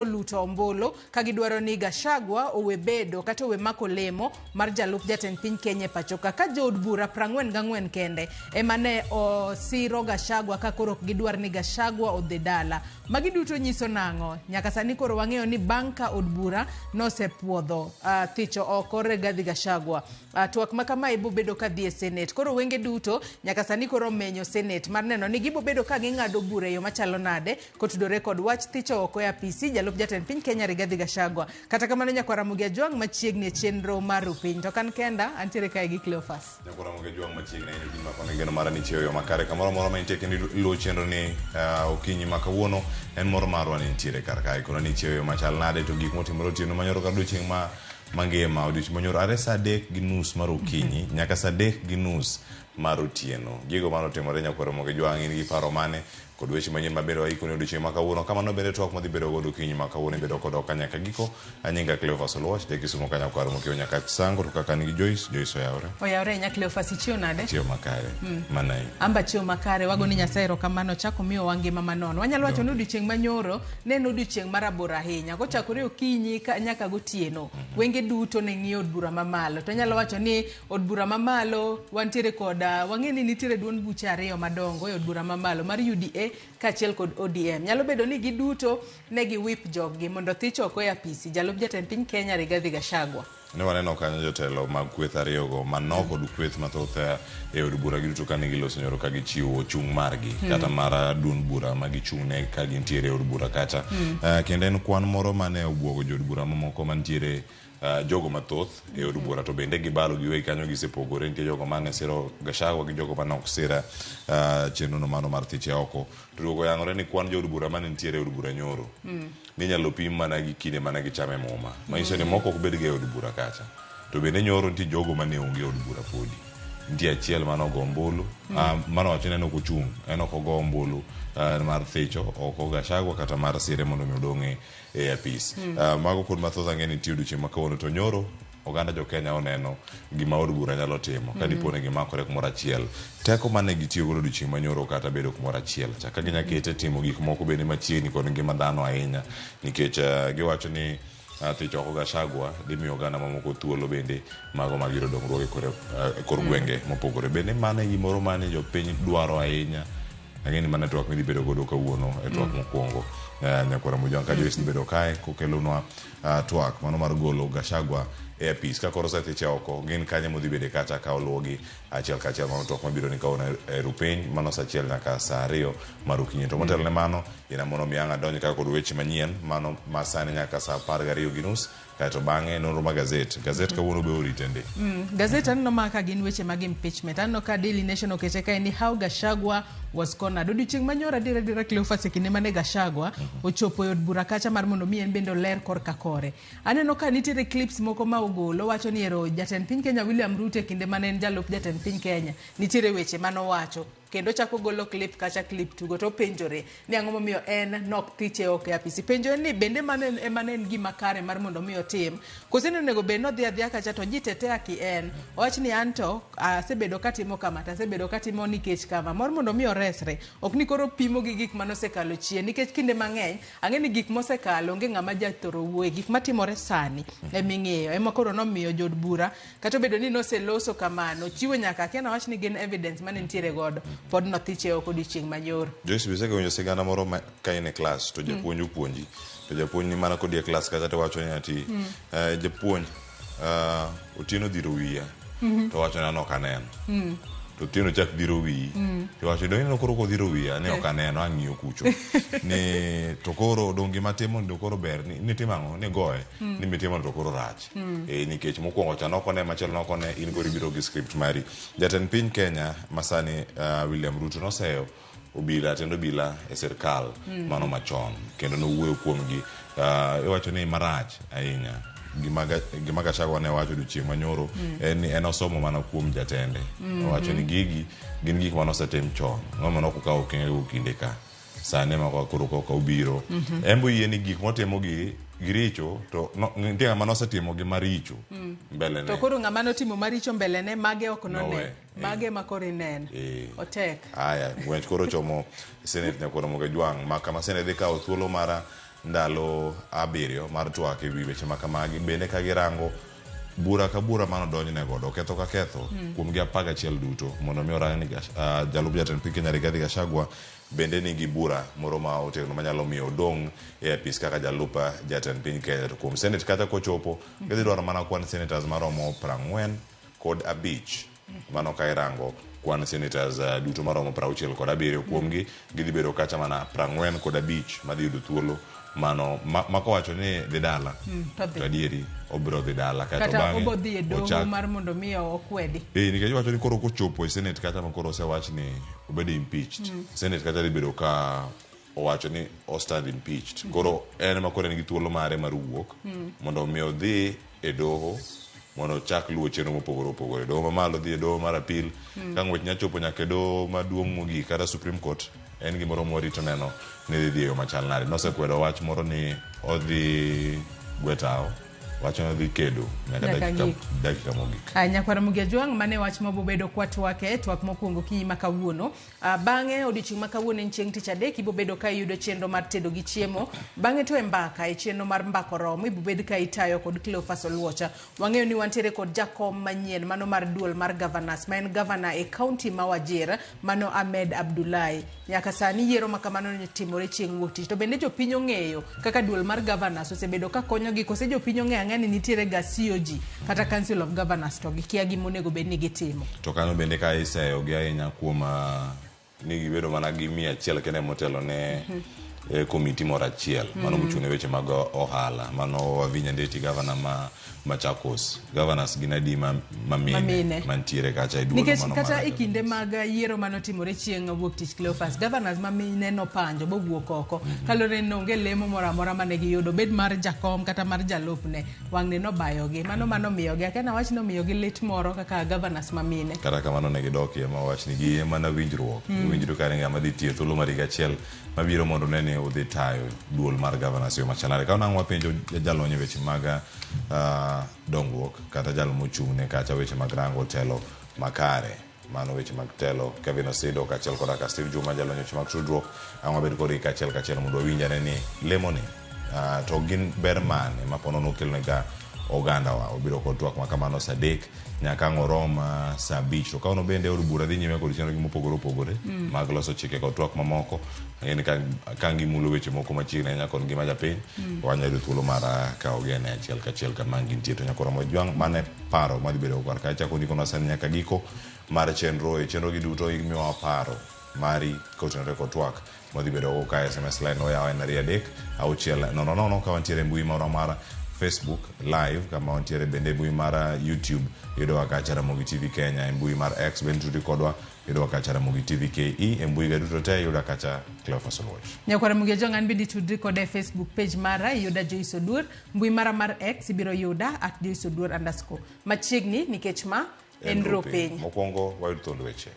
Luto ombulu ka gidwaro ni Gachagua owe bedo kata owe mako lemo mar jalup jatend piny Kenya e pachoka ka jood bura 44 kende ema ne osiro Gachagua ka koro ok gidwar ni Gachagua odhi dala. Magi duto nyiso nang'o? Nyaka sani koro wang'eyo ni bang' ka od bura nosepuodho thicho oko Rigathi Gachagua, twak ma kamae bobedo ka dhi e Senate. Koro wenge duto nyaka sani koro omenyo Senate mar neno ni gibobedo ka ging'ado bura e yo machalo nade Kotudore kod wach thicho oko e apisi jalup jatend piny Kenya Rigathi Gachagua. Kata kamano nyakwar Ramogi Ajwang' machiegni e chenro mar Rupiny. To kan kenda, antiere kae gi Cleophas. Nyakwar Ramogi Ajwang' machiegni ahinya okinyi ma koni geno mara ni chiewo yo makare kamoro amora ma intie kendo iluwo chenro ni okinyi ma kawuono en mor marwa ni intiere kar kae kono ni chiewo yo machal nade to gik motimore otieno manyoro kata odiochieng' ma mangima odiochieng' manyoro are saa 3:30 mar okinyi nyaka saa 3:30 mar otieno. Gigo mane otimore nyakwar Ramogi Ajwang' in gi paro mane Kod weche manyien ma bende waikoni odiochieng' ma kawuono. Kamano bende twak madhi bedo godo okinyi ma kawuono ibedo kodwa ka nyaka giko. Anyinga Cleophas Oluoch, ja Kisumo ka nyakwar Mokio Nyakach Sango, to kaka an gi Joyce, Joyce oyawore. Oyawore ahinya Cleophas, ichiew nade? Achiew makare. Mana in. Amba chiew makare, wago ni Nyasaye erokamano, ochako miyowa ngima manono. Wanyalo wacho ni odiochieng' manyoro ne en odiochieng' marabora ahinya. Kochakore okinyi ka, nyaka gotieno, wenge duto ne ng'iyo od bura mamalo. To anyalo wacho ni Od bura mamalo wantiere kod wang'e ni nitiere duond buche ariyo madongo e od bura mamalo mar UDA kaachiel kod ODM. Nyalo bedo ni giduto ne gi whip joggi mondo othich oko e apisi jalup jatend piny Kenya Rigathi Gachagua. Ne waneno kanyo jotelo mag kweth ariyogo manok kod kweth mathoth e od bura giduto kane giloso nyoro ka gichiwo chung' margi kata mar duond bura ma gichung'ne ka gintiere e od bura kacha. Kendo en kwan moro mane obwogo jood bura mamoko mantiere jogo mathoth e od bura to bende gibalo giwegi kanyo gisepogore nitie jogo mane siro Gachagua gi jogo mane ok sira chenro no mano mar thiche oko to duogo yangore ni kwan jood bura mane nitiere e od bura nyoro ninyalo pim mana gi kinde mane gichame muma manyiso ni moko ok bed ga e od bura kacha to bende nyoro nitie jogo mane onge e od bura podi nitie achiel mane ogo ombulu mane owacho ni en ok ochung' en ok ogo ombulu mar thicho oko Gachagua kata mar sire mondo mi odong' e e apis. Mago kod mathoth ang'e ni nitie odiochieng' ma kawuono to nyoro oganda jo Kenya oneno gima od bura nyalo timo ka dipo ni gimakore kumoro achiel. Teko mane gitiyo godo odiochieng' ma nyoro kata bedo kumoro achiel cha ka ginya kete timo gik moko bende machiegni kod ngima dhano ahinya nikech giwacho ni thich oko Gachagua dhi miyo oganda mamoko thuolo bende mago mag yudo dongruok e kor gwenge mopogore. Bende mano e gimoro mane jopiny dwaro ahinya. Ang'e ni mano e twak midhi bedo godo kawuono e twak mokwongo. Nyakwara Mojwang' ka Joyce dhi bedo kae kokelonwa twak mano mar golo Gachagua e apis. Ka koro osethiche oko, gin kanye modhi bede kacha ka oluwogi achiel kachiel. Mano twak mabiro ni kawuono e rupiny mano saa achiel nyaka saa ariyo mar okinyi. To motelo ne mano, yiena mondo mi ang' adonj ka kod weche manyien mano ma sani nyaka saa 12:30. Kaeto bang'e nonro ma gazet. Gazet kawuono be orite ndi. Gazet aneno ma ka gin weche mag impeachment. Aneno ka Daily Nation okete kae ni how Gachagua was cornered. Odiochieng' manyoro adier adiera Cleophas e kinde mane Gachagua ochopo e od bura kacha mar mondo mi en bende oler korka kore. Aneno ka nitiere clips moko ma ogolo wacho ni ero jatend piny Kenya William Ruto e kinde mane en jalup jatend piny Kenya nitiere weche mane owacho kendo ochako golo clip kacha clip tugo to openjore ni ang'o momiyo en nok thiche oko e apisi. Penjo en ni bende mano ema ne en gima kare mar mondo mi otim kose ni onego bed ni odhi adhiya kacha to ji tetea ki en owach ni anto asebedo katimo kama to asebedo katimo nikech kama mor mondo mi oresre ok ni koro pimo gi gik mane osekalo chien nikech kinde mang'eny ang'e ni gik mosekalo onge ng'ama jathoro wuoye gik matimore sani eming'iyo ema koro nomiyo jood bura Kata obedo ni noseloso kamano, chiwo nyaka akia nawach ni gin evidence mane nitiere godo, pod nothiche oko odiochieng' manyoro. Joyce be isegawinjo sigana moro ma ka in e klas to japuonj opuonji to japuonj ni mana kodi e klas kacha to wacho ni ati japuonj Otieno dhiro wiya to wacho ni an ok aneno to Otieno chak dhiro wiyi to wacho dong ineno koro kodhiro wiya ni ok aneno ang'iyo kucho ni to koro dong gima timo ni to koro ber ni nitimo ang'o ni goye ni mitimo to koro rach Eh, nikech mokwongo cha nokone machielo nokone in koro ibiro gi script mari jatend piny kenya masani William Ruto noseyo obila tend obila e sirkal mano machon kendo nowuoyo kuomgi iwacho ni marach ahinya gima gima Gachagua ne wacho odiochieng' manyoro en ni en osomo mana kuom jatende owacho ni gigi gin gik mane osetim chon ng'ama nok okawo okenge kinde ka sani ema koro koka obiro en be oyie ni gik motimo gi giricho to no, nitie ng'ama nosetimo gi maricho mbele ne To koro ng'ama notimo maricho mbele ne mage ok none. Nowe, eh. Mage ema koro ineno. Otek. Aya, ng'wech koro chomo Senate Nyakwar Ramogi Ajwang' ma kama Senate dhi kawo thuolo mar ndalo 7 mar twak ewi weche ma kamagi. Bende ka girango bura ka bura mano donjne godo ketho ka ketho kuom gi 11 duto mondo mi orang ni jalup jatend piny Kenya Rigathi Gachagua bende nigi bura moro ma otegno manyalo miyo odong' e apis kaka jalup jatend piny Kenya. To kuom Senate kata kochopo gidhi dwaro mana kwan senators maromo 45. Mano ka irango kwan senators duto maromo 67 kuomgi gidhi bedo kacha mana 45 madhi yudo thuolo mano ma kowacho ni dhi dala to adieri obiro dhi dala kaeto kata bang'e obo dhi e doho ochak mar mondo mi okwedi. Nikech iwacho ni koro kochopo e Senate kacha ma koro osewach ni obedo impeached. Senate kacha dhi bedo ka owacho ni o stand impeached. Koro en ema koro en gi thuolo mare mar wuok mondo mi odhi e doho mondo ochak luwo chenro mopogore opogore. Doho mamalo dhi e doho mar appeal, ka ng'wech nya chopo nyaka e doho maduong' mogik kata Supreme Court, en gimoro mwarito neno ni dhi dhi e yo machal nade. Nosekwedo wach moro ni odhi gwe tao, wacho ni odhi kedo nyaka Nyaka gik. dakika mogik. Nyakwar Mugia Jwang', mane wach mabobedo kwa twake, twak mokwongo okinyi ma kawuono. Bang'e odiochieng' ma kawuono en chieng' tich adek, ibobedo ka iyudo chenro mar tedo gi chiemo. Bang'e to e mbaka, e chenro mar mbako romo, ibobed ka itayo kod Cleophas Oluocha. Wang'eyo ni wantiere kod jakom manyien, mano mar duol mar governors, ma en governor e county ma Wajir, mano Ahmed Abdullahi. Nyaka sani yiero ma kamano ne timore chieng' wuok tich. To bende jopiny ong'eyo kaka duol mar governors osebedo ka konyogi, kose jopiny ong'eyo ang'eya ni nitiere ga COG kata Council of Governors to gikia gima onego bed ni gitimo. To kanyo bende ka iseyo gi ahinya kuom ni gibedo mana gi 100 kende motelo ne komiti moro achiel mano mochung' ne weche mag ohala, mano Wavinya Ndeti, governor ma Machakos. Governors gin adi ma mine Mamine. mantiere kacha e duol Nikech mano kata mar e kinde mag yiero manotimore chieng' wuok tich Cleophas, governors ma mine nopanjo bowuok oko. Kaluwore ni onge lemo moro amora mane giyudo, bed mar jakom kata mar jalupne, wang'ni nobayogi. Mano manomiyogi, akia nawach ni omiyogi lit moro kaka governors ma mine. Kata kamano ne gidokie ma wach ni gi mana winjruok. Winjruok kare ng'ama dhi tiyo thuolo mar higa achiel mabiro mondo ne ni odhi tayo duol mar governors e yo machal nade. Ka nang' wapenjo jalony e weche mag dongruok kata jal mochung' ne kacha weche mag rango telo makare, mano weche mag telo, Kevin Osido kaachiel koda ka Steve Juma jalony e weche mag tudruok, ang' wabed kodgi kaachiel kachiel mondo wawinj ane ni lemoni to gin ber mane ma po nono okelonega ogandawa. Obiro kod twak ma kamano saa 3 nyaka ang' orom saa 5. To kawuono bende od bura dhi nyime kod chenrogi mopogore opogore mag loso chike kod twak mamoko. Ang'e ni ka gimulo weche moko machiegni ahinya kod ngima japiny, wanyalo yudo thuolo mar kawogi ane achiel kachiel kama gintie. To nyaka oromo jwang' mane paro madhi bedo kar kae chako ndiko sani nyaka giko mar chenro. E chenro gi duto imiyowa paro mari kotenore kod twak madhi bedo go ka SMS line oyaw en 2 3 6 0 0 ka wantiere e mbui moro mar Facebook live, kama wantiere bende e mbui mar YouTube yudowa kacha Ramogi TV Kenya, e mbui mar X bende tudi kodwa yudowa kacha Ramogi TV KE, e mbui ga duto te yuda kacha Cleophas Oluoch. Nyakwar Mugia Jwang', an bende tudri koda e Facebook page mara, iyuda Joyce Oduor, mbui mara mar X ibiro yuda at Joyce Oduor underscore. Machiegni nikech ma en ro piny. Mokwongo wayud thuond weche.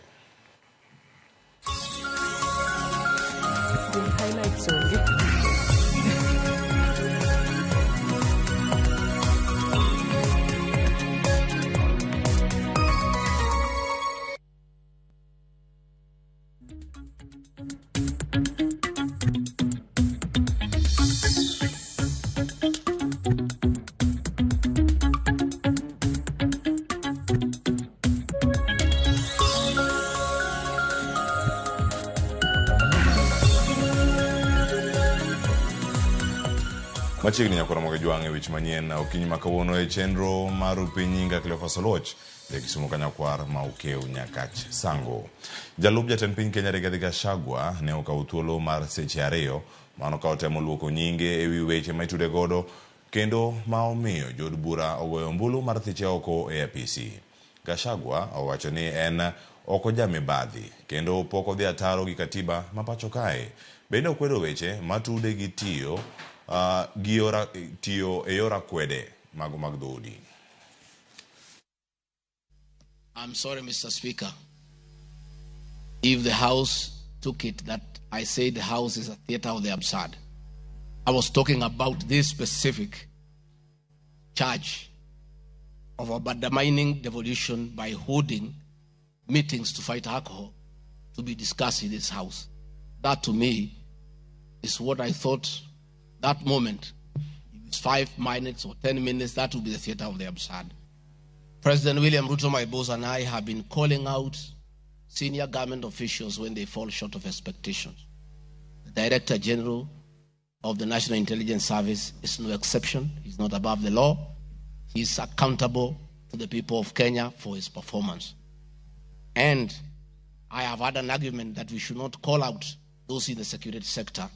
Highlights onge. Machiegni nyakora moga jwang' e weche manyien okinyi ma kawuono e chenro mar piny nyinga Cleophas Oluoch e Kisumu Kanyakwar ma Okew Nyakach Sango. Jalup jatend piny Kenya Rigathi Gachagua ne okawo thuolo mar seche 2 mano ka otemo luoko nyinge ewi weche ma itude godo kendo ma omiyo jood bura ogoyo ombulu mar thiche oko e apisi. Gachagua owacho ni en ok ojamibadhi kendo pok odhi ataro gi katiba ma pacho kae. Bende okwedo weche matude gi tiyo tiyo e yor akwede mago mag dhoudi. I'm sorry, Mr. Speaker, if the House took it that I said the House is a theater of the absurd. I was talking about this specific charge of undermining devolution by holding meetings to fight alcohol to be discussed in this House. That to me is what I thought That moment, if it's 5 minutes or 10 minutes, that will be the theater of the absurd. President William Ruto, my boss, and I have been calling out senior government officials when they fall short of expectations. The Director General of the National Intelligence Service is no exception. He's not above the law. He's accountable to the people of Kenya for his performance. And I have had an argument that we should not call out those in the security sector.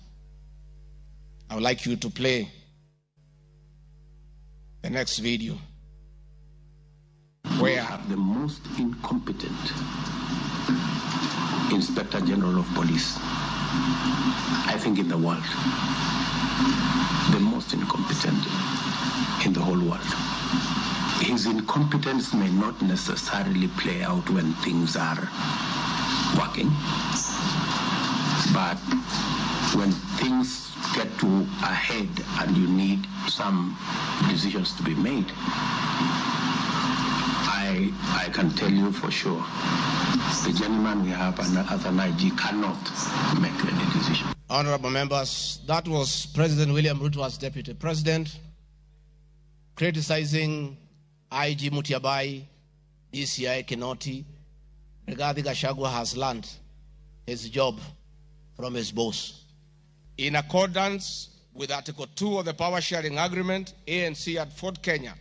I would like you to play the next video. Where the most incompetent Inspector General of Police, I think, in the world. The most incompetent in the whole world. His incompetence may not necessarily play out when things are working, but when things get to a head and you need some decisions to be made, I can tell you for sure, the gentleman we have as an IG cannot make any decision. Honorable members, that was President William Ruto as Deputy President criticizing IG Mutyambai, DCI Kinoti. Rigathi Gachagua has learned his job from his boss. In accordance with Article 2 of the Power Sharing Agreement, ANC at Ford Kenya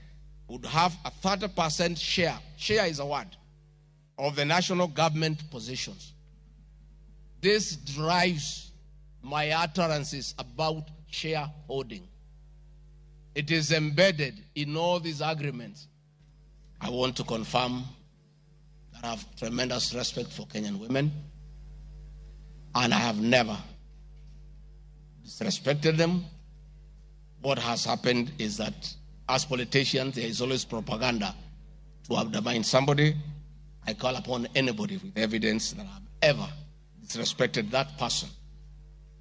would have a 30% share, share is a word, of the national government positions. This drives my utterances about shareholding. It is embedded in all these agreements. I want to confirm that I have tremendous respect for Kenyan women, and I have never disrespected them. What has happened is that as politicians, there is always propaganda to undermine somebody. I call upon anybody with evidence that I've ever disrespected that person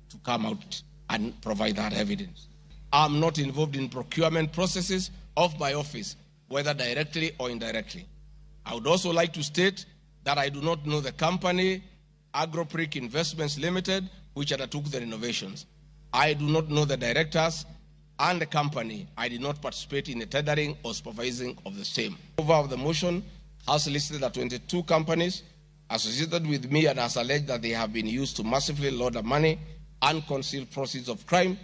to come out and provide that evidence. I'm not involved in procurement processes of my office, whether directly or indirectly. I would also like to state that I do not know the company, Agropric Investments Limited, which undertook the renovations. I do not know the directors and the company. I did not participate in the tendering or supervising of the same. Over of the motion has listed that 22 companies associated with me and has alleged that they have been used to massively launder money and conceal proceeds of crime,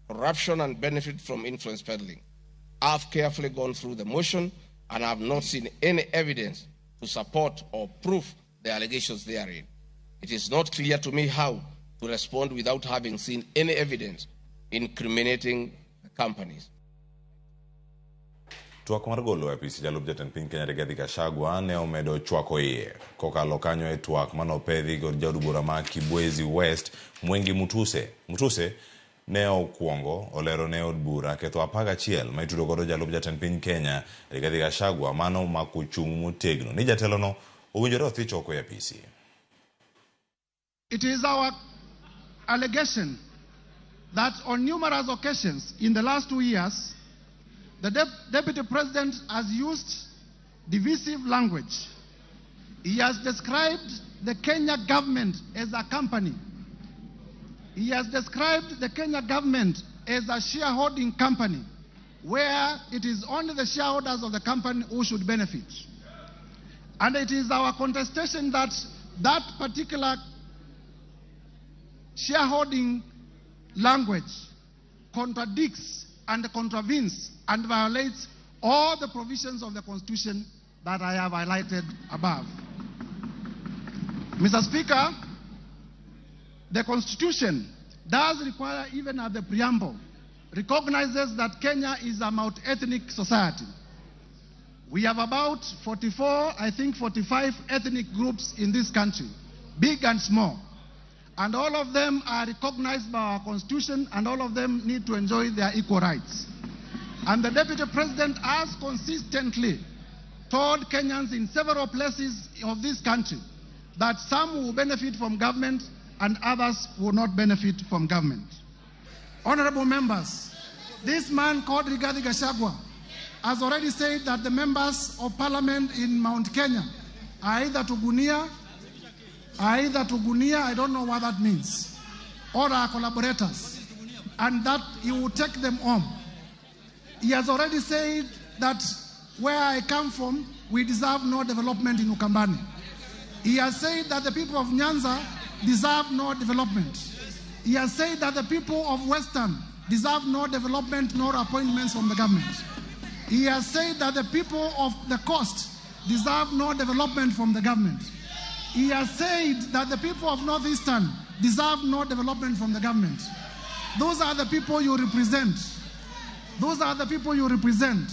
corruption, and benefit from influence peddling. I've carefully gone through the motion and have not seen any evidence to support or prove the allegations therein. It is not clear to me how to respond without having seen any evidence incriminating the companies. Twak mar golo e apis jalup jatend piny Kenya Rigathi Gachagua ne omedo chwako iye kokalo kanyo e twak manopedhi kod jaod bura ma Kibwezi West Mwengi Mutuse. Mutuse ne okuongo olero ne od bura ketho 11 ma itudo godo jalup jatend piny Kenya Rigathi Gachagua mano mako chung' motegno ni jatelono owinjore othich oko e apisi. It is our allegation that on numerous occasions in the last 2 years, the Deputy President has used divisive language. He has described the Kenya government as a company. He has described the Kenya government as a shareholding company, where it is only the shareholders of the company who should benefit. And it is our contestation that that particular shareholding language contradicts and contravenes and violates all the provisions of the Constitution that I have highlighted above. Mr. Speaker, the Constitution does require, even at the preamble, recognizes that Kenya is a multi-ethnic society. We have about 44, I think 45 ethnic groups in this country, big and small. And all of them are recognized by our Constitution, and all of them need to enjoy their equal rights. And the Deputy President has consistently told Kenyans in several places of this country that some will benefit from government and others will not benefit from government. Honorable members, this man called Rigathi Gachagua has already said that the members of parliament in Mount Kenya are either to Gunia, I don't know what that means, or are collaborators. and that he will take them home. He has already said that where I come from, we deserve no development in Ukambani. He has said that the people of Nyanza deserve no development. He has said that the people of Western deserve no development nor appointments from the government. He has said that the people of the coast deserve no development from the government. He has said that the people of Northeastern deserve no development from the government. Those are the people you represent. Those are the people you represent.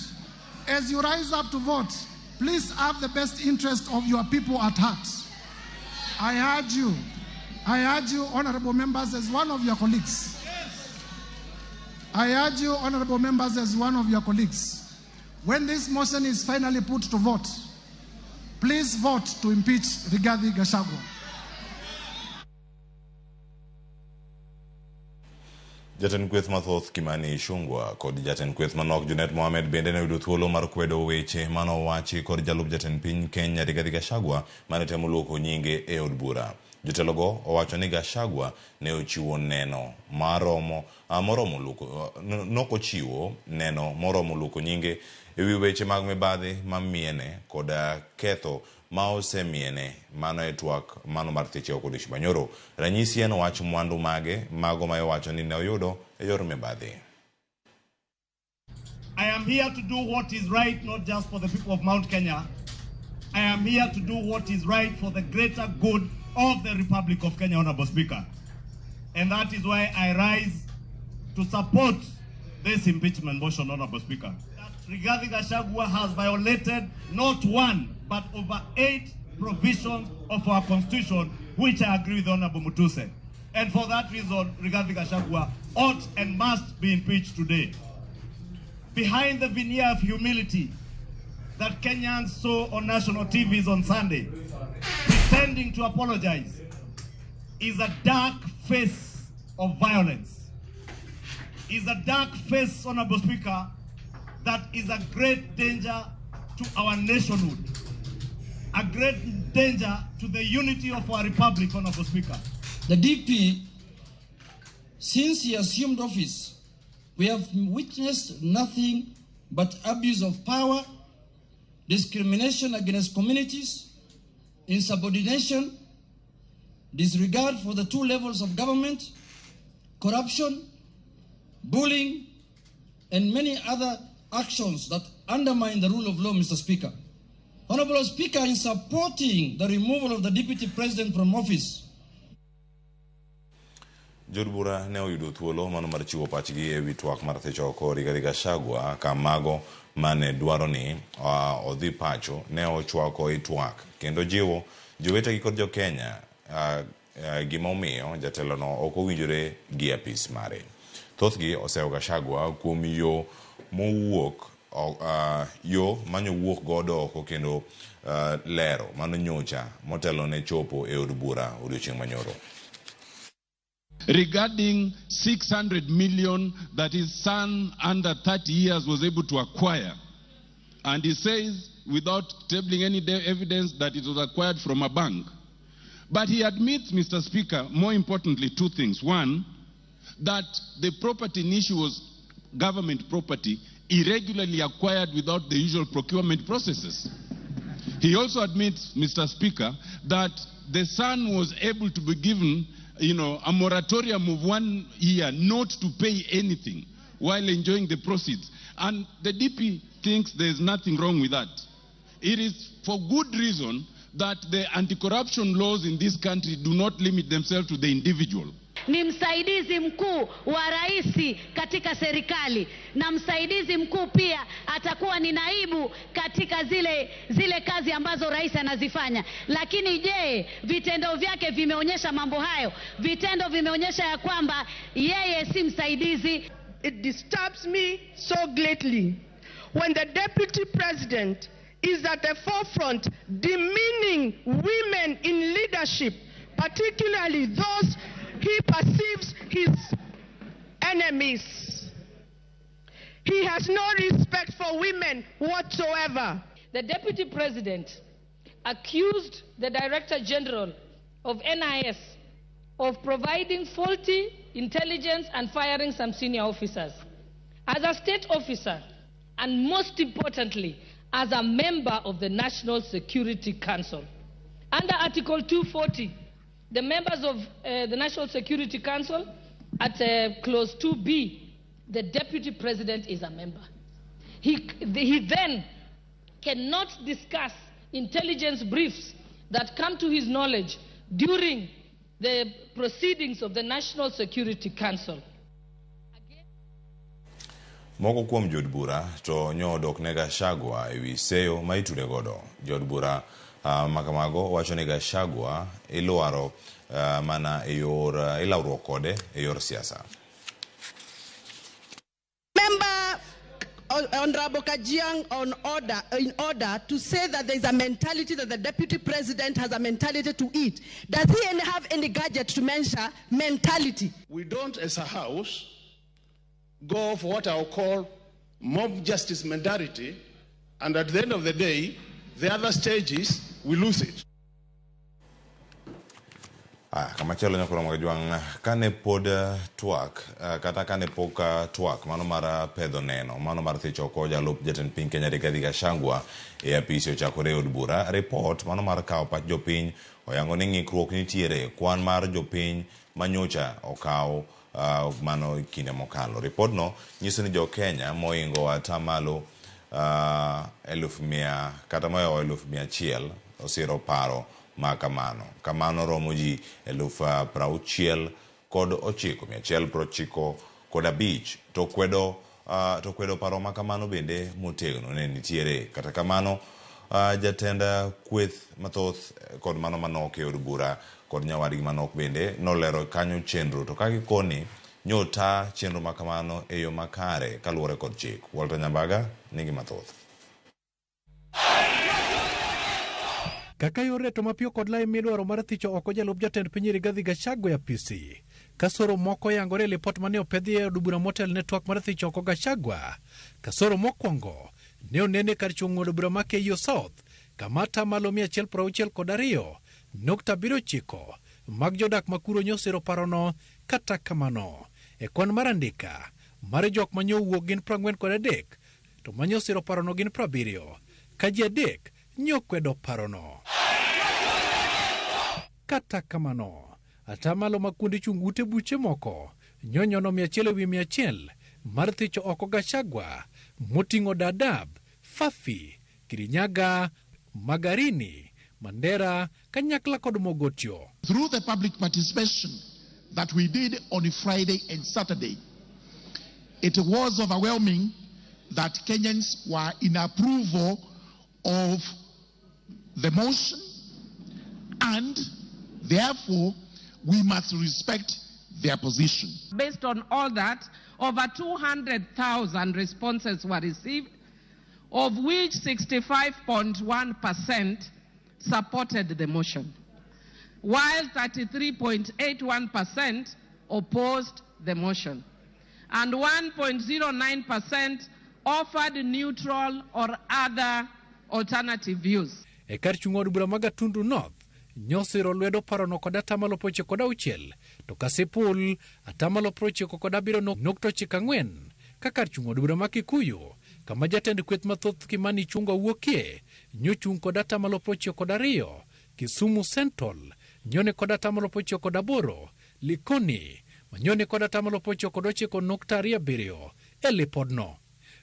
As you rise up to vote, please have the best interest of your people at heart. I urge you, I urge you, honorable members, as one of your colleagues. I urge you, honorable members, as one of your colleagues. When this motion is finally put to vote, please vote to impeach Rigathi Gachagua. Jatend kweth mathoth Kimani Ichung'wah kod jatend kweth manok Junet Mohamed bende ne oyudo thuolo mar kwedo weche mane owachi kod jalup jatend piny Kenya Rigathi Gachagua mane temo luoko nyinge e od bura. Jotelogo owacho ni Gachagua ne ochiwo neno maromo moromo luoko nokochiwo neno moromo luoko nyinge ewi weche mag mibadhi ma miene kod ketho ma osemiene mano e twak mano mar thiche oko odiochieng' manyoro. Ranyisi en wach mwandu mage mago ma iwacho ni ne oyudo e yor mibadhi. I am here to do what is right, not just for the people of Mount Kenya. I am here to do what is right for the greater good of the Republic of Kenya, Honorable Speaker. And that is why I rise to support this impeachment motion, Honorable Speaker. That Rigathi Gachagua has violated not one, but over 8 provisions of our Constitution, which I agree with Honorable Mutuse. And for that reason, Rigathi Gachagua ought and must be impeached today. Behind the veneer of humility that Kenyans saw on national TVs on Sunday, pretending to apologize, is a dark face of violence. Is a dark face, Honorable Speaker, that is a great danger to our nationhood, a great danger to the unity of our republic, Honorable Speaker. The DP, since he assumed office, we have witnessed nothing but abuse of power, discrimination against communities, insubordination, disregard for the 2 levels of government, corruption, bullying, and many other actions that undermine the rule of law, Mr. Speaker. Honorable Speaker, in supporting the removal of the Deputy President from office, Jood bura ne oyudo thuolo mano mar chiwo pachgi ewi twak mar thicho oko Rigathi Gachagua ka mago mane dwaro ni odhi pacho ne ochwako i twak kendo jiwo jowetegi kod jo-Kenya gima omiyo jatelono ok owinjore gi apis mare. Thothgi osewo Gachagua kuom yo mowuok yo manyowuok godo oko kendo lero mano nyocha motelo ne chopo e od bura odiochieng' manyoro. Regarding 600 million that his son under 30 years was able to acquire. And he says, without tabling any evidence, that it was acquired from a bank. But he admits, Mr. Speaker, more importantly, 2 things. One, that the property in issue was government property irregularly acquired without the usual procurement processes. He also admits, Mr. Speaker, that the son was able to be given, a moratorium of 1 year not to pay anything while enjoying the proceeds. And the DP thinks there's nothing wrong with that. It is for good reason that the anti-corruption laws in this country do not limit themselves to the individual. Ni msaidizi mkuu wa rais katika serikali, na msaidizi mkuu pia atakuwa ni naibu katika zile kazi ambazo rais anazifanya. Lakini je, vitendo vyake vimeonyesha mambo hayo? Vitendo vimeonyesha ya kwamba yeye si msaidizi. It disturbs me so greatly when the deputy president is at the forefront demeaning women in leadership, particularly those he perceives his enemies. He has no respect for women whatsoever. The deputy president accused the director general of NIS of providing faulty intelligence and firing some senior officers. As a state officer, and most importantly, as a member of the National Security Council. Under Article 240, the members of the National Security Council, at Clause 2B, the Deputy President is a member. He then cannot discuss intelligence briefs that come to his knowledge during the proceedings of the National Security Council. Moko kuom jood bura to nyo odok ne Gachagua ewi seyo ma itude godo. Jood bura makamago wacho ni Gachagua ilwaro mana e yor ilawruok kode e yor siasa. Member Honorable Kajiang in order to say that there is a mentality that the deputy president has a mentality to eat. Does he have any gadget to measure mentality? We don't, as a house, go for what I'll call mob justice mentality, and at the end of the day, the other stages, we lose it. Kamachielo nyakoro mag jwang' kane pod twak kata kane pok twak mano mar pedho neno mano mar thicho oko jalup jatend piny Kenya Rigathi Gachagua e apisi ochakore e od bura. Ripot mano mar kawo pach jopiny oyango ni ng'ikruok nitiere kwan mar jopiny manyocha okaw mano kinde mokalo. Ripodno nyiso ni jo-Kenya moingo atamalo 100,000 kata mohewo 100,000 osiro paro ma kamano. Kamano romo ji 69,195 to kwedo paro ma kamano bende motegno ne nitiere. Kata kamano jatend kweth mathoth kod mano manok e od bura kod nyawadgi manok bende nolero kanyo chenro to ka gikoni nyota chenro ma kamano e yo makare kaluwore kod chik. Walter Nyambaga nigi mathoth. Kaka yor reto mapiyo kod lai midwaro mar thicho oko jalup jatend piny Rigathi Gachagua e apisi. Kasoro moko yangore e lipot mane opedhi e od bura motel ne twak mar thicho oko Gachagua. Kasoro mokwongo ne onene kar chung' od bura ma Keiyo South kama atamalo 162.79 mag jodak ma kuro nyosiro parono. Kata kamano e kwan mar andika mar jok manyowuok gin 43 to manyosiro parono gin 70 ka ji 3 nyokwedo parono. Kata kamano atamalo ma kuonde chung' ute buche moko nyonyono 100/100 mar thicho oko Gachagua moting'o Dadaab, Fafi, Kirinyaga, Magarini, Mandera kanyakla kod Mogotio. Through the public participation that we did on Friday and Saturday, it was overwhelming that Kenyans were in approval of the motion, and therefore we must respect their position. Based on all that, over 200,000 responses were received, of which 65.1% supported the motion, while 33.81% opposed the motion, and 1.09% offered neutral or other alternative views. E kar chung' od bura ma Gatundu North nyosiro lwedo parono kod atamalo 96 to Kasipul atamalo 97.94 ka kar chung' od bura ma Kikuyu kama jatend kweth mathoth Kimani Ichung'wa wuokie nyochung' kod atamalo 92, Kisumu Central nyone kod atamalo 98, Likoni manyone kod atamalo 99.27 e lipodno.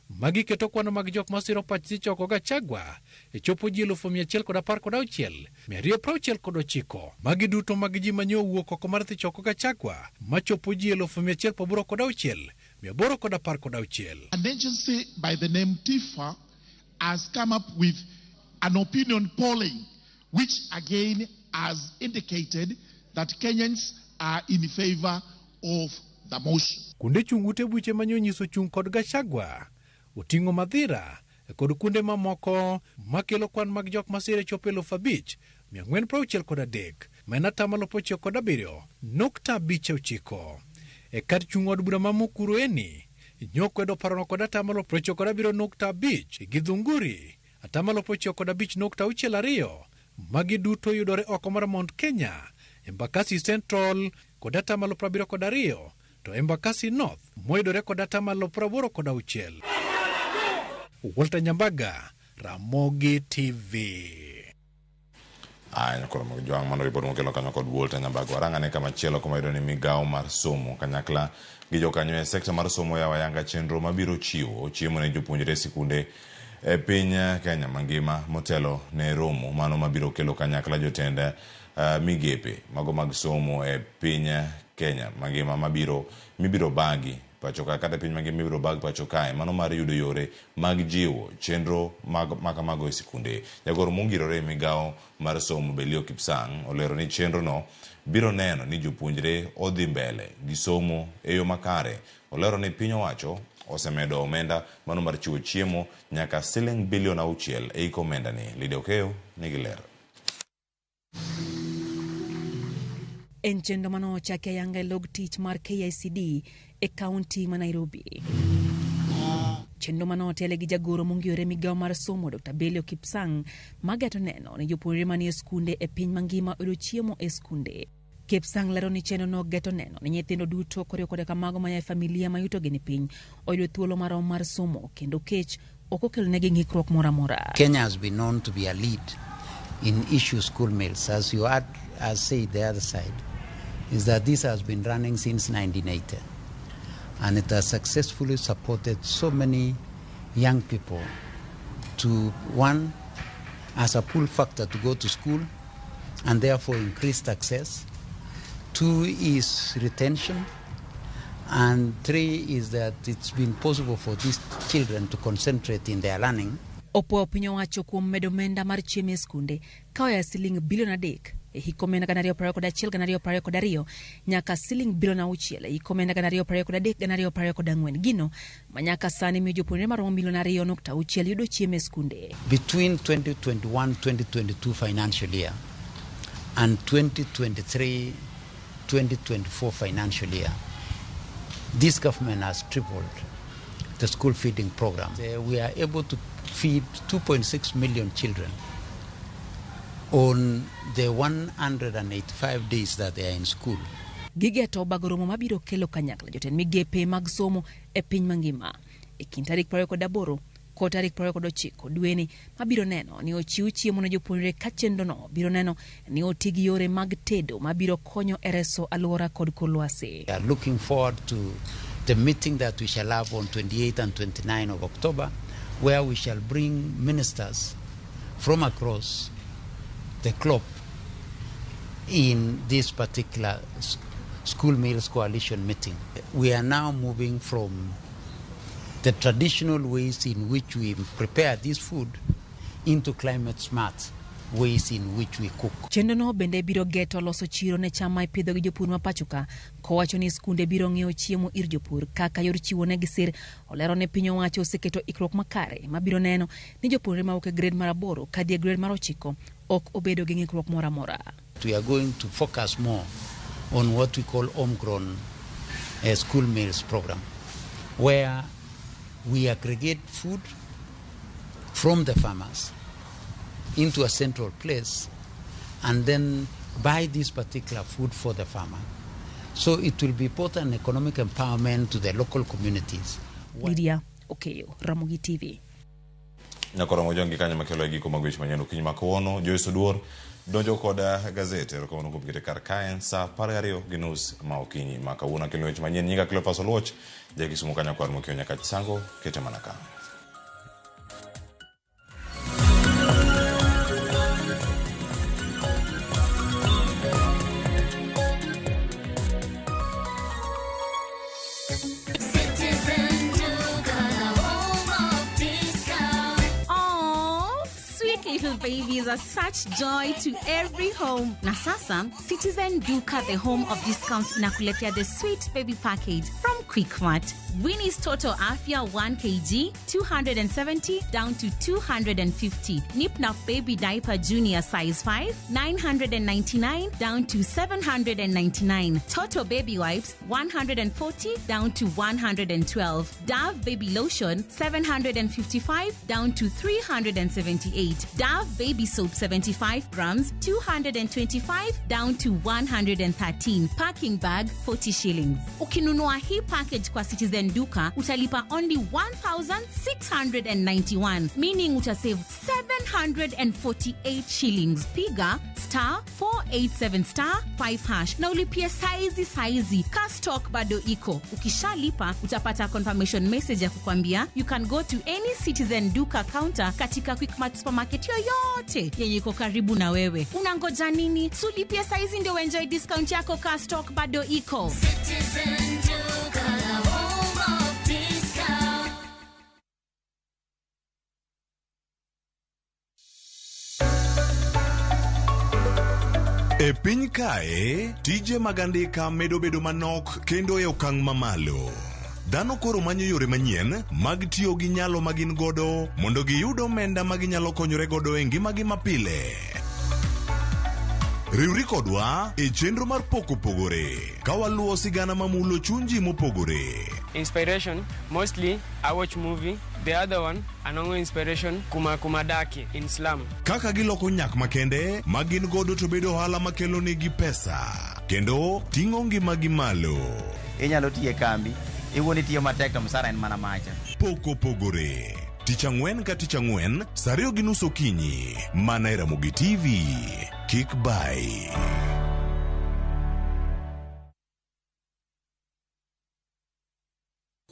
Magi keto kwano mag jok masiro pach thicho oko Gachagua e chopo ji 116,269. Magi duto mag ji manyo owuok oko mar thicho oko Gachagua machopo ji 186,816. An agency by the name TIFA has come up with an opinion polling which again has indicated that Kenyans are in favor of the motion. Kuonde chung' ute buche manyo nyiso chung' kod Gachagua oting'o Madhira kod kuonde mamoko makelo kwan mag jok masire chopo 5,463 ma en atamalo 97.59. E kar chung' od bura ma Mukuru eni nyokwedo parono kod atamalo 97.5 gi Dhunguri atamalo 95.62. Magi duto yudore oko mar Mount Kenya Embakasi Central kod atamalo 72 to Embakasi North moyudore kod atamalo 86. Walter Nyambaga, Ramogi TV. Aya, koro mag jwang' mano ripot mokelo kanyo kod Walter Nyambaga. Warang'ane kamachielo kuma yudo ni migawo mar somo kanyakla gi jokanyo e sekta mar somo yawo ayanga chenro mabiro chiwo chiemo ne jopuonjre e sikunde e piny Kenya mangima motelo ne romo mano mabiro kelo kanyakla jotend migepe mago mag somo e piny Kenya mangima mabiro mibiro bagi pacho kae kata piny mangima mibiro bag pacho kae mano mar yudo yore mag jiwo chenro mag makamago e sikunde. Jagoro mongirore e migawo mar somo Belio Kipsang olero ni chenro no biro neno ni jopuonjre odhi mbele gi somo e yo makare. Olero ni piny owacho osemedo omenda mano mar chiwo chiemo nyaka siling bilion 6 e hik omenda ni. Lydia Okeyo nigi ler. En chenro mane ochaki ayanga e log tich mar KICD e kaunti ma Nairobi. Chenro mane otele gi jagoro mongiyore migawo mar somo Dr. Belio Kipsang mageto neno ni jopuonjre manie skunde e piny mangima oyudo chiemo e skunde. Kipsang lero ni chenro no geto neno ni nyithindo duto koriwo koda ka mago maya e familia ma yutogi ni piny oyudo thuolo marom mar somo kendo kech ok okelonegi ng'ikruok moro amora. Kenya has been known to be a lead in issue school meals. As you had, as said the other side, is that this has been running since 1980, and it has successfully supported so many young people to, one, as a pull factor to go to school and therefore increased access. 2 is retention, and 3 is that it's been possible for these children to concentrate in their learning. Opuoyo piny owacho kuom medo omenda mar chiemo e skunde ka oya siling bilion 3 e hik omenda 2021 2022 nyaka siling bilion 6 e hik omenda 2023 2024, gino ma nyaka sani miyo jopuonjre maromo milion 2.6 yudo chiemo e skunde. Between 2021-2022 financial year and 2023-2024 financial year, this government has tripled the school feeding program. We are able to feed 2.6 million children on the 185 days that they are in school. Gigeto bago romo mabiro kelo kanyakla jotend migepe mag somo e piny mangima e kind tarik 28 kod tarik 29 dweni mabiro neno ni ochiw chiemo ne jopuonjre ka chenrono biro neno ni oti gi yore mag tedo mabiro konyo e reso alwora kod kor lwasi. We are looking forward to the meeting that we shall have on 28 and 29 of October, where we shall bring ministers from across the globe in this particular school meals coalition meeting. We are now moving from the traditional ways in which we prepare this food into climate smart ways in which we cook. Chenrono bende biro geto loso chiro ne cham ma ipidho gi jopur ma pacho ka, kowacho ni skunde biro ng'iewo chiemo ir jopur kaka yor chiwo negi sir. Olero ni piny owacho oseketo ikruok makare mabiro neno ni jopuonjre mawuok e grade mar 8 kadhi e grade mar 9 ok obedo gi ng'ikruok moro amora. We are going to focus more on what we call homegrown school meals program, where we aggregate food from the farmers into a central place and then buy this particular food for the farmer. So it will be both an economic empowerment to the local communities. Lydia Okeyo, Ramogi TV. Nyakoromo jongi kanyo makelo e giko mag weche manyien okinyi ma kawuono. Joyce Oduor donjo koda gazet. Erokamano kuom kete kar kae saa 12:30 ma okinyi ma kawuono. Akelo weche manyien. Nyinga Cleophas Oluoch, ja Kisumu kanyo kwar mokiewo nyaka Chisango, kete mana ka. Little babies are such joy to every home. Na sasa, Citizen Duka, the home of discounts, inakuletea the sweet baby package from Quickmart. Winnie's Total Afya 1 kg 270 down to 250. Nipnap Baby Diaper Junior size 5 999 down to 799. Toto Baby Wipes 140 down to 112. Dove Baby Lotion 755 down to 378. Dove Baby Soap 75 grams 225 down to 113. Packing bag 40 shillings. Ukinunua hii package kwa Citizen Duka utalipa only 1691, meaning utasave 748 shillings. Piga star 487 star 5 hash na ulipie saizi saizi. Ka stock bado iko. Ukishalipa utapata confirmation message ya kukwambia you can go to any Citizen Duka counter katika Quickmart supermarket yoyote yenye iko karibu na wewe. Unangoja nini? Sulipie saizi ndio enjoy discount yako ka stock bado iko. Citizen Duka, the home of discount. E piny kae, tije mag andika medo bedo manok kendo e okang' mamalo. Dhano koro manyo yore manyien mag tiyo gi nyalo ma gin godo mondo giyud omenda ma ginyalo konyore godo e ngimagi mapile. Riwri kodwa e chenro mar Pok Opogore ka waluwo sigana mamulo chuny ji mopogore. Inspiration, mostly I watch movie. The other one, anongo inspiration kuma kumadaki in slum. Kaka giloko nyak makende ma gin godo to bedo ohala makelo negi pesa kendo ting'o ngimagi malo. Inyalo tiyo e kambi, iwuon itiyo matek to msara en mana macha. Pok Opogore. Tich ang'wen ka tich ang'wen, saa 2:30 okinyi, mana e Ramogi TV. Kik bai.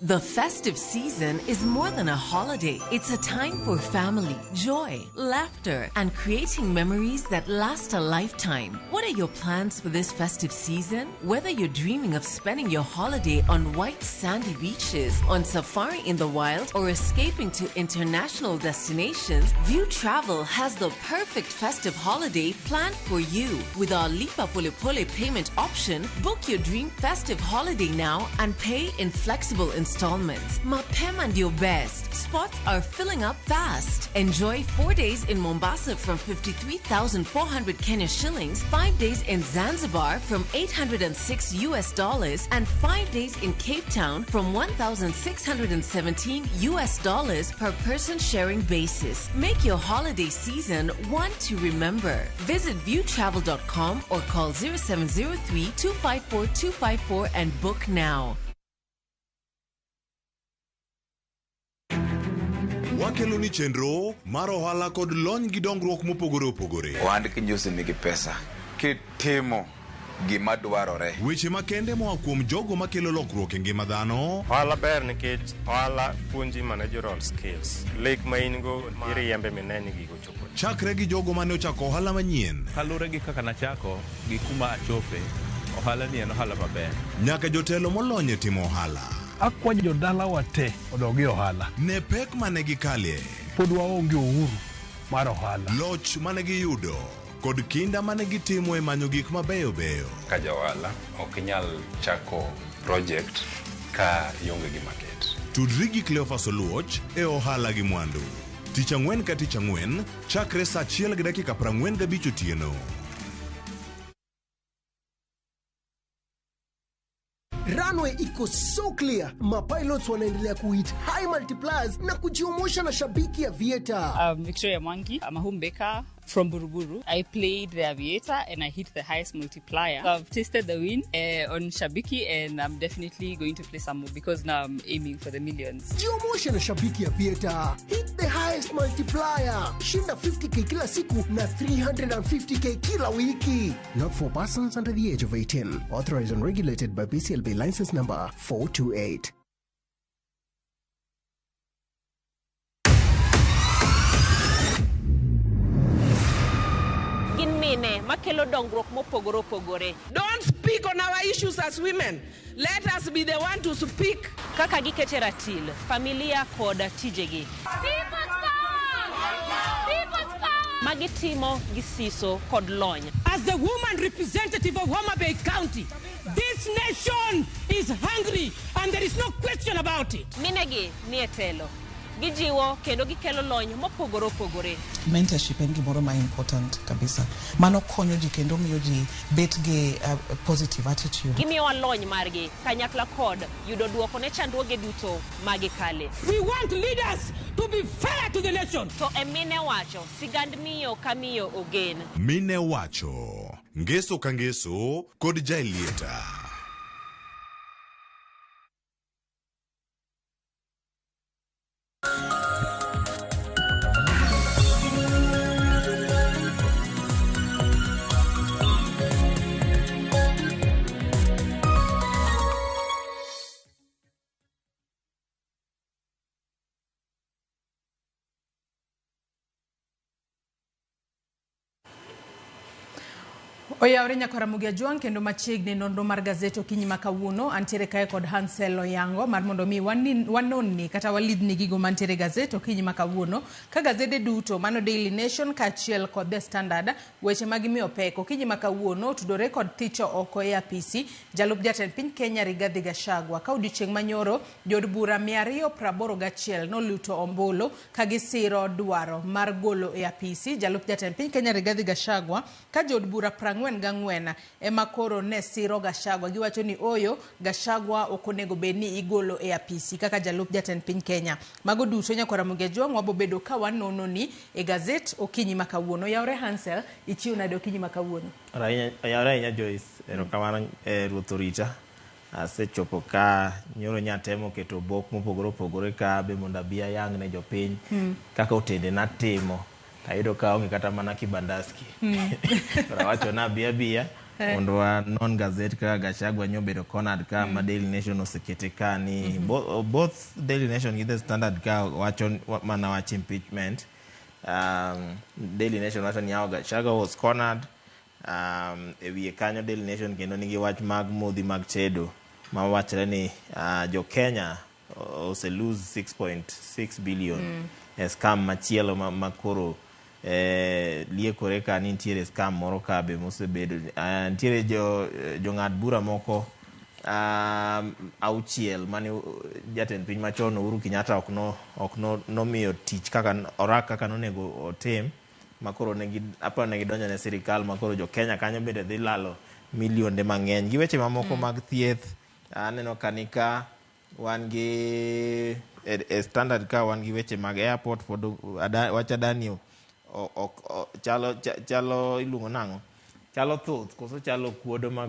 The festive season is more than a holiday. It's a time for family, joy, laughter, and creating memories that last a lifetime. What are your plans for this festive season? Whether you're dreaming of spending your holiday on white sandy beaches, on safari in the wild, or escaping to international destinations, View Travel has the perfect festive holiday planned for you. With our Lipa Pole Pole payment option, book your dream festive holiday now and pay in flexible installments. Mapema and your best. Spots are filling up fast. Enjoy 4 days in Mombasa from 53,400 Kenya shillings, 5 days in Zanzibar from $806 US, and 5 days in Cape Town from $1,617 US per person sharing basis. Make your holiday season one to remember. Visit viewtravel.com or call 0703 254 254 and book now. Wakelo ni chenro mar ohala kod lony gi dongruok mopogore opogore. Ohand kinjusi nigi pesa kitimo gima dwarore. Weche makende moa kuom jogo makelo lokruok e ngima dhano. Ohala ber nikech ohala puonji managerial skills. Lek ma in go iriembe mine ni gigo chopo. Chakre gi jogo mane ochako ohala manyien. Kaluwore gi kaka nachako gi kuma achope, ohala ni en ohala maber. Nyaka jotelo molony e timo ohala. Akwayo jodalawa te odog e ohala. Ne pek mane gikalie. Pod waonge uhuru mar ohala. Loch mane giyudo kod kinda mane gitimo e manyo gik mabeyo beyo. Ka ja ohala ok inyal chako project ka ionge gi market. Tudri gi Cleophas Oluoch e ohala gi mwandu. Tich ang'wen ka tich ang'wen, chakre saa 1:45 otieno. Runway iko so clear. Mapilots wanaendelea kuhit high multipliers na kujiumusha na shabiki Aviator. Victoria Mwangi, I'm a home baker from Buruburu. I played the Aviator and I hit the highest multiplier. So I've tasted the win on Shabiki and I'm definitely going to play some more because now I'm aiming for the millions. Jiumushe na Shabiki Aviator. Hit the highest multiplier. Shinda 50k kila siku na 350k kila wiki. Not for persons under the age of 18. Authorized and regulated by BCLB license number 428. Makelo dongruok mopogore opogore. Don't speak on our issues as women. Let us be the one to speak. Kaka gikete ratil, familia kod tijegi. People's power! People's power! Magitimo gi siso kod lony. As the woman representative of Homa Bay County, this This nation is hungry and there is no question about it. Minegi nie telo. Gijiwo kendo gikelo lony mopogore opogore. Mentorship en gimoro ma important kabisa. Mano konyo ji kendo miyo ji bet gi positive attitude. Gimiyowa lony margi kanyakla kod yudo duoko ne chandruoge duto ma gikale. We want leaders to be fair to the nation. To e mine wacho, sigand miyo ka miyo ogen. Mine wacho, ngeso ka ngeso kod Jaelieta. Oyawre nyakwara Mugia Jwang' kendo machiegni nonro mar gazet okinyi ma kawuono antiere kae kod Hansel Oyango mar mondo mi wanonni kata walidhni gigo mantiere gazet okinyi ma kawuono ka gazede duto mano Daily Nation kaachiel kod The Standard weche ma gimiyo pek okinyi ma kawuono otudore kod thicho oko e apisi jalup jatend piny Kenya Rigathi Gachagua ka odiochieng' manyoro jood bura 281 noluto ombulu ka gisiro dwaro mar golo e apisi jalup jatend piny Kenya Rigathi Gachagua ka jood bura 44 ema koro ne siro Gachagua giwacho ni oyo Gachagua ok onego bed ni igolo e apisi kaka jalup jatend piny Kenya. Mago duto nyakwara Mugia Jwang' wabobedo ka wanono ni e gazet okinyi ma kawuono. Yawre Hansel, ichiw nade okinyi ma kawuono? Oyawre ahinya Joyce, erokamano ruoth orita. Asechopo ka nyoro nyatemo keto obok mopogore opogore ka be mondo abi ayang ne jopiny kaka otende natimo. Ayudo ka onge kata mana kibandaski. Koro awacho na abi abiya mondo wanon gazet kaka Gachagua nyobedo cornered ka ma Daily Nation osekete ka ni both Daily Nation gi The Standard ka wacho mana wach impeachment. Daily Nation wacho ni how Gachagua was cornered. E wiye kanyo Daily Nation kendo nigi wach mag modhi mag tedo ma wachre ni jo Kenya ose lose 6.6 billion e scam machielo ma koro liekore ka ni nitiere scam moro ka be mosebedo. Nitiere jong'ad bura moko auchiel mane jatend piny machon Uhuru Kenyatta ok nomiyo tich kaka orak kaka nonego otim makoro negi aparo negi donjo ne sirikal makoro jo Kenya kanyo bende dhi lalo milionde mang'eny. Gi weche mamoko mag thieth aneno kanika wan gi e Standard ka wan gi weche mag airport pod wach Adani chalo iluongo nang'o chalo thuth koso chalo kuodo ma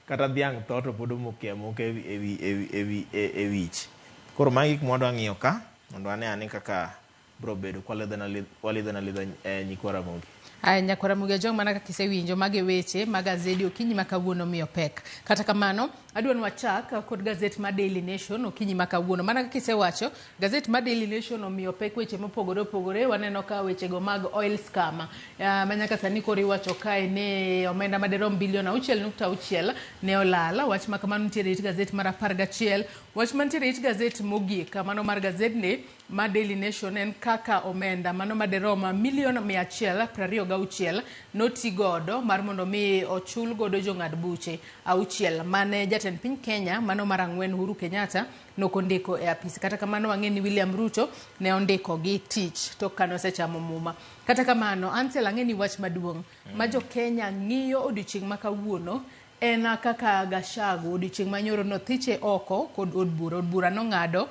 kata dhiang' tho to pod omoke amoka e wich. Koro magi gik mwadwa ng'iyo ka mondo ane ane kaka bro bedo kwalidhona lidha nyikwa Ramogi. Aya nyakwara Mugia Jwang' mana kaka isewinjo mage weche mag gazedi okinyi ma kawuono miyo pek. Kata kamano adwa ni wachak kod gazet ma Daily Nation okinyi ma kawuono. Mana kaka isewacho gazet ma Daily Nation omiyo pek weche mopogore opogore. Waneno ka wechego mag oil scam ma nyaka sani koro iwacho kae ni omenda madirom bilion 6.6 ne olal. Wach ma kamano nitiere it gazet mar 11. Wach mantiere it gazet mogik mano mar gazedni ma Daily Nation en kaka omenda mano madirom milion 126 noti godo mar mondo mi ochul godo jong'ad buche auchiel mane jatend piny Kenya mano mar 4 Uhuru Kenyatta nokondiko e apisi. Kata kamano wang'e ni William Ruto ne ondiko gi tich tok kane osechamo muma. Kata kamano Ansel ang'e ni wach maduong' ma jo Kenya ng'iyo odiochieng' ma kawuono en kaka Gachagua odiochieng' manyoro nothiche oko kod od bura. Od bura nong'ado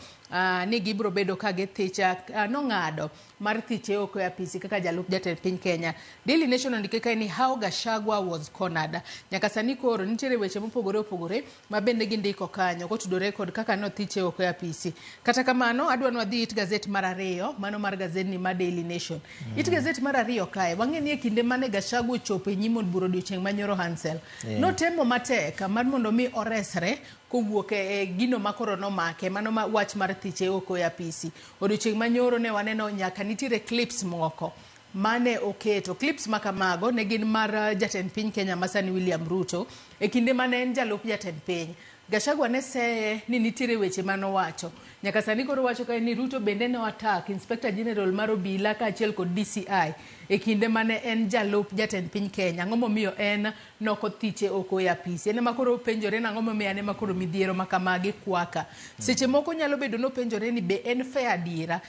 ni gibiro bedo ka githicha nong'ado mar thiche oko e apisi kaka jalup jatend piny Kenya. Daily Nation ondike kae ni how Gachagua was cornered. Nyaka sani koro nitiere weche mopogore opogore ma bende gindiko kanyo kotudore kod kaka nothiche oko e apisi. Kata kamano adwa ni wadhi it gazet mar 2 mano mar gazedni ma Daily Nation. It gazet mar 2 kae wang'e ni e kinde mane Gachagua ochopo e nyim od bura odiochieng' manyoro Hansel. Notemo matek mar mondo mi oresre kowuok e gino makoro nomake mano wach mar thiche oko e apisi. Odiochieng' manyoro ne waneno nyaka nitiere clips moko mane oketo. Clips makamago ne gin mar jatend piny Kenya masani William Ruto e kinde mane en jalup jatend piny. Gachagua ne seye ni nitiere weche manowacho. Nyaka sani koro wacho kae ni Ruto bende ne attack Inspector General mar obila kaachiel kod DCI e kinde mane en jalup jatend piny Kenya. Ang'o momiyo en nokothiche oko e apisi? En ema koro openjore ni ang'o momiyo an ema koro midhiero ma kamagi kwaka. Seche moko nyalo bedo ni openjore ni be en fair adiera.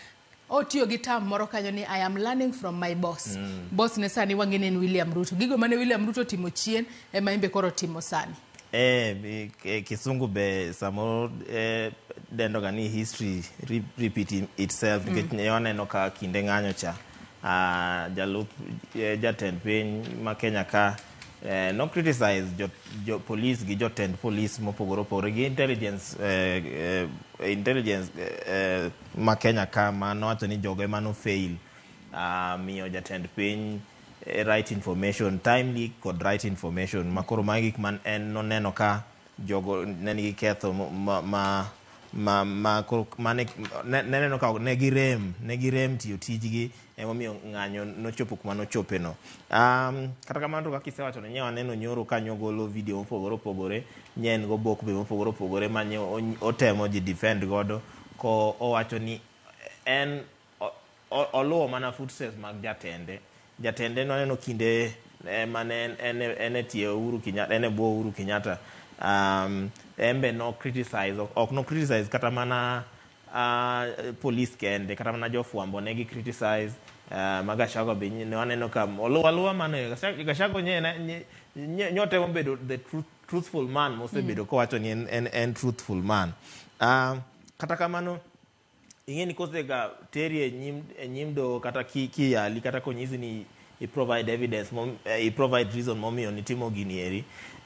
Otiyo gi term moro kanyo ni I am learning from my boss. Boss ne sani wang'e ni en William Ruto. Gigo mane William Ruto otimo chien ema en be koro otimo sani. Kisungu be samoro dendo ga ni history repeat itself nikech ne waneno ka kinde ng'anyo cha jalup jatend piny ma Kenya ka no criticize jo police gi jotend police mopogore opogore gi intelligence ma Kenya ka, ma nowacho ni jogo ema no fail miyo jatend piny right information timely kod right information. Makoro magi gik man en noneno ka jogo ne nigi ketho ma koro mane ne neno ka ne girem tiyo tijgi, emomiyo ng'anyo nochopo kuma nochope no. Kata kamano to kaka isewacho ni nye waneno nyoro ka nyogolo video mopogore opogore, nye en gobok be mopogore opogore ma nye otemo ji defend godo ko owacho ni en oluwo mana footsteps mag jatende. Jatende nwaneno kinde mane en e tie Uhuru Kenyatta, en e bwo Uhuru Kenyatta, en be no criticize, ok no criticize kata mana police kende, kata mana jofwambo ne gi criticize. Ma Gachagua be ne waneno ka oluwo aluwa mano. Gachagua nyotemo bedo the truthful man mosebedo kowacho ni en truthful man. Kata kamano ing'e ni kosega teri e nyim doho kata kiyali kata konyisi ni i provide evidence i provide reason momiyo nitimo gini eri,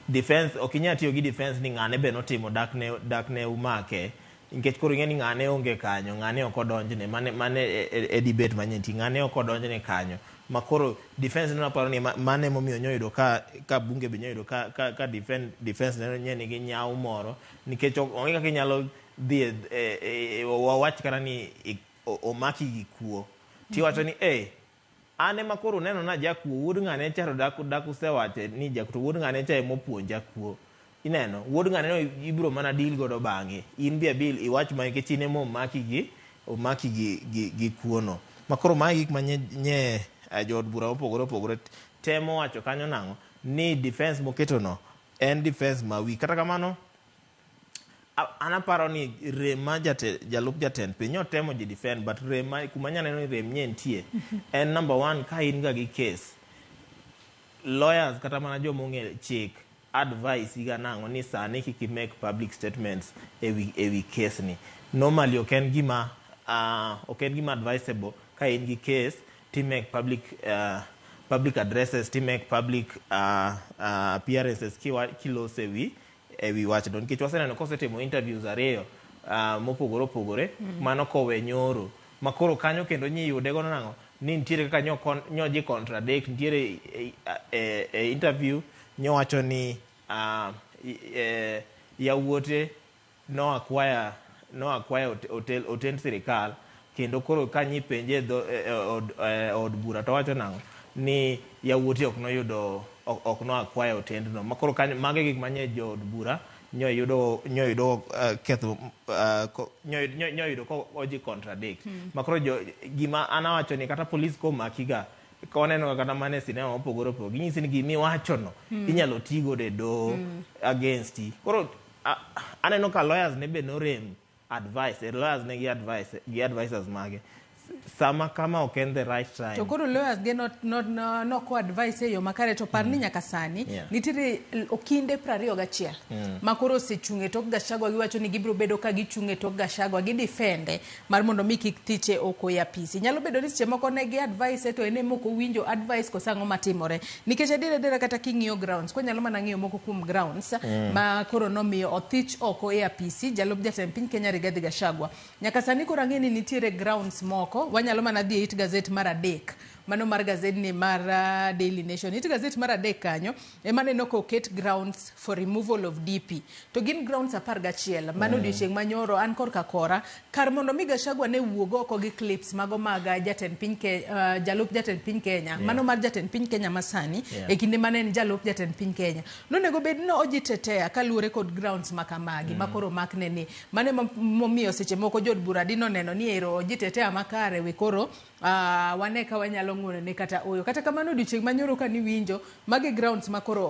defense ok inyal tiyo gi defense ni ng'ane be notimo dak ne umake, nikech koro ing'e ni ng'ane onge kanyo, ng'ane ok odonjne mane e debate manye nitie, ng'ane ok odonjne kanyo. Ma koro defense ne aparo ni mane emomiyo nyoyudo ka bunge be nyoyudo ka defense ne nye nigi nyawo moro, nikech onge kaka inyalo dhi wawach kata ni omaki gi kuo tiwacho ni an ema koro uneno na jakuo, wuod ng'ane cha, to dak usewache ni jakuo, to wuod ng'ane cha emopuonja kuo. Ineno wuod ng'ane no ibiro mana deal godo bang'e, in bi abil iwach ma nikech in ema omaki gi kuono. Ma koro magi gik ma nye jood bura mopogore opogore temo wacho kanyo nang'o ni defense moketo no en defense ma wi. Kata kamano an aparo ni rem ma jalup jatend piny nyotemo ji defend, but rem ma kuma nya neno ni rem nye nitie en number one, ka in ga gi case, lawyers kata mana joma ong'e chik advice ga nang'o ni sani kik i make public statements ewi case ni. Normally ok en gima advisable ka in gi case ti make public addresses, ti make public appearances kiloso ewi wachno, nikech waseneno kosetimo interviews ariyo mopogore opogore. Mano kowe nyoro ma koro kanyo kendo nyiyude godo nang'o ni nitiere kaka nyo ji contradict nitiere e interview nyowacho ni yawuote no acquire hotel, otend sirikal, kendo koro ka nyipenje e od bura to wacho nang'o ni yawuote ok noyudo, ok no acquire otendno. Ma koro kanyo mago e gik manye jood bura nyoyudo ketho, nyoyudo ko oji contradict. Ma koro gima an awacho ni kata police komaki ga ka waneno ga kata mana e sinema mopogore opogore, ginyisi ni gimiwacho no inyalo ti godo e doho against i. Koro aneno ka lawyers ne be norem advice, lawyers ne gi advice gi advisors mage sama kama ok en the right time. To koro lawyers ge not noko advice e yo makare, to par ni nyaka sani nitiere okinde 21 ma koro osechung' e tok Gachagua. Giwacho ni gibiro bedo ka gichung' e tok Gachagua, gidifende mar mondo mi kik thiche oko e apisi. Nyalo bedo ni seche moko ne gi advice to en ema ok owinjo advice, koso ang'o matimore? Nikech adier adiera kata king'iyo grounds ko nyalo mana ng'iyo moko kuom grounds ma koro nomiyo othich oko e apisi jalup jatend piny Kenya Rigathi Gachagua. Nyaka sani koro ang'e ni nitiere grounds moko, wanyalo mana dhi e it gazet mar adek. Mano mar gazedni mar Daily Nation. It gazet mar adek kanyo ema aneno ka oket grounds for removal of DP. To gin grounds 11. Mano odiochieng' manyoro an korka kora kar mondo mi Gachagua ne wuog oko gi clips mago mag jatend piny jalup jatend piny Kenya. Mano mar jatend piny Kenya masani e kinde mane en jalup jatend piny Kenya. Nonego bed ni ojitetea kaluwore kod grounds makamagi makoro makne ni. Mano ema momiyo seche moko jood bura dino neno ni ero ojitetea makare we koro wane ka wanyalo ng'uonone kata oyo. Kata kamano odiochieng' manyoro ka niwinjo magi grounds makoro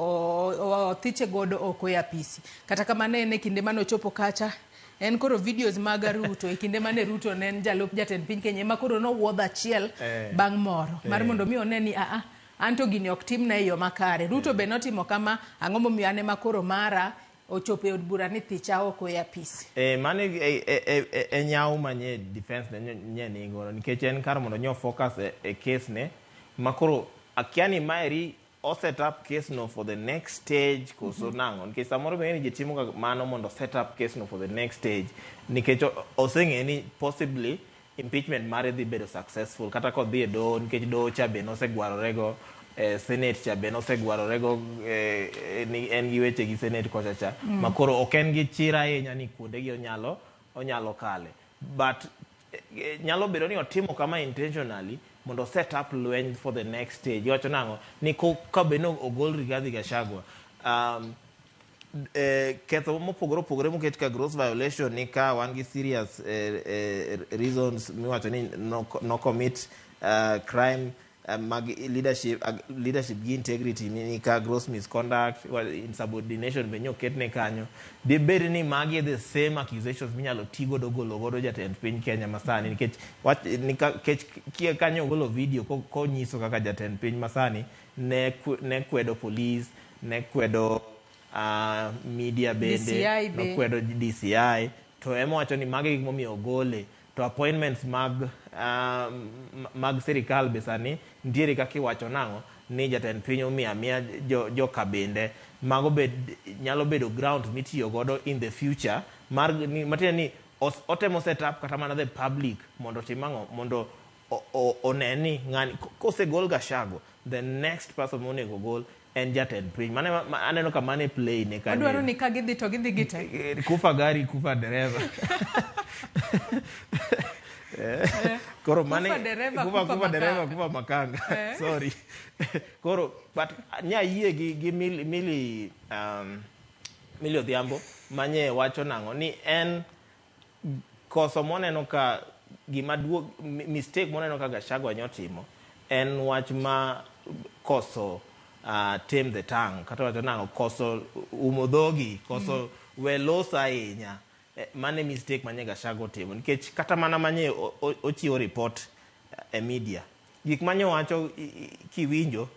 othiche godo oko e apisi. Kata kamano en e kinde mane ochopo kacha en koro videos mag Ruto e kinde mane Ruto ne en jalup jatend piny Kenya ema koro nowuodho achiel bang' moro mar mondo mi one ni an to gini ok timna e yo makare. Ruto be notimo kama, ang'o momiyo an ema koro mara ochopo e od bura ni thicha oko e apisi. Mano e nyawo manye defense ne nye nigodo nikech en kar mondo nyo focus e case ne makoro akia ni maeri o set up case no for the next stage koso nang'o nikech samoro be ni ji timo ga mano mondo set up case no for the next stage nikech oseng'e ni possibly impeachment mare dhi bedo successful kata kodhi e doho nikech doho cha be nosegwarorego, senate cha be nosegwarorego, ni en gi weche gi senate kocha cha makoro ok en gi chir ahinya ni kuonde gi onyalo kale but nyalo bedo ni otimo kama intentionally mondo set up lweny for the next stage. Iwacho nang'o ni ka bed ni ogol Rigathi Gachagua, ketho mopogore opogore moket ka gross violation ni ka wan gi serious reasons miwacho ni no commit crime mag leadership gi integrity ni ka gross misconduct, well, insubordination be nyoketne kanyo. Dibed ni magi the same accusations minyalo ti godo golo godo jatend piny Kenya masani nikech wach ni kech kanyo ogolo video konyiso kaka jatend piny masani ne kwedo police, ne kwedo media bende, DCI be. Nokwedo DCI to ema wacho ni magi gik momiyo ogole to appointments mag sirikal be sani nitiere kaka iwacho nang'o ni jatend piny omiyo amiya jo kabinde mago be nyalo bedo ground mitiyo godo in the future mar matiende ni otemo set up kata mana the public mondo otim ang'o mondo one ni ng'ani kosegol Gachagua, the next person monego gol en jatend piny. Mano aneno ka mano e play ne kanyo. Odwaro ni ka gidhi to gidhi gi te. Kufa gari kufa dereva. Koro mane Kufa dereva, kufa kufa dereva makanga. Kufa makanga. Sorry. Koro but nya yie gi Milly Odhiambo manye wacho nang'o ni en koso moneno ka gima duog mistake moneno ka Gachagua nyotimo en wach ma koso tame the tongue kata wacho nang'o koso umo dhogi koso we loso ahinya. Mane mistake manye Gachagua otimo nikech kata mana manye ochiwo report e media gik manye owacho kiwinjo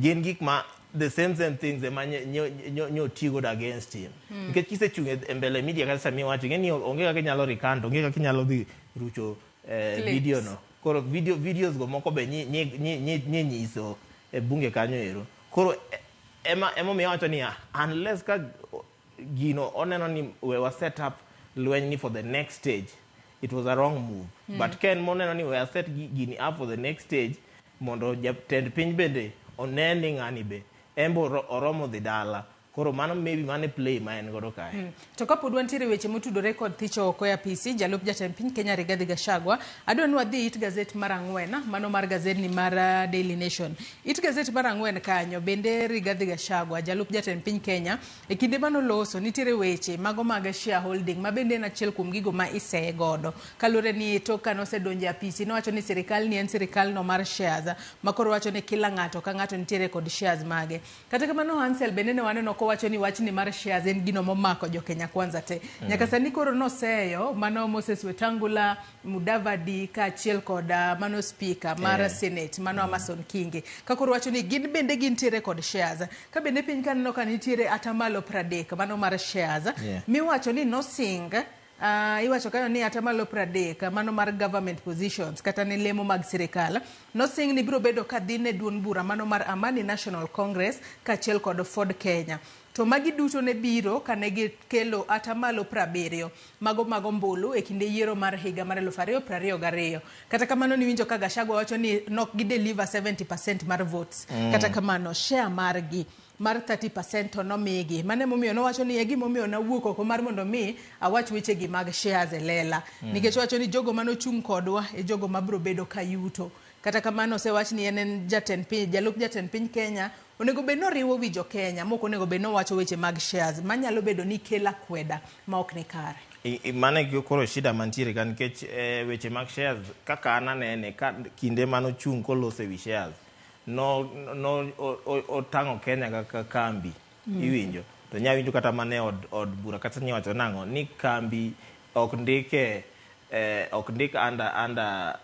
gin gik ma the same things ema nyo ti godo against him. Nikech kisechung' e mbele media kata sami wacho ing'e ni onge kaka inyalo recant, onge kaka inyalo dhi rucho Clips. video no. Koro videos go moko be nyi nyiso e bunge kanyo ero. Koro ema omiyo awacho niya unless ka gino oneno ni we wa set up lweny ni for the next stage, it was a wrong move. But ken moneno ni we are set gini up for the next stage mondo jatend piny bende one ni ng'ani be en be oromo dhi dala. Koro mano maybe mano e play ma en godo kae. To kapod wantiere weche motudore kod thicho oko e apisi jalup jatend piny Kenya Rigathi Gachagua, adwa ni wadhi it gazet mar 4, mano mar gazedni mar Daily Nation. It gazet mar 4 kanyo bende Rigathi Gachagua jalup jatend piny Kenya e kinde manoloso nitiere weche mago mag shareholding ma bende en achiel kuom gigo ma iseye godo. Kaluwore ni tok kane osedonjo e apisi nowacho ni sirikal ni en sirikal no mar shares ma koro wacho ni kila ng'ato ka ng'ato nitiere kod shares mage. Kata kamano Hansel bende ne waneno kowacho ni wachni mar shares en gino momako jo Kenya Kwanza te. Nyaka sani koro noseyo mano Moses Wetangula, Mudavadi kaachiel kod mano speaker mar Senate mano Amason Kingi. Ka koro wacho ni gin bende gintiere kod shares. Ka bende piny ka aneno ka nitiere atamalo 30 mano mar shares miwacho ni nosing iwacho kanyo ni atamalo 30 mano mar government positions kata ne lemo mag sirikal nosing ni biro bedo ka dhi ne duond bura mano mar Amani National Congress kaachiel kod Ford Kenya. To magi duto ne biro kane gikelo atamalo 70 mago mag ombulu e kinde yiero mar higa mar 2022. Kata kamano niwinjo ka Gachagua wacho ni nok gi deliver 70% mar votes. Kata kamano share margi mar 30% to nomigi. Mano emomiyo nowacho ni e gimomiyo nawuok oko mar mondo mi awach wechegi mag shares e lela. Nikech owacho ni jogo manochung' kodwa e jogo mabiro bedo ka yuto. Kata kamano osewach ni en en jatend piny, jalup jatend piny Kenya onego bed ni oriwo wi jo Kenya mok onego bed ni owacho weche mag shares manyalo bedo ni kelo akweda ma ok ni kare. Mano e koro shida mantiere ka nikech weche mag shares kaka an anene ka kinde manochung' koloso e wi shares no, no otang'o Kenya kaka kambi. Iwinjo to nya winjo kata mana e od bura kata nyiwacho nang'o ni kambi ok ndike ok ndik under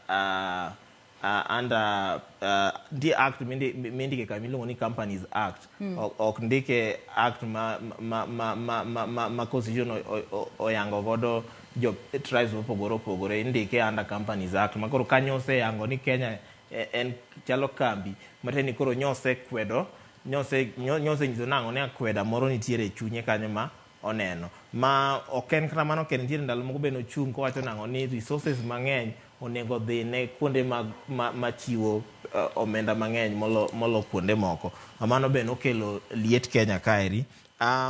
nitie act mindike kambi miluongo ni Companies Act. Ok ndike act ma constitution oyango godo jo tribes mopogore opogore, indike under Companies Act ma koro kanyo oseyango ni Kenya en chalo kambi matiende ni koro nyosekwedo nyosenyiso nang'o ni akweda moro nitiere e chunye kanyo ma oneno ma ok en kata mano kende. Nitiere ndalo moko be nochung' kowacho nang'o ni resources mang'eny onego dhi ne kuonde machiwo omenda mang'eny molo kuonde moko ma mano be nokelo liet Kenya kaeri.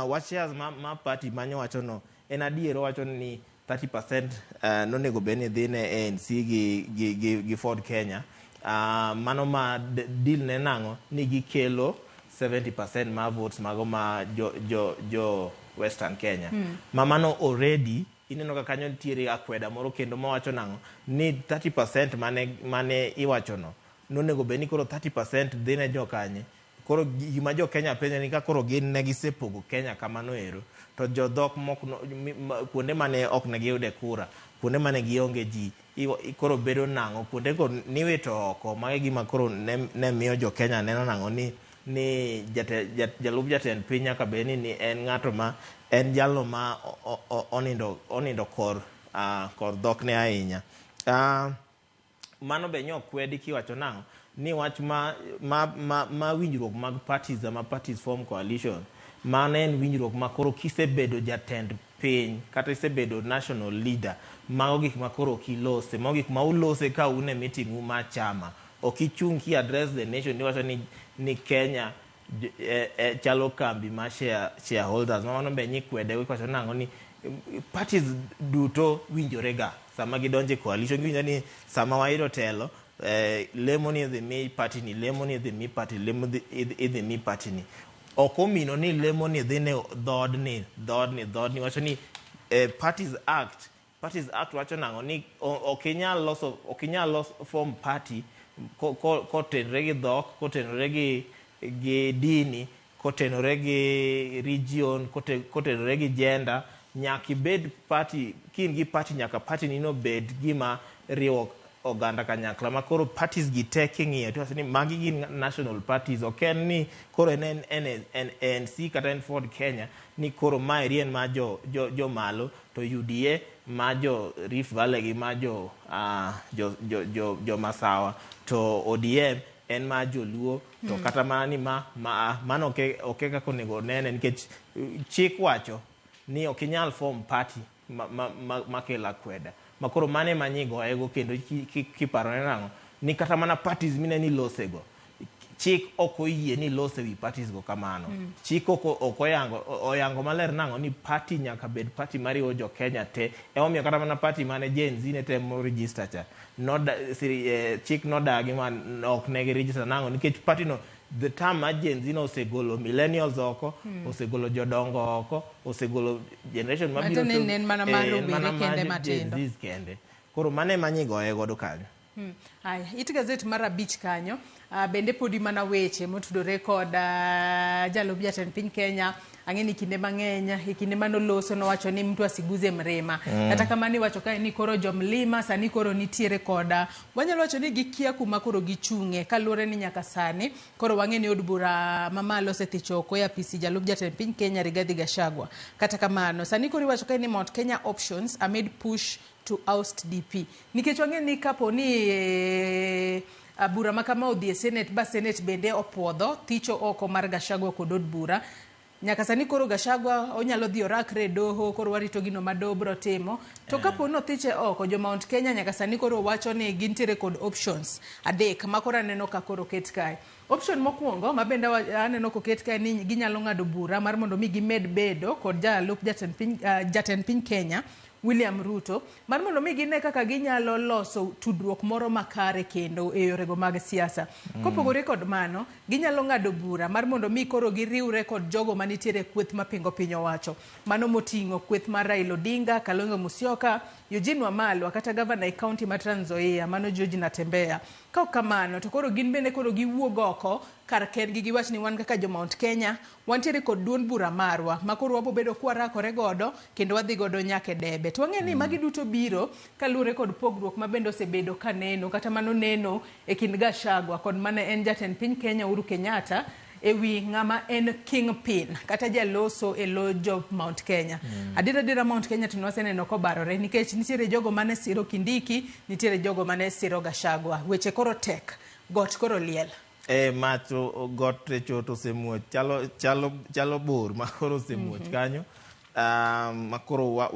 Wach shares ma party manyowacho no en adier, owacho ni 30% nonego bed ni dhi ne ANC gi Ford Kenya. Mano ma deal ne nang'o ni gikelo 70% mar votes mago ma jo Western Kenya. Ma mano already ineno ka kanyo nitiere akweda moro kendo mawacho nang'o ni 30% mane iwacho no nonego bed ni koro 30% dhi ne jokanye. Koro gima jo Kenya penjo ni ka koro gin ne gisepogo Kenya kamano ero to jodhok mok no, kuonde mane ok ne giyude kura, kuonde mane gionge ji koro bedo nang'o kuonde go niwito oko. Mago e gima koro ne miyo jo Kenya neno nang'o ni jalup jatend piny nyaka bed ni en ng'ato ma en jalno ma onindo kor dhok ne ahinya. Mano be nyokwedi kiwacho nang'o ni wach ma winjruok mag parties ama parties form coalition, mano en winjruok ma koro kisebedo jatend piny kata isebedo national leader, mago gik ma koro ok ilose, mago gik ma ulose ka un e meeting u mar chama. Ok ichung' ki address the nation iwacho ni Kenya chalo kambi mar shareholders. Mano be nyikwede iwacho nang'o ni parties duto winjore ga sama gidonjo e coalition, giwinjo ni sama wayudo telo, lemo ni idhi mi party ni, lemo ni idhi mi party, lemo idhi mi party ni. Ok omino ni lemo ni dhi ne dhoodni dhoodni dhoodni. Wacho ni Parties Act wacho nang'o ni ok inyal loso form party kotenore gi dhok, kotenore gi dini, kotenore gi region, kotenore gi gender. Nyaka ibed party ka in gi party, nyaka party ni no bed gima riwo oganda kanyakla. Ma koro parties gi te king'iyo to iwacho ni magi gin national parties. Ok en ni koro en ANC kata en Ford Kenya ni koro maeri en ma jo malo to UDA ma jo Rift Valley gi ma jo Masawa to ODM en ma joluo to kata mana ni ma mano ok e kaka onego nene nikech chik wacho ni ok inyal form party makelo akweda. Ma koro mano ema nyigoyego kendo kiparo ne nang'o ni kata mana parties mine ni losego, chik ok oyie ni lose wi parties go kamano. Chik ok oyango maler nang'o ni party nyaka bed party mariwo jo Kenya te. Emomiyo kata mana party mane Gen Z ne temo register cha chik nodagi ma ok ne gi register nang'o nikech party no, the term mar Gen Z no osegolo millennials oko, osegolo jodongo oko, osegolo generation mabiro. Matiende ni en mana mar en mana rowere kende mar Gen matindo. Zs kende. Koro mano ema nyigoye godo kanyo. Aya, it gazet mar 5 kanyo bende podi mana weche motudore kod jalup jatend piny Kenya. Ang'e ni kinde mang'eny e kinde manoloso nowacho ni mtu asiguze mlima. Kata kamano iwacho kae ni koro jomlima sani koro nitiere koda wanyalo wacho ni gikia kuma koro gichung'e kaluwore ni nyaka sani koro wang'e ni od bura mamalo osethicho oko e apisi jalup jatend piny Kenya Rigathi Gachagua. Kata kamano sani koro iwacho kae ni Mount Kenya options amid push to oust DP nikech wang'e ni kapo ni bura ma kama odhi e Senate ba Senate bende opuodho thicho oko mar Gachagua kod od bura. Nyaka sani koro Gachagua onyalo dhi orakre e doho, koro warito gino ma doho biro timo. To kapo ni othiche oko, jo Mount Kenya nyaka sani koro wacho ni gintiere kod options adek ma koro aneno ka koro oket kae. Option mokwongo ma bende aneno koket kae ni ginyalo ng'ado bura mar mondo mi gimed bedo kod jalup jatend piny Kenya William Ruto mar mondo mi gine kaka ginyalo loso tudruok moro makare kendo e yorego mag siasa. Kopogore kod mano, ginyalo ng'ado bura mar mondo mi koro giriwre kod jogo manitiere e kweth mapingo piny owacho. Mano moting'o kweth mar Raila Odinga, Kalonzo Musyoka, Eugene Wamalwa kata gavana e kaunti ma Trans Nzoia mano George Natembeya. Kaok kamano to koro gin bende koro giwuog oko kar kendgi giwach ni wan kaka jo Mount Kenya wantiere kod duond bura marwa ma koro wabo bedo kwarakore godo kendo wadhi godo nyaka e debe. To wang'e ni magi duto biro kaluwore kod pogruok ma bende osebedo ka neno kata mano neno e kind Gachagua kod mane en jatend piny Kenya Uhuru Kenyatta e wi ng'ama en kingpin kata jaloso e lo jo Mount Kenya. Adiera adiera Mount Kenya to nwaseneno kobarore nikech nitiere jogo mane siro Kindiki, nitiere jogo mane siro Gachagua. Weche koro tek, got koro liel. Mach got to osemuoch, chalo bor ma koro osemuoch kanyo. Ma koro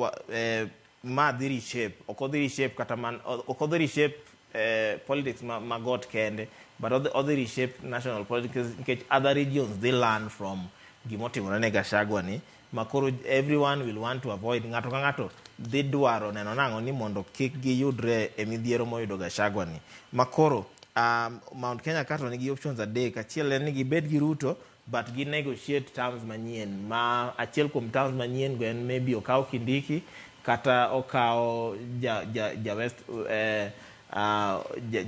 ma dhi reshape, ok odhi reshape kata man, ok odhi reshape politics ma got kende, but odhi reshape national politics nikech other regions dhi learn from gimotimore ne Gachagua ni, ma koro everyone will want to avoid. Ng'ato ka ng'ato dhi dwaro neno nang'o ni mondo kik giyudre e midhiero moyudo Gachagua ni. Ma koro Mount Kenya kato nigi options adek. Achiel en ni gibed gi Ruto but gi negotiate terms manyien. Ma achiel kuom terms manyien go en maybe okaw Kindiki kata okaw ja West,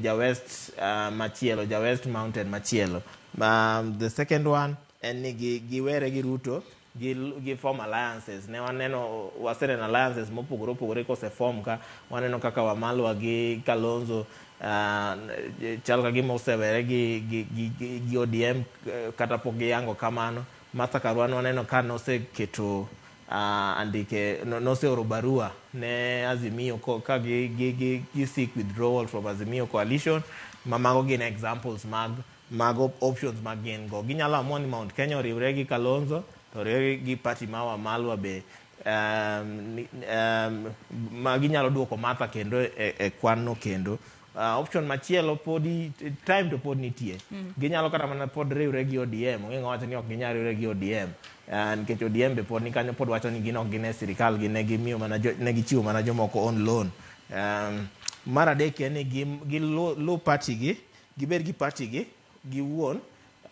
ja West machielo, ja West Mountain machielo. The second one en ni giwere gi Ruto, gi form alliances. Ne waneno, waseneno alliances mopogore opogore kose form ka. Waneno kaka Wamalwa gi Kalonzo chal ka gima osewere gi ODM kata pok giyango kamano. Martha Karua waneno ka noseketo andike, noseoro barua ne Azimio ka gi seek withdrawal from Azimio coalition. Ma mago gin examples mag options mag gin go. Ginyalo amua ni Mount Kenya oriwre gi Kalonzo to oriwre gi party ma Wamalwa be, ma ginyalo duoko Martha kendo e kwan no kendo. Option machielo podi time to pod nitie. Ginyalo kata mana pod riwre gi ODM. Onge ng'ama wacho ni ok ginyal riwre gi ODM. Nikech ODM be pod ni kanyo, pod wacho ni gin ok gin e sirikal, gin ne gimiyo mana ne gichiwo mana jomoko on loan. Mar adek en ni gi lu party gi, gibed gi party gi giwuon,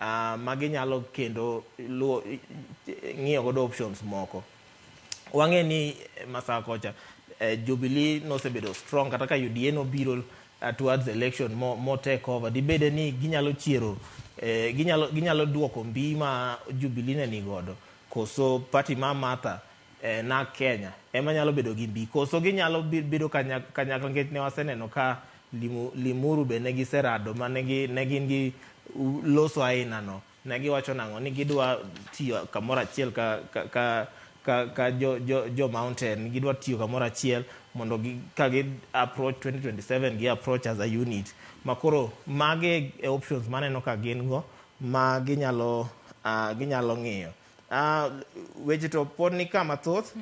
ma ginyalo kendo ng'iyo godo options moko. Wang'e ni Masawa kocha Jubilee nosebedo strong kata ka UDA nobiro towards election mo take over. Dibede ni ginyalo chiero, ginyalo duoko mbi ma Jubilee ne nigodo, koso party ma Martha na Kenya ema nyalo bedo gi mbi, koso ginyalo bedo kanyakla nikech ne waseneno ka Limuru be ne giserado ma ne gin gi loso aina no. Ne giwacho nang'o ni gidwa tiyo kamoro achiel ka jo Mountain, gidwa tiyo kamoro achiel mondo ka gi approach 2027 gi approach as a unit. Ma koro mage e options maneno ka gin go ma ginyalo ng'iyo. Weche to pod ni ka mathoth.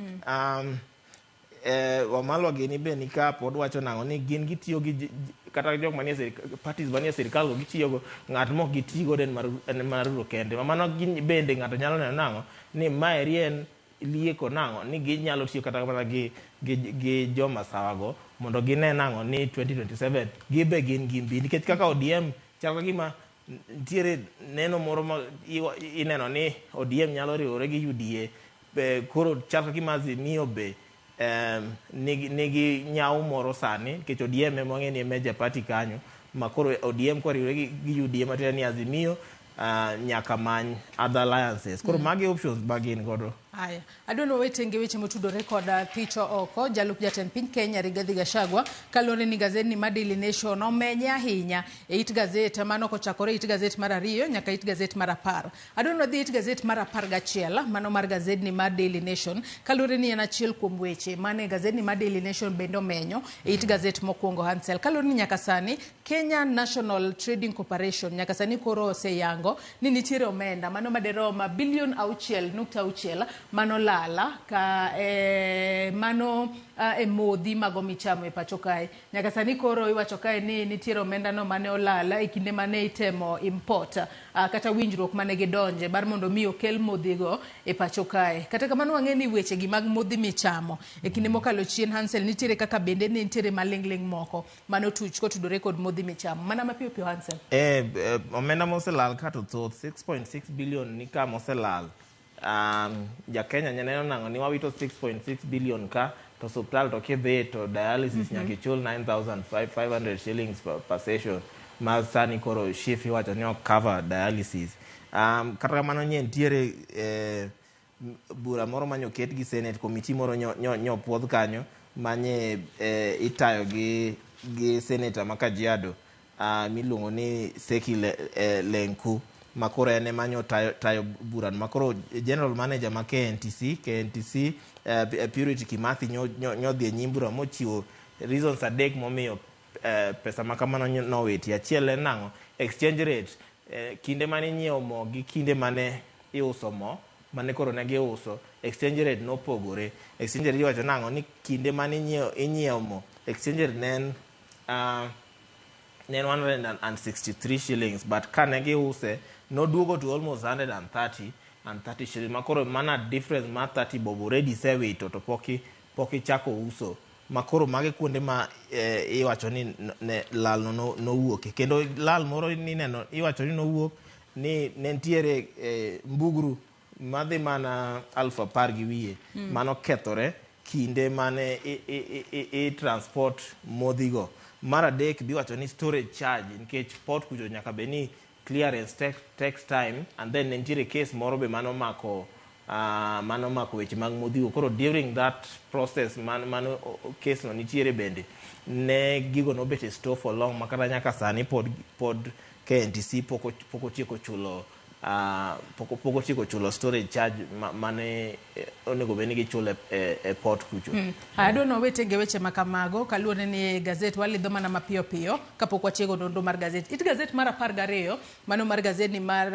Wamalwa gini be ni ka pod wacho nang'o ni gin gitiyo gi kata jok manie parties manie sirikal go gitiyo go, ng'at mok giti godo en mar Ruto kende. Ma mano bende ng'ato nyalo neno nang'o ni maeri en lieko nang'o ni ginyalo tiyo kata mana gi joma sawa go mondo gine nang'o ni 2027 gibe gin gi mbi, nikech kaka ODM chal ka gima nitiere neno moro ma ineno ni ODM nyalo riwore gi UDA. Koro chal ka gima Azimio be nigi nyau moro sani nikech ODM ema wang'e ni e major party kanyo, ma koro ODM koriwore gi UDA matiende ni Azimio nyaka many other alliances. Koro magi options ma gin godo. Haya, adwa ni wawetenge weche motudore kod thicho oko jalup jatend piny Kenya Rigathi Gachagua kaluwore ni gazedni mar Daily Nation omenye ahinya e it gazet mano kochakore e it gazet mar 2 nyaka it gazet mar 10. Adwa ni wadhi e it gazet mar 11 mano mar gazedni mar Daily Nation kaluwore ni en achiel kuom weche mane gazedni mar Daily Nation bende omenyo e it gazet mokwongo Hansel. Kaluwore ni nyaka sani Kenya National Trading Corporation nyaka sani koro oseyango ni nitiere omenda mano maderom bilion 6.6 mano lala ka mano e modhi mago michamo e pacho kae. Nyaka sani koro iwacho kae ni nitiere omenda no mane olala e kinde mane itemo import kata winjruok mane gidonje bar mondo mi okel modhigo e pacho kae. Kata kamano wang'e ni weche gi mag modhi michamo e kinde mokalo chien Hansel nitiere kaka bende ne nitiere maling'ling moko mano tuch kotudore kod modhi michamo. Mana mapiyo piyo Hansel. Omenda moselal ka to thoth 6.6 billion ni ka moselal. Ja Kenya nyaneno nang'o ni wawito 6.6 billion ka to osiptal to kidhi to dialysis nyaka ichul 9500 shillings per session ma sani koro SHIF iwacho ni ok cover dialysis. Kata kamano nye nitiere bura moro manyo ket gi Senate committee moro nyo puodh kanyo manye itayo gi senator ma Kajiado miluongo ni Seki Lenku makoro en ema nyo tayo burano. Makoro general manager ma KNTC Purity Kimathi nyo dhi e nyim bura mochiwo reasons 3 momiyo pesa ma kamano nowiti. Achiel en nang'o? Exchange rate. Kinde mane inyiewo mo gi kinde mane iuso mo mane koro ne giuso, exchange rate nopogore. Exchange rate iwacho nang'o? Ni kinde mane inyiewo mo, exchange rate ne en 163 shillings, but kane giuse noduogo to almost 130 and 30 shillings. Makoro mana difference mar 30 bob already isewito to pok ichako uso. Makoro mage kuonde ma iwacho ni lal no nowuok. Kendo lal moro nineno iwacho ni nowuok ni ne nitiere mbugru madhi mana 10,000 mano kethore kinde mane i transport modhigo. Mar adek biwacho ni storage charge nikech port kucho nyaka bed ni clearance takes time, and then nitiere case moro be mano mako weche mag modhigo. Koro during that process mano case no nitiere bende ne gigo nobet e store for long makata nyaka sani pod KNTC pok otieko chulo pok otieko chulo storage charge mane onego bed ni gichulo e port kucho. Adwa ni wawetenge weche makamago kaluwore ni gazet walidho mana mapiyo piyo kapok watieko nonro mar gazet. It gazet mar 12 mano mar gazet ni mar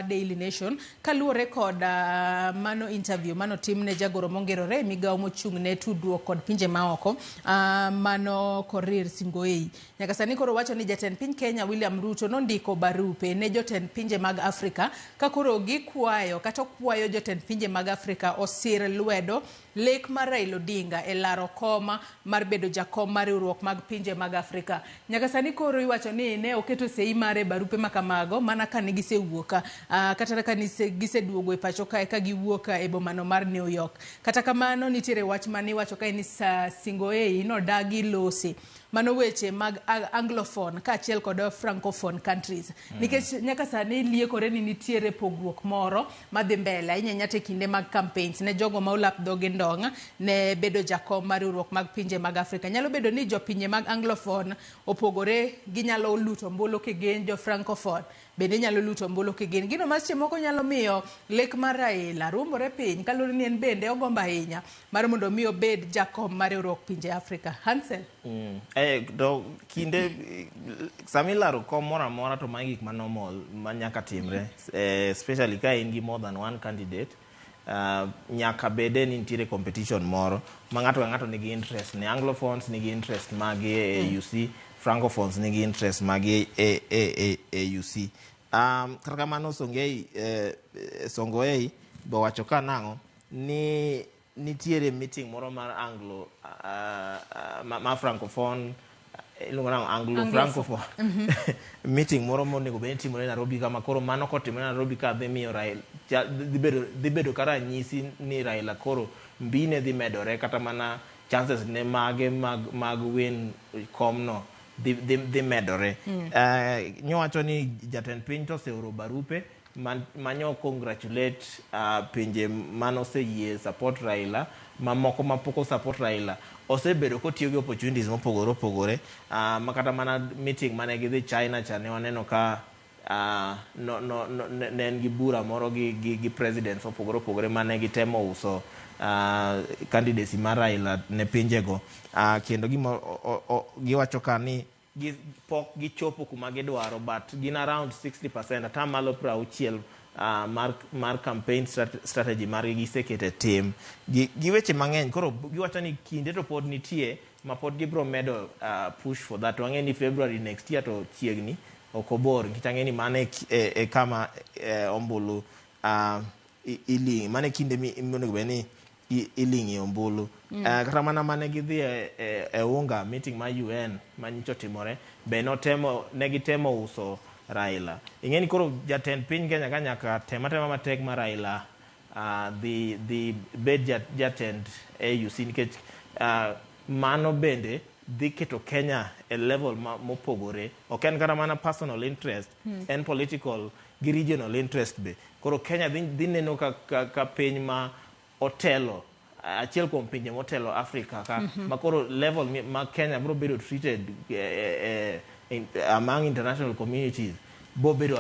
Daily Nation kaluwore kod mano interview mano timne jagoro mongerore e migawo mochung' ne tudruok kod pinje maoko mano Korir Sing'oei. Nyaka sani koro wacho ni jatend piny Kenya William Ruto nondiko barupe ne jotend pinje mag Afrika ka koro gikwayo kata okwayo jotend pinje mag Afrika osir lwedo lek mar Raila Odinga e laro koma mar bedo jakom mar riwruok mag pinje mag Afrika. Nyaka sani koro iwacho ni ne oketo sei mare barupe makamago mana kane gisewuok kata ka giseduogo e pacho kae ka giwuok e bomano mar New York. Kata kamano nitiere wach mane iwacho kae ni Sing'oei nodagi lose mano weche mag Anglophone kaachiel kod Francophone countries. Nikech nyaka sani liekore ni nitiere pogruok moro madhi mbele ahinya ahinya te kinde mag campaigns ne jogo ma olap dhogi ndong' ne bedo jakom mar riwruok mag pinje mag Afrika. Nyalo bedo ni jopinje mag Anglophone opogore, ginyalo luto ombulu kigin, jo Francophone bende nyalo luto ombulu kigin. Gino ma seche moko nyalo miyo lek mar Raila ruombore piny kaluwore ni en bende ogombo ahinya mar mondo mi obed jakom mar riwruok pinje Afrika. Hansel. To kinde sama ilaro kom moro amora to magi gik ma normal ma nyaka timre, especially ka in gi more than one candidate. Nyaka bede ni nitiere competition moro ma ng'ato ka ng'ato nigi interest ne. Anglophones nigi interest magi e AUC, Francophones nigi interest magi e AUC. Kata kamano Song'oei be owacho ka nang'o ni nitiere meeting moro mar Anglo ma Francophone iluongo nang'o Anglo Francophone meeting moro monego bed ni timore Nairobi kama. Koro mano kotimore Nairobi ka dhi miyo Raila dhi bedo ka ranyisi ni Raila koro mbine dhi medore kata mana chances ne mage mag win komno dhi medore. Nyowacho ni jatend piny to oseoro barupe Manyo congratulate pinje manoseyie support Raila, mamoko mapok support Raila osebedo kotiyo gi opportunities mopogore opogore, makata mana meeting mane gidhi China cha ne waneno ka no, no, no, ne en gi bura moro gi presidents mopogore opogore mane gitemo uso candidacy mar Raila ne pinjego, kendo gima giwacho ka ni pok gichopo kuma gidwaro, but gin around 60%, 60% mar campaign strategy margi gisekete tim gi weche mang'eny. Koro giwacho ni kinde to pod nitie ma pod gibro medo push for that. Wang'e ni February next year to chiegni, ok obor, nikech ang'e ni mano e kama ombulu iling', mano e kinde monego bed ni iling'e ombulu. Kata mana mane gidhi e unga meeting mar UN manyicho timore be notemo, ne gitemo uso Raila. Ing'e ni koro jatend piny Kenya ka nyaka tem atema matek mar Raila dhi bed jatend AUC, nikech mano bende dhi keto Kenya e level mopogore. Ok en kata mana personal interest, en political gi regional interest be. Koro Kenya dhi neno ka piny ma otelo, achiel kuom pinje motelo Africa ka, ma koro level ma Kenya biro bedo treated among international communities bo bedo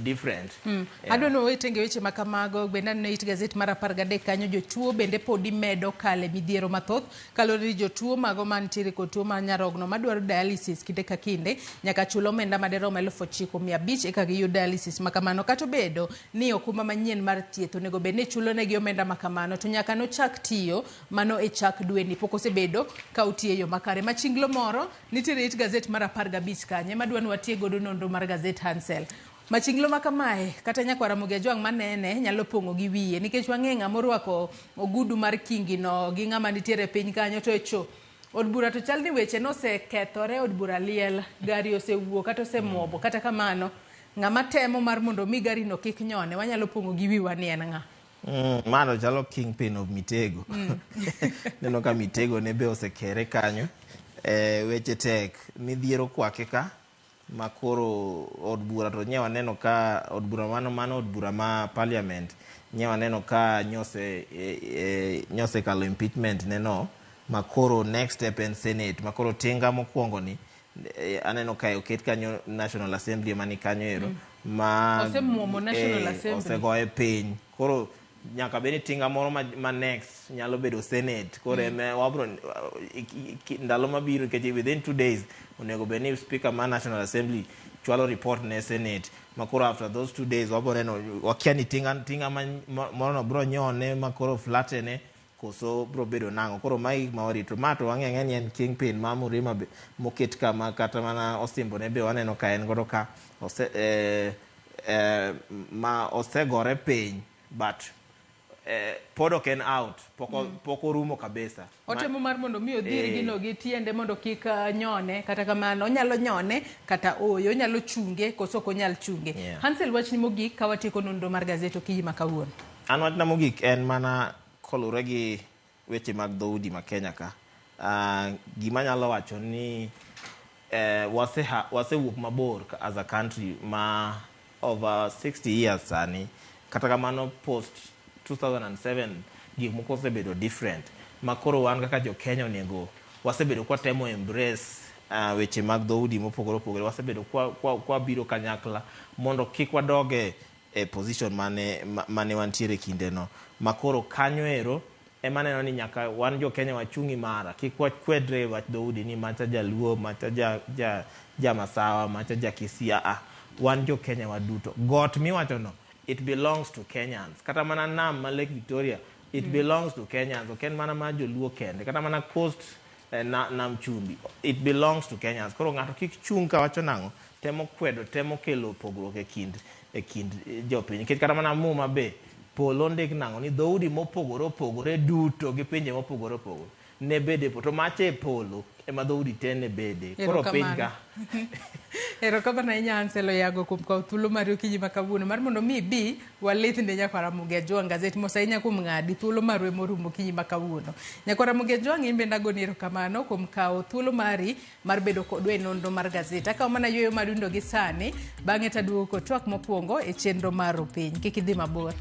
different. Yeah. Adwa ni wawetenge weche ma kamago bende aneno it gazet mar 13 kanyo. Jotuo bende podi medo kale midhiero mathoth kaluwore ni jotuo mago mantiere kod tuo mar nyarogno madwaro dialysis kinde ka kinde nyaka chul omenda maderom 9,500 eka giyud dialysis ma kamano. Kata obedo ni okumba manyien mar thieth onego bed ni chulo negi omenda ma kamano, to nyaka nochak tiyo mano e chak dweni pok osebedo ka otiyo e yo makare. Machinglo moro nitiere it gazet mar 15 kanyo ema adwa ni watie godo nonro mar gazet Hansel. Machinglo ma kamae kata nyakwar Ramogi Ajwang' manene nyalo pong'o gi wiye, nikech wang'e ng'ama orwako ogudu mar kingi no gi ng'ama nitiere piny kanyo to e cho od bura to chal ni weche nosekethore, od bura liel, gari osewuok kata osemuobo. Kata kamano ng'ama temo mar mondo mi gari no kik nyone wanyalo pong'o gi wiwa ni en ng'a. Mano chalo kingpin of Mitego. Neno ka Mitego ne be osekere kanyo. Weche tek, midhiero kwake ka ma koro od bura to nye waneno ka od bura mano od bura ma parliament nye waneno ka nyose kalo impeachment neno ma koro next step en Senate ma koro tinga mokwongo ni aneno ka oket kanyo National Assembly mani kanyo ero ma osemuomo National Assembly, osegoye piny. Koro nyaka bed ni tinga moro ma next nyalo bedo Senate. Koro eme wabro ndalo mabiro, nikech within 2 days onego bed ni speaker mar National Assembly chwalo report ne Senate, ma koro after those 2 days wabro neno. Wakia ni tinga moro no bro nyone ma koro flatene koso bro bedo nang'o. Koro magi gik ma warito. Ma to wang'e ni en kingpin ma Murima be moket kama, kata mana osimbo ne be waneno ka en godo ka ose, ma osegore piny, but pod ok en out, pok orumo kabisa. Otemo mar mondo mi odhir gino gi tiende mondo kik nyone. Kata kamano onyalo nyone kata oyo, onyalo chunge koso ok onyal chunge. Hansel, wachni mogik ka watieko nonro mar gazet okinyi ma kawuono. An wachna mogik en mana kolure gi weche mag dhoudi ma Kenya ka. Gima anyalo wacho ni wasewuok mabor as a country ma over 60 years sani. Kata kamano post 2007 gik moko osebedo different, ma koro wan kaka jo Kenya onego wasebedo kwa temo embrace weche mag dhoudi mopogore opogore. Wasebedo kwa biro kanyakla mondo kik wadoge e position mane wantiere kindeno, ma koro kanyo ero ema neno ni nyaka wan jo Kenya wachung' imara, kik wakwedre wach dhoudi ni macha Jaluo, macha ja Masawa, macha ja Kisii. Wan jo Kenya waduto. Got miwachono, it belongs to Kenyans. Kata mana nam ma Lake Victoria, it belongs to Kenyans. Ok en mana mar joluo kende. Kata mana coast nam chumbi, it belongs to Kenyans. Koro ng'ato kik chung' kawacho nang'o, temo kwedo, temo kelo pogruok e kind jopiny. Nikech kata mana Muma be, polo ndik nang'o ni dhoudi mopogore opogore duto gi pinje mopogore opogore ne bede to mache e polo. ema dhoudi te ne bede. Koro piny ka Erokamano ahinya Anselo Yago kuom kawo thuolo mari okinyi ma kawuono mar mondo mi ibi walith ne nyakwar Ramogi Ajwang' gazet mos ahinya kuom ng'adi thuolo marwa morumo okinyi ma kawuono. Nyakwar Ramogi Ajwang' in bende agoni erokamano kuom kawo thuolo mari mar bedo kodwa e nonro mar gazet. Akawo mana yueyo madundo gi sani bang'e taduogo kod twak mokwongo e chenro mar Rupiny. Kik idhi mabor.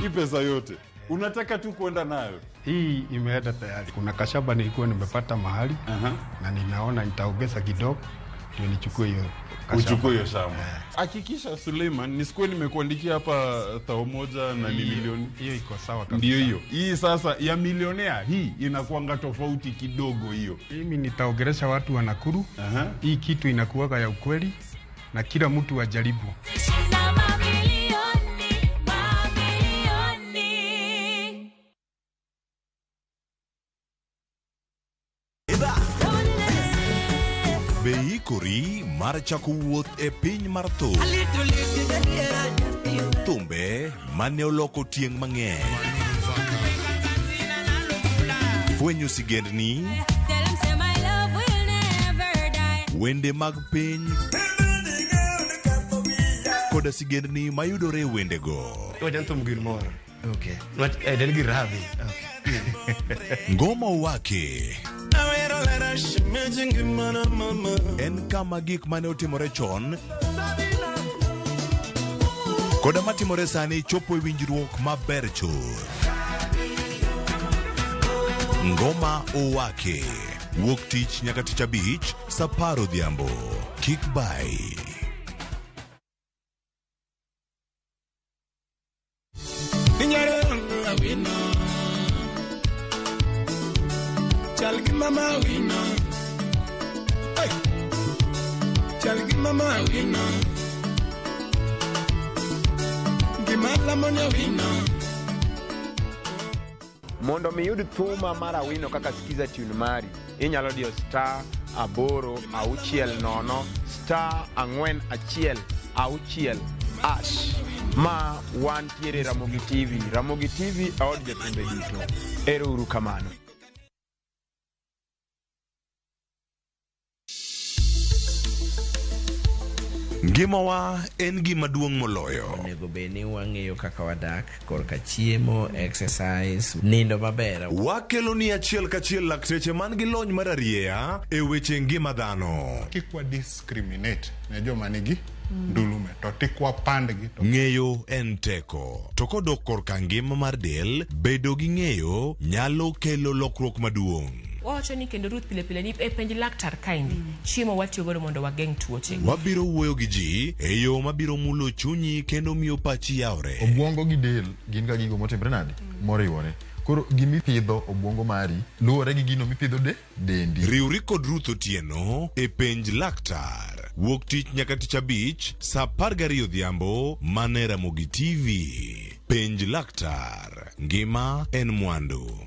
Hii pesa yote unataka tu kwenda nayo. Hii imeenda tayari. Kuna kashamba nilikuwa nimepata mahali na ninaona nitaongeza kidogo ndio nichukue hiyo kashamba. Uchukue hiyo shamba. Hakikisha Suleiman, nisikuwe nimekuandikia hapa 1,000 na ni milioni. Hiyo iko sawa kabisa. Ndio hiyo. Hii sasa ya milionea hii inakuanga tofauti kidogo hiyo. Mimi nitaongelesha watu wa Nakuru. Hii kitu inakuwaga ya ukweli na kila mtu ajaribu. Shinda mamilioni, mamilioni. Be ikori mar chako wuoth e piny mar thum? Thumbe mane oloko tieng' mang'eny. Fwenyo sigendni, Tell 'em say my love will never die. wende mag piny koda sigendni mayudore e wendego. Wacha thum gir moro. Okay. Nwach en gir ravi. Ngoma Wake en kama gik mane otimore chon koda matimore sani chopo e winjruok maber chuth. Ngoma Owake wuok tich nyaka tich abich saa 10 odhiambo. Kik bai. Chal gi mama wino. Hey. Chal gi mama wino. Gima lamo ni wino. Mondo mi yud thuma mar Awino kaka skiza tune mari, inyalo diyo star 8 6 0 star 4 1 6 hash. Ma wantiere Ramogi TV. Ramogi TV e od jothumbe duto. Ero uru kamano. Ngimawa en gima duong' moloyo. Onego bed ni wang'eyo kaka wadak korka chiemo, exercise, nindo maber. Wakelo ni achiel kachiel lakteche man gi lony mar arieya e weche ngima dhano. Kik wa discriminate ne joma nigi ndulume to tik wapandgi to Ng'eyo en teko. To kodok korka ngima mar del, bedo gi ng'eyo nyalo kelo lokruok maduong'. Wawacho ni kendo Ruth pile pile ni e penj laktar kaendi chiemo watiyo godo mondo wageng' tuoche. Wabiro wuoyo gi ji e yo mabiro mulo chunyi kendo miyo pachi yawre. Obwongo gi del gin ga gigo motimre nade? Moriwore. Koro gimipidho obwongo mari luwore gi gino mipidho de dendi. Riwri kod Ruth Otieno e penj laktar. Wuok tich nyaka tich abich saa 12 odhiambo mana e Ramogi TV. Penj laktar. Ngima en mwandu.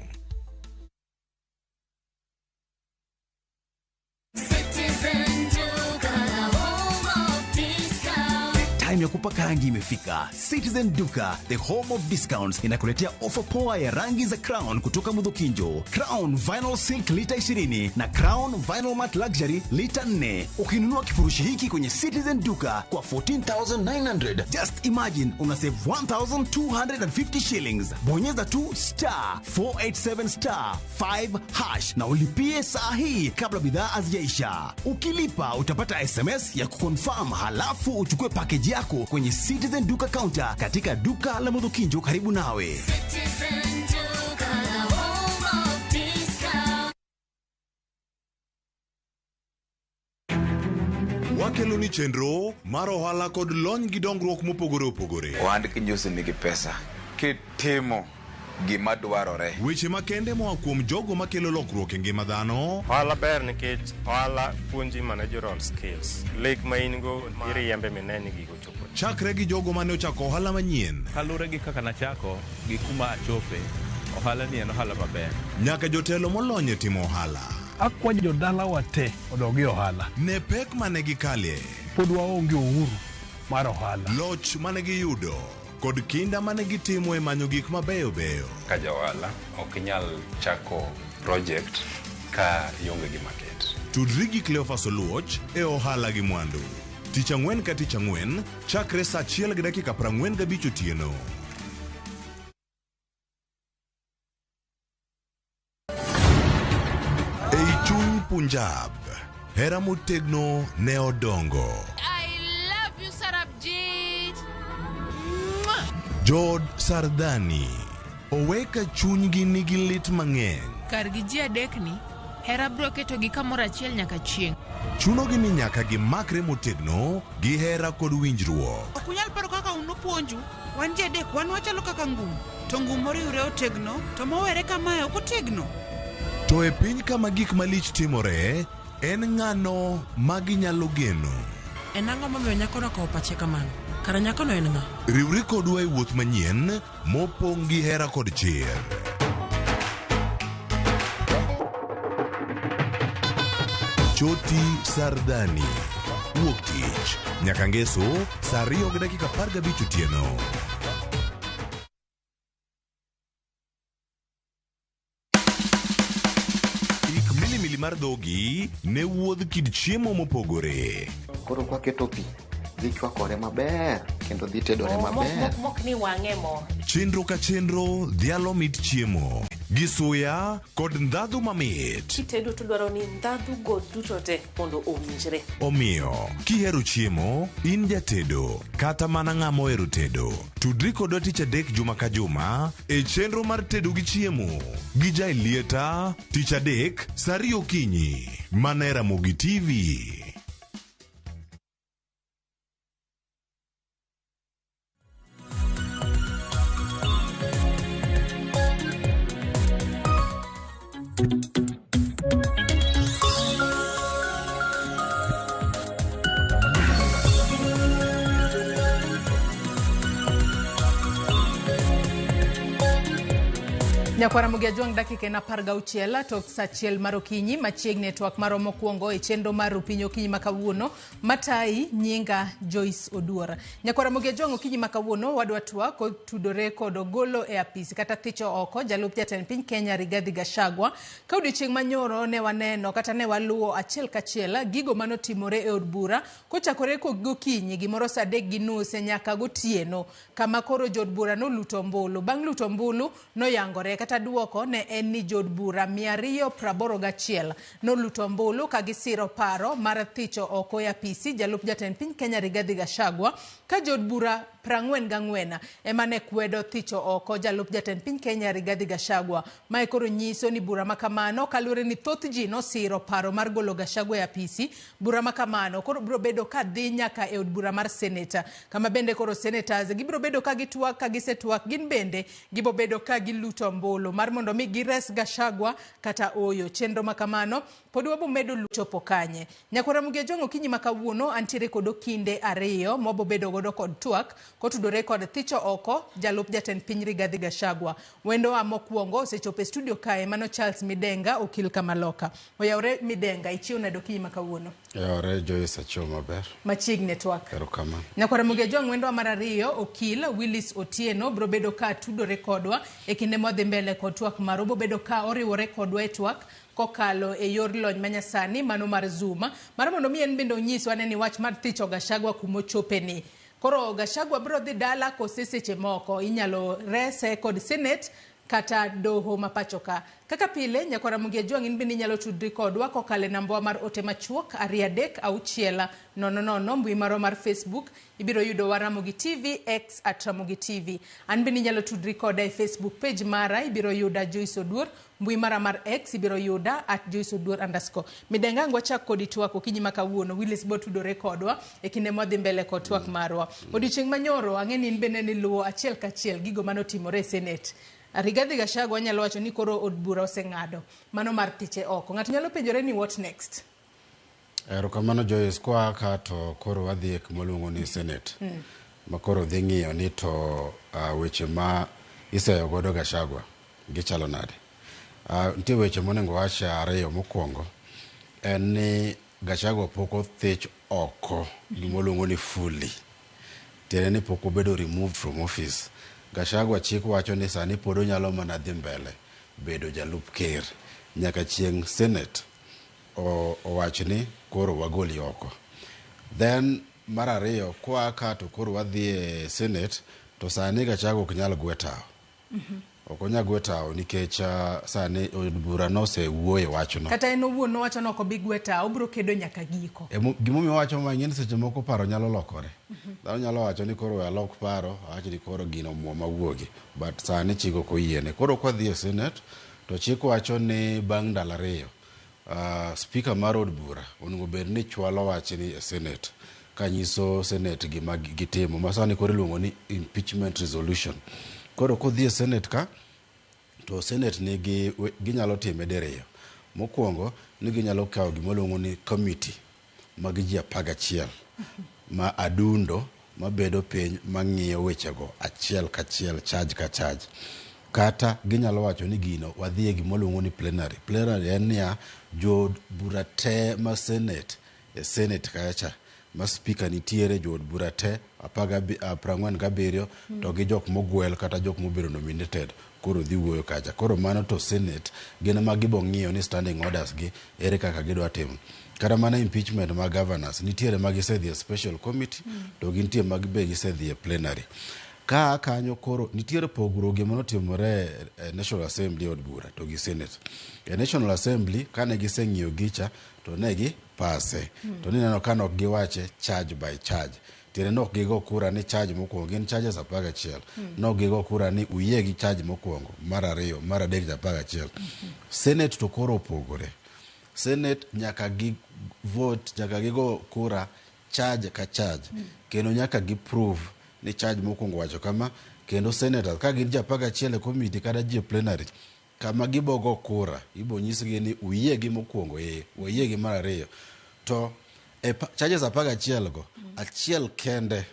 Citizen Duka, the home of discount. Time ya kupaka rangi imefika. Citizen Duka, the home of discounts, inakuletea ofa poa ya rangi za Crown kutoka Mudhukinjo. Crown Vinyl Silk lita 20 na Crown Vinyl Matte Luxury lita 4. Ukinunua kifurushi hiki kwenye Citizen Duka kwa 14,900, just imagine una save 1,250 shillings. Bonyeza tu star 487 star 5 hash na ulipie saa hii kabla bidhaa hazijaisha. Ukilipa utapata SMS ya kuconfirm, halafu uchukue package yako kwenye Citizen Duka counter katika duka la Mudhukinjo karibu nawe. Citizen Duka, the home of discount. Wakelo ni chenro mar ohala kod lony gi dongruok mopogore opogore. Ohand kinjosi nigi pesa kitimo gima dwarore. Weche makende moa kuom jogo makelo lokruok e ngima dhano. Ohala ber nikech ohala puonji managerial skills. Lek ma in go iriembe mine ni gigo chopo. Chakre gi jogo mane ochako ohala manyien. Kaluwore gi kaka nachako gi kuma achope, ohala ni en ohala maber. Nyaka jotelo molony e timo ohala. Akwayo jodalawa te odog e ohala. Ne pek mane gikale. Pod waonge uhuru mar ohala. Loch mane giyudo kod kinda mane gitimo e manyo gik mabeyo beyo. Ka ja ohala ok inyal chako project ka ionge gi market. Tudri gi Cleophas Oluoch e ohala gi mwandu. Tich ang'wen ka tich ang'wen chakre saa 1:45 otieno. Ei chuny Punjab, hera motegno ne odongo. I love you, Sarabjit. Mwah! Jood Sardani owe ka chunygi nigi lit mang'eny. Kargi ji adekni, hera biro ketogi kamoro achiel nyaka chieng'. Chunogi ni nyaka gimakre motegno gi hera kod winjruok. Ok unyal paro kaka un nopuonju. Wan ji adek, wan wachalo kaka ngum. To ngum moriwre otegno, to mowere kamae ok otegno. To e piny kama gik malich timore, en ng'ano ma ginyalo geno? En ang'o momiyo nyakono okawo pache kamano? Kara nyakono en ng'a? Riwri kodwa e wuoth manyien mopong' gi hera kod chir. Choti Sardani. Wuok tich nyaka ngeso saa 2:15 otieno. Ik milimili mar dhogi ne wuodh kit chiemo mopogore. Koro kwaketo pi, dhi chwakore maber kendo dhi tedore maber. Mok ni wang'e mo. Chenro ka chenro dhialo mit chiemo gi suya kod ndhadhu mamit. Kitedo to dwaro ni ndhadhu go duto te mondo owinjre. Omiyo, kihero chiemo, in jatedo, kata mana ng'ama ohero tedo, tudri kodwa tich adek juma ka juma e chenro mar tedo gi chiemo gi Jaelieta tich adek saa 2 okinyi mana e Ramogi TV. Nyakwara Ramogi Ajwang' dakika en 16 tok saa 1 mar okinyi machiegni e twak marwa mokwongo e chenro mar Rupiny okinyi ma kawuono matayi nyinga Joyce Oduor. Nyakwara Ramogi Ajwang' okinyi ma kawuono wadwa twak kotudore kod ogolo e apisi kata thicho oko jalup jatend piny Kenya Rigathi Gachagua. Ka odiochieng' manyoro ne waneno kata ne waluwo achiel kachiel gigo manotimore e od bura kochakore gokinyi gimoro saa 3:30 nyaka gotieno kama koro jood bura noluto ombulu. Bang' luto ombulu noyangore kata duoko ne en ni jood bura 281 noluto ombulu ka gisiro paro mar thicho oko e apisi jalup jatend piny Kenya Rigathi Gachagua ka jood bura 44 ema ne kwedo thicho oko jalup jatend piny Kenya Rigathi Gachagua. Mae koro nyiso ni bura makamano kaluwore ni thoth ji nosiro paro mar golo Gachagua e apisi, bura makamano koro biro bedo ka dhi nyaka e od bura mar seneta kama bende koro senators gibiro bedo ka gitwak ka gisetwak gin bende gibo bedo ka giluto ombulu mar mondo mi gires Gachagua kata oyo. Chenro makamano pod wabo medo chopo kanye. Nyakwara Ramogi Ajwang' okinyi ma kawuono antiere kod okinde ariyo mwabo bedo godo kod twak kotudore kod thicho oko jalup jatend piny Rigathi Gachagua. Wendowa mokwongo osechopo e studio kae mano Charles Midenga okil Kamaloka. Oyawre Midenga, ichiew nade okinyi ma kawuono? Oyawre Joyce, achiew maber. Machiegni e twak. Erokamano. Nyakwara Ramogi Ajwang' wendowa mar ariyo okil Willis Otieno biro bedo ka tudore kodwa e kinde mwadhi mbele kod twak marwa. Obiro bedo ka oriwore kodwa e twak kokalo e yor lony manyasani mano mar Zoom mar mondo mi en bende onyiswa ane ni wach mar thicho Gachagua kumochope ni. Koro Gachagua biro dhi dala kose seche moko inyalo rese kod Senate kata doho ma pacho ka. Kaka pile nyakwara Ramogi Ajwang' in bende inyalo tudri kodwa kokalo e nambwa mar ote machuok 236 00 mbui marwa mar Facebook ibiro yudo wa Ramogi TV X at Ramogi TV. An bende inyalo tudri koda e Facebook page mara ibiro yuda Joyce Oduor, mbui mara mar X ibiro yuda at Joyce Oduor _. Midenga ang' wachak kodi twak okinyi ma kawuono. Willis bo tudore kodwa e kinde mwadhi mbele kod twak marwa. Odiochieng' manyoro ang'e ni in bende niluwo achiel kachiel gigo manotimore e Senate. Rigathi Gachagua anyalo wacho ni koro od bura oseng'ado mano mar thiche oko. Ng'ato nyalo penjore ni what next? Erokamano Joyce, koa ka to koro wadhi e kuma luongo ni Senate. Ma koro dhi ng'iyo ni to weche ma iseyo godo Gachagua gichalo nade. Nitie weche monego wach ariyo. Mokwongo en ni Gachagua pok othich oko gima ni fully. Tiende ni pok obedo removed from office. Gachagua chik wacho ni sani pod onyalo mana dhi mbele bedo jalup ker nyaka chieng' Senate owach ni koro wagoli oko. Then mar ariyo koa ka to koro wadhi e Senate to sani Gachagua ok nyal gwe tawo. Ok onyal gwe tawo nikech sani od bura nosewuoyo e wachno. Kata en owuon nowacho ni ok obi gwe tawo, obiro kedo nyaka giko. Gimomiyo owacho ma ing'e ni seche moko paro nyalo lokore. Dhano nyalo wacho ni koro we alok paro, awach ni koro gino omuoma wuogi. But sani chik ok oyiene. Koro kwadhi e Senate to chik wacho ni bang' ndalo 2 speaker mar od bura onego bed ni chwalo wachni e Senate kanyiso Senate gima gitimo ma sani koro iluongo ni impeachment resolution. Koro kodhi e Senate ka to Senate nigi ginyalo time diriyo. Mokwongo ni ginyalo kawo gima iluongo ni committee mag ji 11 ma adundo mabedo piny mang'iyo wechego achiel kachiel charge ka charge. Kata ginyalo wacho ni gino wadhi e gima iluongo ni plenary. Plenary en niya, jood bura te ma Senate e Senate kacha ma speaker nitiere jood bura te 47 to gi jok mogwel kata jok mobedo nominated koro dhi wuoyo kacha. Koro mano to Senate gin ema gibo ng'iyo ni standing orders gi ere kaka gidwa timo. Kata mana impeachment mag governors nitiere ma gisedhi e special committee to gintie mag be gisedhi e plenary. Ka kanyo koro nitiere pogruok gima notimore e National Assembly od bura to gi Senate. E National Assembly kane giseng'iyo gicha to ne gi pase. To nineno ka nok giwache charge by charge. Tiende ni ok gigo kura ni charge mokwongo gin charges 11. Nok gigo kura ni uyie gi charge mokwongo, mar ariyo, mar adek 11. Senate to koro opogore. Senate nyaka gi vote, nyaka gigo kura charge ka charge. Kendo nyaka gi prove ni charge mokwongo wacho kama, kendo senators ka gin ji 11 e committee kata ji e plenary, kama gibo go kura, ibo nyisgi ni uyie gi mokwongo, wayie gi mar ariyo. To e charges 11 go, achiel kende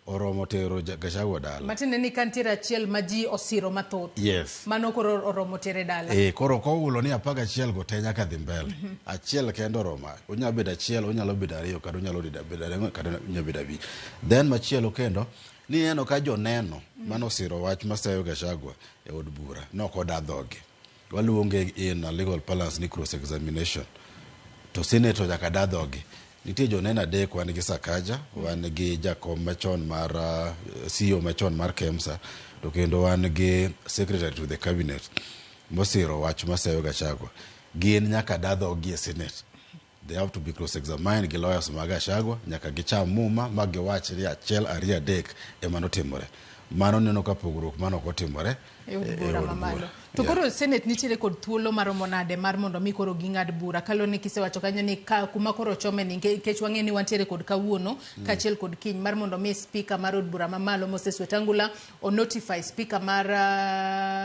oromo tero Gachagua dala. Matiende ni ka nitiere achiel ma ji osiro mathoth. Yes. Mano koro oromo tere dala. Koro koulo ni 11 go te nyaka dhi mbele. Achiel kende oromo. Onyalo bedo achiel, onyalo bedo ariyo, kata onyalo bedo ang'wen, kata onyalo bedo abich. Then machielo kendo, ni ineno ka joneno manosiro wach maseyo Gachagua e od bura nok oda dhogi. Waluonge in a legal parlance ni cross examination. To Senate to nyaka da dhogi. Nitie joneno adek, wan gi Sakaja, wan gi jakom machon mar CEO machon mar KEMSA, to kendo wan gi secretary to the cabinet mosiro wach maseyo Gachagua. Gin nyaka da dhogi e Senate. They have to be cross-examined gi lawyers mag Gachagua, nyaka gicham muma ma giwach ni achiel ariyo adek ema notimore. Mano neno ka pogruok mano ok otimore e od e bura od mamalo. bura. To koro Senate nitiere kod thuolo maromo nade mar mondo mi koro ging'ad bura kaluwore ni kisewacho kanyo ni ka kuma koro chome ni nikech wang'e ni wantiere kod kawuono kaachiel kod kiny mar mondo mi speaker mar od bura mamalo Moses Wetangula o notify speaker mar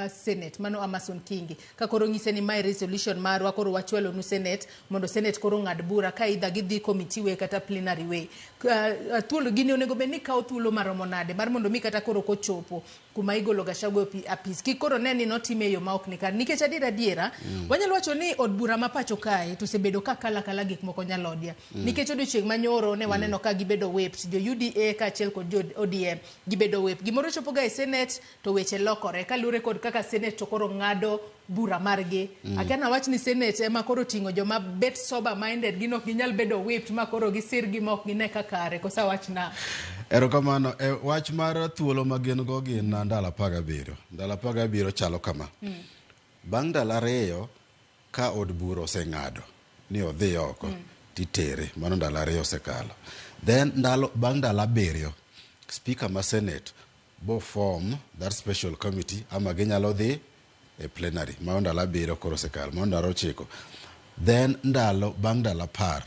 Senate mano Amason Kingi ka koro ng'ise ni mae resolution marwa koro wachwalo nu Senate mondo Senate koro ng'ad bura ka either gidhi committee way kata plenary way. Thuolo gini onego bed ni kawo thuolo maromo nade mar mondo mi kata koro kochopo kuma igolo Gachagua e apis kik koro ne ni notime e yo ma ok ni kare nikech adiera adiera wanyalo wacho ni od bura ma pacho kae to osebedo ka kala kala gik moko nyalodia nikech odiochieng' manyoro ne waneno ka gibedo whipped jo UDA kaachiel kod jo ODM gibedo whipped gimoro chopo ga e Senate to weche lokore kaluwore kod kaka Senate to koro ng'ado bura margi. Akia nawach ni Senate ema koro ting'o joma bet sober minded gin ok ginyal bedo whipped ma koro gisir gima ok gine ka kare kosa wach na. Erokamano. E wach mar thuolo ma gin go gin ndalo 17. Ndalo 17 chalo kama. Bang' ndalo 2 ka od bura oseng'ado ni odhi oko titere, mano ndalo 2 osekalo. Then ndalo bang' ndalo 7 speaker ma Senate bo form that special committee ama ginyalo dhi e plenary. Mano ndalo 7 koro osekalo, mano ndalo 9. Then ndalo bang' ndalo 10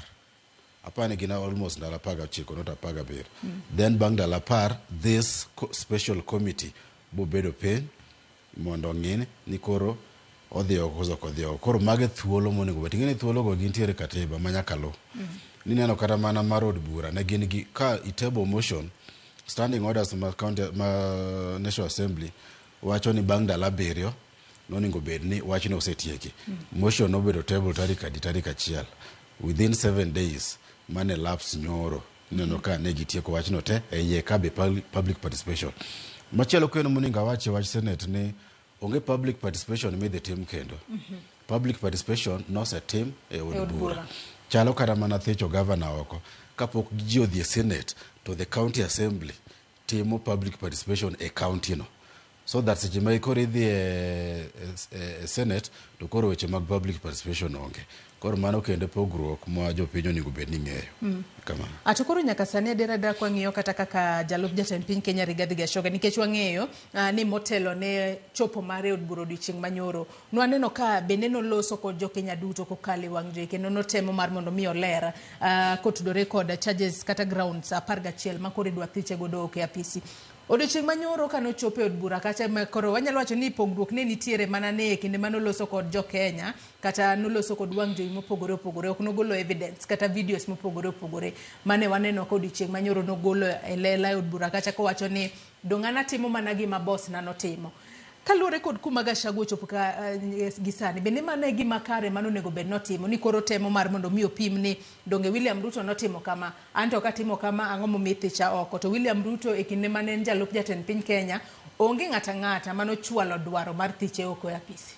apani gin almost ndalo 19 not 17. Then bang' ndalo 10 this special committee bobedo piny Mondo ong'i ni koro odhi oko koso ok odhi oko. Koro mago e thuolo monego bed. Ing'e ni thuolo go gintiere e katiba ma nyaka luw. Nineno kata mana mar od bura ne gin gi ka i table motion standing orders ma county ma National Assembly wacho ni bang' ndalo 7 nonego bed ni wachno osetieki. Motion nobedo table tarik adi? Tarik 1. Within 7 days mane lapse nyoro ineno ka ne gitieko wachno te e iye ka be public participation. Machielo kendo monego awach e wach Senate ni onge public participation midhi tim kendo. Public participation nosetim e od E od bura. bura. Chalo kata mana thicho governor oko. Kapok ji odhi e Senate to the county assembly timo public participation e county no. So that seche ma koro idhi e Senate to koro weche mag public participation onge. Koro mano kendo pogruok ma jopiny onego bed ni ng'eyo. Kamano. Ato koro nyaka sani adier adiera kwang'iyo kata kaka jalup jatend piny Kenya Rigathi Gachagua nikech wang'eyo ni motelo ne chopo mare e od bura odiochieng' manyoro nwaneno ka bende noloso kod jokenya duto kokalo e wang' jowi kendo notemo mar mondo mi oler kotudore kod charges kata grounds 11 ma koro idwa thiche godo oko e apisi. Odiochieng' manyoro kanochopo e od bura kacha ma koro wanyalo wacho ni pogruok ne nitiere mana ne e kinde manoloso kod jokenya kata noloso kod wang' jowi mopogore opogore ok nogolo evidence kata videos mopogore opogore mane waneno ka odiochieng' manyoro nogolo e lela e od bura kacha kowacho ni dong' an atimo mana gima boss na notimo. Kaluwore kod kuma Gachagua ochopo ka gi sani, bende mano e gima kare mano onego bed notimo ni koro temo mar mondo mi opim ni donge William Ruto notimo kama, an to katimo kama ang'o momiyo ithicha oko. To William Ruto e kinde mane en jalup jatend piny Kenya, onge ng'ata ng'ata manochwalo dwaro mar thiche oko e apisi.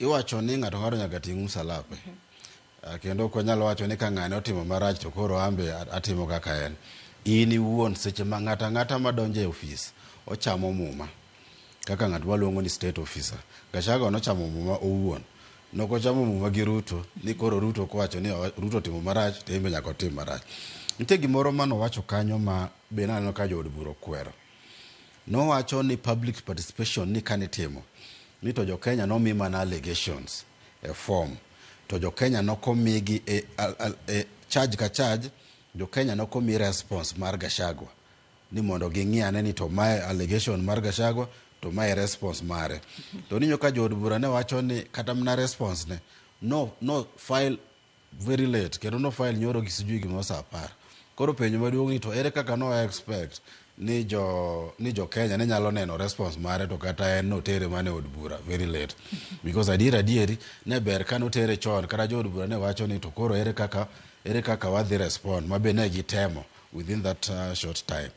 Iwacho ni ng'ato ng'ato nyaka ting' msalape. Kendo ok wanyal wacho ni ka ng'ane otimo marach to koro an be atimo kaka en. In iwuon seche ma ng'ato ang'ata madonjo e ofis ochamo muma kaka ng'at waluongo ni state officer. Gachagua nochamo muma owuon. Nokochamo muma gi Ruto ni koro Ruto kowacho ni Ruto otimo marach to en be nyaka otim marach. Nitie gimoro manowacho kanyo ma be naneno ka jood bura okwero. Nowacho ni public participation ni kanitimo ni to jo Kenya nomi mana allegations e form to jo Kenya nokomigi e charge ka charge jo Kenya nokomi response mar Gachagua ni mondo ging'i ane ni to mae allegation mar Gachagua to mae response mare. To ninyo ka jood bura ne wacho ni kata mana response ne no file very late kendo no file nyoro gi sijui gimoro saa 10. Koro penjo maduong' ni to ere kaka no expect ni jo Kenya ne nyalo neno response mare to kata en notere mana e od bura very late. Because adieri ne ber ka notere chon kata jood bura ne wacho ni to koro ere kaka wadhi respond ma be ne gitemo within that short time.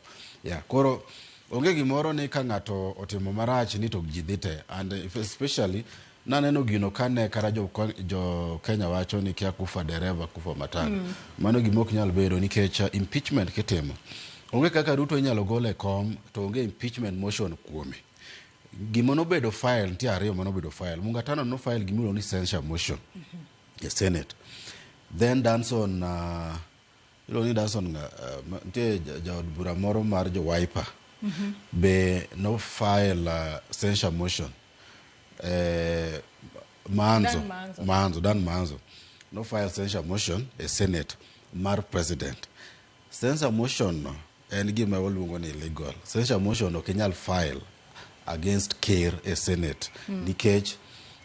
Yeah, koro onge gimoro ni ka ng'ato otimo marach ni to ji dhi te and if especially naneno gino kane kata jo Kenya wacho ni kia kufa dereva kufa matanga. Mano gima ok nyal bedo nikech impeachment kitimo onge kaka Ruto inyalo gol e kom to onge impeachment motion kuome. Gima nobedo file nitie ariyo manobedo file. Mungatano no file gimiluongo ni censure motion e Senate. Then Danson iluongo ni Danson nitie jaod bura moro mar jo Wiper be no file censure motion. Maanzo, Dan Maanzo no file censure motion e Senate mar president. Censure motion no en gima waluongo ni illegal. Censure motion ok inyal file against ker e Senate nikech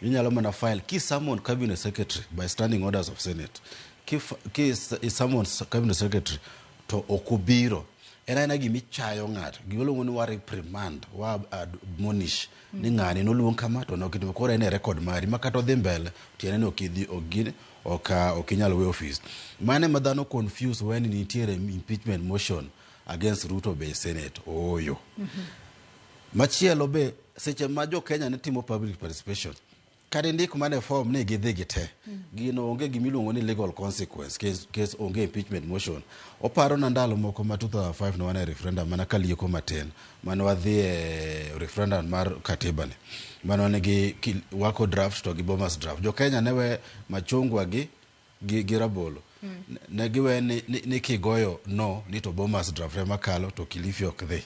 inyalo mana file ki summon cabinet secretary by standing orders of Senate. Ki summon cabinet secretary to ok obiro. En aena gimichayo ng'ato, gimiluongo ni wa reprimand, wa admonish ni ng'ani noluong kama to nokitimo koro en e record mari ma kata odhi mbele tiende ni ok idhi ok inyal we office. Mano ema dhano confuse when nitiere impeachment motion against Ruto be e Senate. Ooyo. Machielo be seche ma jo Kenya ne timo public participation kata indik mana e form ni gidhi gite gino onge gimiluongo ni legal consequence case onge impeachment motion. Oparo na ndalo moko ma 2005 ne wan e referendum mana ka lieko matin mane wadhi e referendum mar katiba ni mane wan gi Wako draft to gi Bomas draft. Jo Kenya ne we machungwa gi rabolo ne giwe ni kigoyo no ni to Bomas draft ema kalo to Kilifi ok dhi.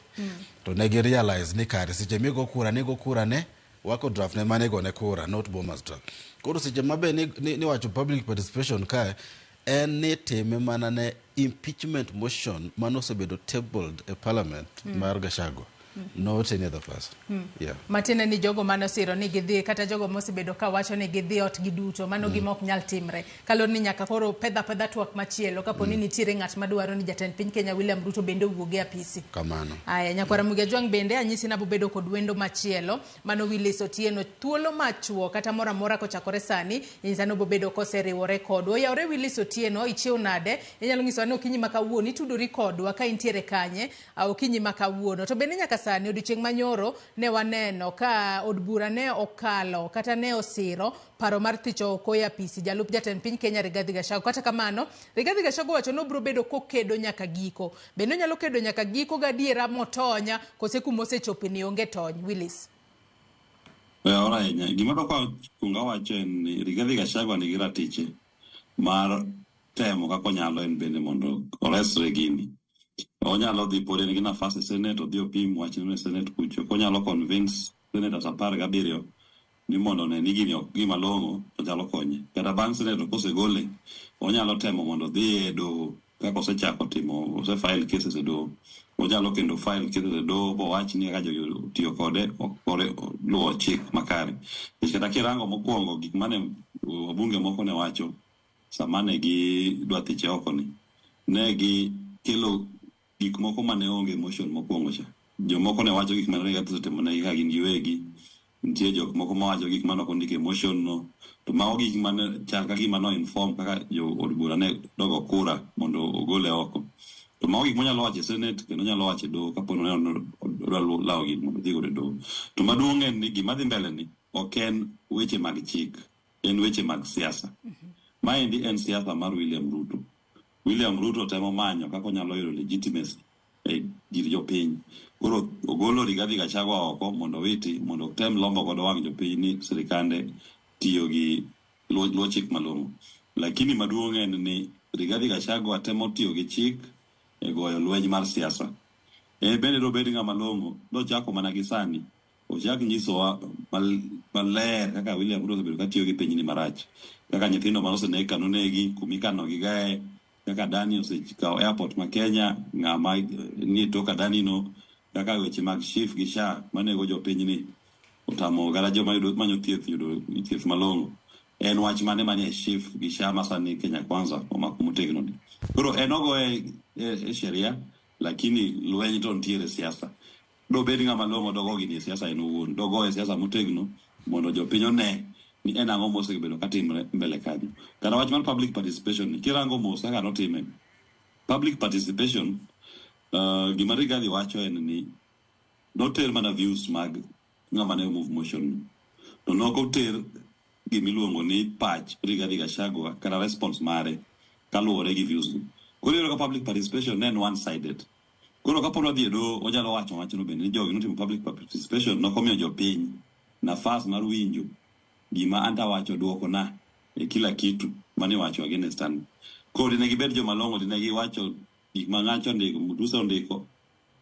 To ne gi realize ni kare seche migo kura nigo kura ne Wako draft ne mane gone kura not Bomas draft. Koro seche mabe ni wacho public participation kae en ni time mana ne impeachment motion manosebedo tabled e parliament mar Gachagua. Not any other person. Yeah. Matiende ni jogo mane osiro ni gidhi kata jogo mosebedo ka wacho ni gidhi ot giduto mano gima ok nyal timre kaluwore ni nyaka koro pedha pedha twak machielo kapo ni nitiere ng'at madwaro ni jatend piny Kenya William Ruto bende owuog e apisi. Kamano. Aya, nyakwara Muga Jwang' bende anyisi nabobedo kod wendo machielo mano Willis Otieno thuolo machuo kata moro amora kochakore sani inyisa ni obobedo koseriwore kodwa. Oyawre Willis Otieno, ichiew nade? Inyalo nyisowa ni okinyi ma kawuono itudori kodwa ka intiere kanye okinyi ma kawuono. To bende nyaka sani odiochieng' manyoro ne waneno ka od bura ne okalo kata ne osiro paro mar thicho oko e apisi jalup jatend piny Kenya Rigathi Gachagua. Kata kamano, Rigathi Gachagua owacho ni obiro bedo kokedo nyaka giko. Bende onyalo kedo nyaka giko gadiera motonya kose kuma osechope ni onge tony. Willis. Ora ahinya. Gima adwa kuongo awacho en ni Rigathi Gachagua nigi ratiche mar temo kaka onyalo en bende mondo oresre gini. Onyalo dhi pod en gi nafas e Senate, odhi opim wachno e Senate kucho. Konyalo convince senators 17 ni mondo one ni gini ok gima long'o to nyalo konye. Kata bang' Senate kosegole, onyalo temo mondo odhi e doho kaka osechako timo, ose file cases e doho. Onyalo kendo file cases e doho bowach ni kaka jogi otiyo kode ok kore luwo chik makare. Nikech kata kirango mokwongo gik mane wabunge moko ne wacho sama ne gidwa thiche oko ni, ne gikelo gik moko mane onge motion mokwongo cha. Jomoko ne wacho gik mane Rigathi osetimo negi ka gin giwegi. Nitie jok moko mawacho gik mane ok ondik e motion no. To mago gik mane chal ka gima no inform kaka jo od bura ne dogo kura mondo ogole oko. To mago gik monyalo wacho e Senate kendo onyalo wacho e doho kapo ni oneno ni odwa lawo gini mondo odhi godo e doho. To maduong' en ni gima dhi mbele ni ok en weche mag chik, en weche mag siasa. Maendi en siasa mar William Ruto. William Ruto temo manyo kaka onyalo yudo legitimacy e gir jopiny. Koro ogolo Rigathi Gachagua oko mondo owiti mondo otem lombo godo wang' jopiny ni sirikande tiyo gi luwo chik malong'o. Lakini maduong' en ni Rigathi Gachagua temo tiyo gi chik e goyo lweny mar siasa. En bende dobed ng'ama long'o, dochako mana gi sani. Ochak nyisowa maler kaka William Ruto osebedo katiyo gi pinyni marach. Kaka nyithindo mane oseneg ka nonegi, kumikano gi gae, kaka Adani osekawo airport ma Kenya, ng'ama nie tok Adani no, kaka weche mag SHIF gi SHA manego jopinyni otamo kata joma yudo manyo thieth yudo thieth malong'o. En wach mane manie SHIF gi SHA ma sani Kenya Kwanza omako motegno ni. Koro en ogoye e sheria, lakini lweny to nitiere e siasa. Dobed ng'ama long'o dogo gini e siasa en owuon. Dogoye siasa motegno mondo jopiny one ni en ang'o mosebedo katimre mbele kanyo. Kata wach mar public participation ni, kirango mos kaka notime, public participation, gima Rigathi wacho en ni noter mana views mag ng'ama ne move motion no. To nok oter gimiluongo ni pach Rigathi Gachagua kata response mare kaluwore gi views go. Koro iyudo ka public participation ne en one sided. Koro kapo ni wadhi e doho, onyalo wacho wachno bende ni jogi notimo public participation nok omiyo jopiny nafas mar winjo gima anto awacho duoko na e kila kitu mane iwacho against an. Koro dine gibed joma long'o, dine giwacho gik ma ng'acho ondiko, Mutuse ondiko,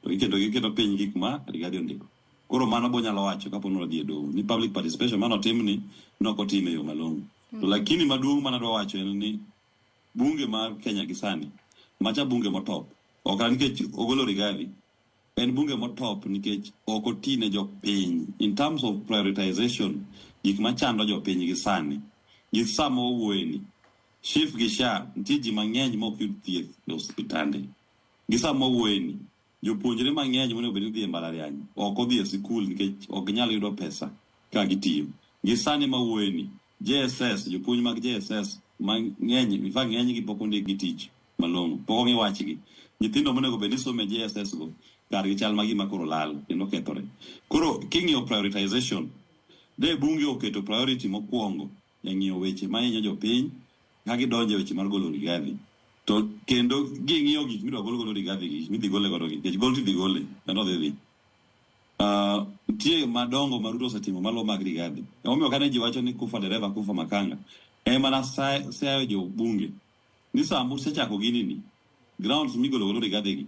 to giketo giketo piny gik ma Rigathi ondiko. Koro mano bonyalo wacho kapo ni wadhi e doho ni public participation mane otimni nok otime e yo malong'o. To lakini maduong' mane adwa wacho en ni bunge mar Kenya gi sani, macha bunge motop, ok nikech ogolo Rigathi, en bunge motop nikech ok oti ne jopiny in terms of prioritization gik machando jopiny gi sani gi sama wawuoye ni SHIF gi SHA nitie ji mang'eny ma ok yud thieth e osiptande gi sama wawuoye ni jopuonjre mang'eny monego bed ni dhi e mbalariany ok odhi e sikul nikech ok ginyal yudo pesa ka gitiyo gi sani mawuoye ni JSS jopuonj mag JSS mang'eny in fact ng'enygi pok ondik gi tich malong'o pok ong'i wachgi nyithindo monego bed ni somo e JSS go kargi chal ma gima koro lal kendo kethore koro king'iyo prioritization de bunge oketo priority mokwongo e ng'iyo weche mahinyo jopiny ka gidonjo e weche mar golo Rigathi to kendo ging'iyo gik midwa gol godo Rigathi gi gik midhi gole godo gi nikech gol tidhi gole kendo odhi dhi nitie madongo ma Ruto osetimo malo mag Rigathi emomiyo kane ji wacho ni kufa dereva kufa makanga en mana sayo jo bunge ni sama usechako gini ni grounds migolo godo Rigathi gi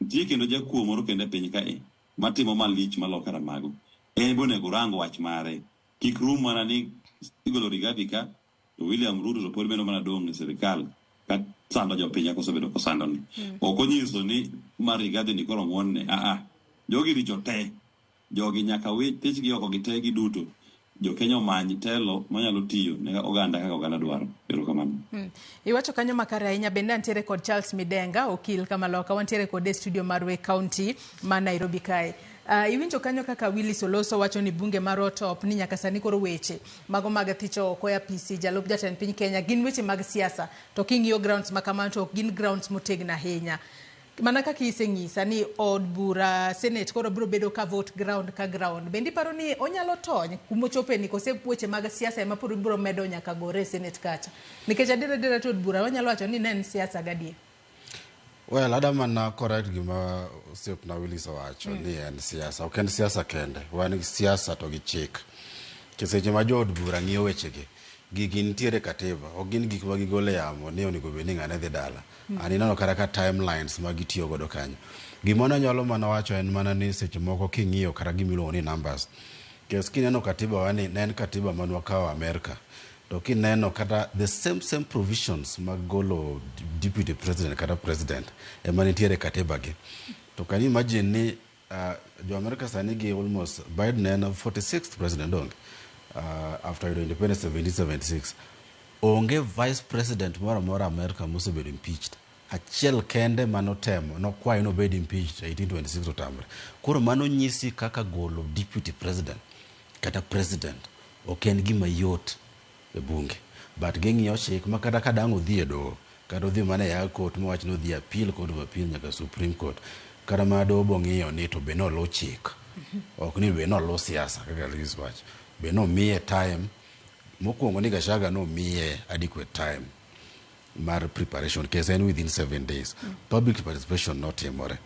nitie kendo jakuo moro kendo e piny kae matimo malich malo kara mago en be onego urang wach mare kik rum mana ni igolo Rigathi ka to William Ruto to pod medo mana dong' e sirikal ka sando jopiny kaka osebedo kosando ni. Ok onyiso ni mar Rigathi ni koro ng'won ne, aa. Jogi richo te. Jogi nyaka wi thichgi oko gite giduto. Jo-Kenya omany telo manyalo tiyo ne oganda kaka oganda dwaro. Erokamano. Iwacho kanyo makare ahinya. Bende antiere kod Charles Midenga, okil Kamaloka. Wantiere kode e studio marwa e county ma Nairobi kae. Iwinjo kanyo kaka Willis Oloso wacho ni bunge mar Otop ni nyaka sani koro weche mago mag thicho oko e apisi jalup jatend piny Kenya gin weche mag siasa, to king'iyo grounds ma kamano to ok gin grounds motegno ahinya. Mana kaka iseng'isa ni od bura Senate koro biro bedo ka vote ground ka ground. Bende iparo ni onyalo tony kumochope ni kose weche mag siasa ema pod biro medo nyaka gore e Senate kacha? Nikech adier adiera to od bura wanyalo wacho ni ne en siasa gadier. Well, ada mana correct gima osiepna Willis owacho ni en siasa. Ok en siasa kende. Wan gi siasa to gi chik. Ke seche ma jood bura ng'iyo wechegi, gigi nitiere e katiba. Ok gin gik ma gigolo e yamo ni onego bed ni ng'ane dhi dala. An ineno kata ka timelines ma gitiyo godo kanyo. Gima nanyalo mana wacho en mana ni seche moko king'iyo kata gima iluongo ni numbers. Kes kineno katiba wa ni ne en katiba mane wakawo Amerka. To kineno kata the same same provisions mag golo deputy president kata president ema nitiere e katiba gi. To can you imagine ni jo Amerka sani gi almost Biden en 46th president donge? After yudo independence 1776. Onge vice president moro amora Amerka mosebedo impeached. Achiel kende manotemo nokwayo nobed impeached 1826 otamre. Koro mano nyisi kaka golo deputy president kata president ok en gima yot e bunge. But ging'iyo chik ma kata ka dang' odhi e doho kata odhi mana e high court mowach ni odhi e appeal, court of appeal nyaka Supreme Court. Kata mana doho bong'iyo ni to be noluw chik. Ok ni be noluw siasa kaka Liz wacho. Be nomiye time. Mokwongo ni Gachagua nomiye adequate time mar preparation case en within 7 days. Public participation notimore.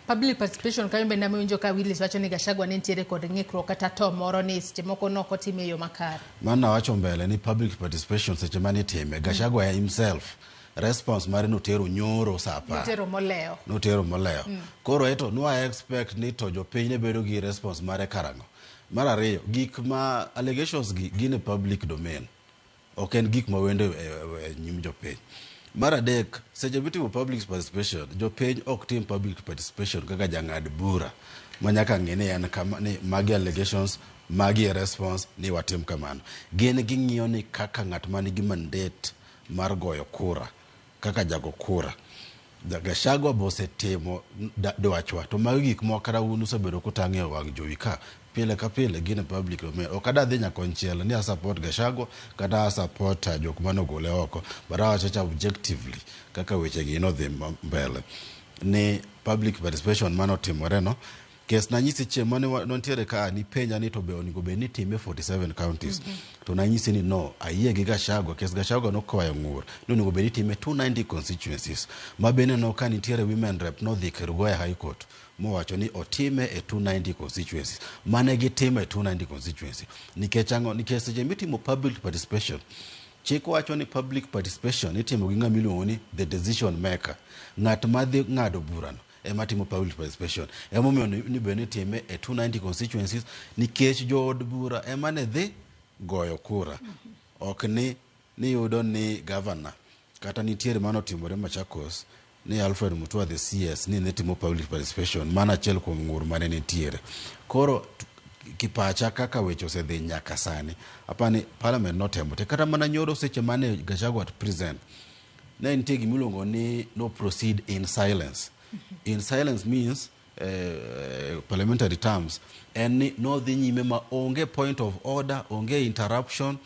Public participation kanyo bende amewinjo ka Willis wacho ni Gachagua ne nitiere kod ng'ikruok kata to moro ni seche moko nok otime e yo makare. Mano nawacho mbele ni public participation seche mane itime, Gachagua himself response mare notero nyoro saa 10. Notero molewo. Notero molewo. Koro eto nwa expect ni to jopiny ne bedo gi response mare karang'o. Mar ariyo, gik ma allegations gi gin e public domain. Ok en gik ma wendo e nyim jopiny. Mar adek, seche mitimo public participation, jopiny ok tim public participation kaka jang'ad bura ma nyaka ng'e ni en kama, ni magi allegations, magi e response, ni watim kamano. Gin ging'iyo ni kaka ng'at man gi mandate mar goyo kura, kaka jago kura. Gachagua be osetimo dwachwa to mago gik moko kata un usebedo kutang'e e wang' jowi ka pile ka pile gin e public domain. Ok adwa dhi nyakonchiel ni a support Gachagua kata a support jok mane ogole oko, but awacho awacha objectively kaka weche gi nodhi mbele ni public participation mane otimore no. Kes nanyisi chieng' mane nontiere ka nipenja ni to be onego bed ni itime 47 counties. To nanyisi ni no, ayie gi Gachagua. Kes Gachagua nokwayo ng'ur ni onego bed ni itime 290 constituencies. Ma bende no ka nitiere women rep nodhi Kerugoya High Court mowacho ni otime e 290 constituencies. Mane gitimo e 290 constituency. Nikech ang'o? Nikech seche mitimo public participation, chik wacho ni public participation itimo gi ng'ama iluongo ni the decision maker. Ng'at madhi ng'ado burano ema timo public participation. Emomiyo ni be nitime e 290 constituencies nikech jood bura ema ne dhi goyo kura. Ok ni niyudo ni governor kata nitiere mano otimore Machakos ni Alfred Mutua the CS ni ne timo public participation, mano achiel kuom ng'ur mane nitiere. Koro kipacha kaka weche osedhi nyaka sani, apani parliament notemo te kata mana nyoro seche mane Gachagua present ne nitie gimiluongo ni no proceed in silence. In silence means parliamentary terms en ni nodhi nyime ma onge point of order, onge interruption.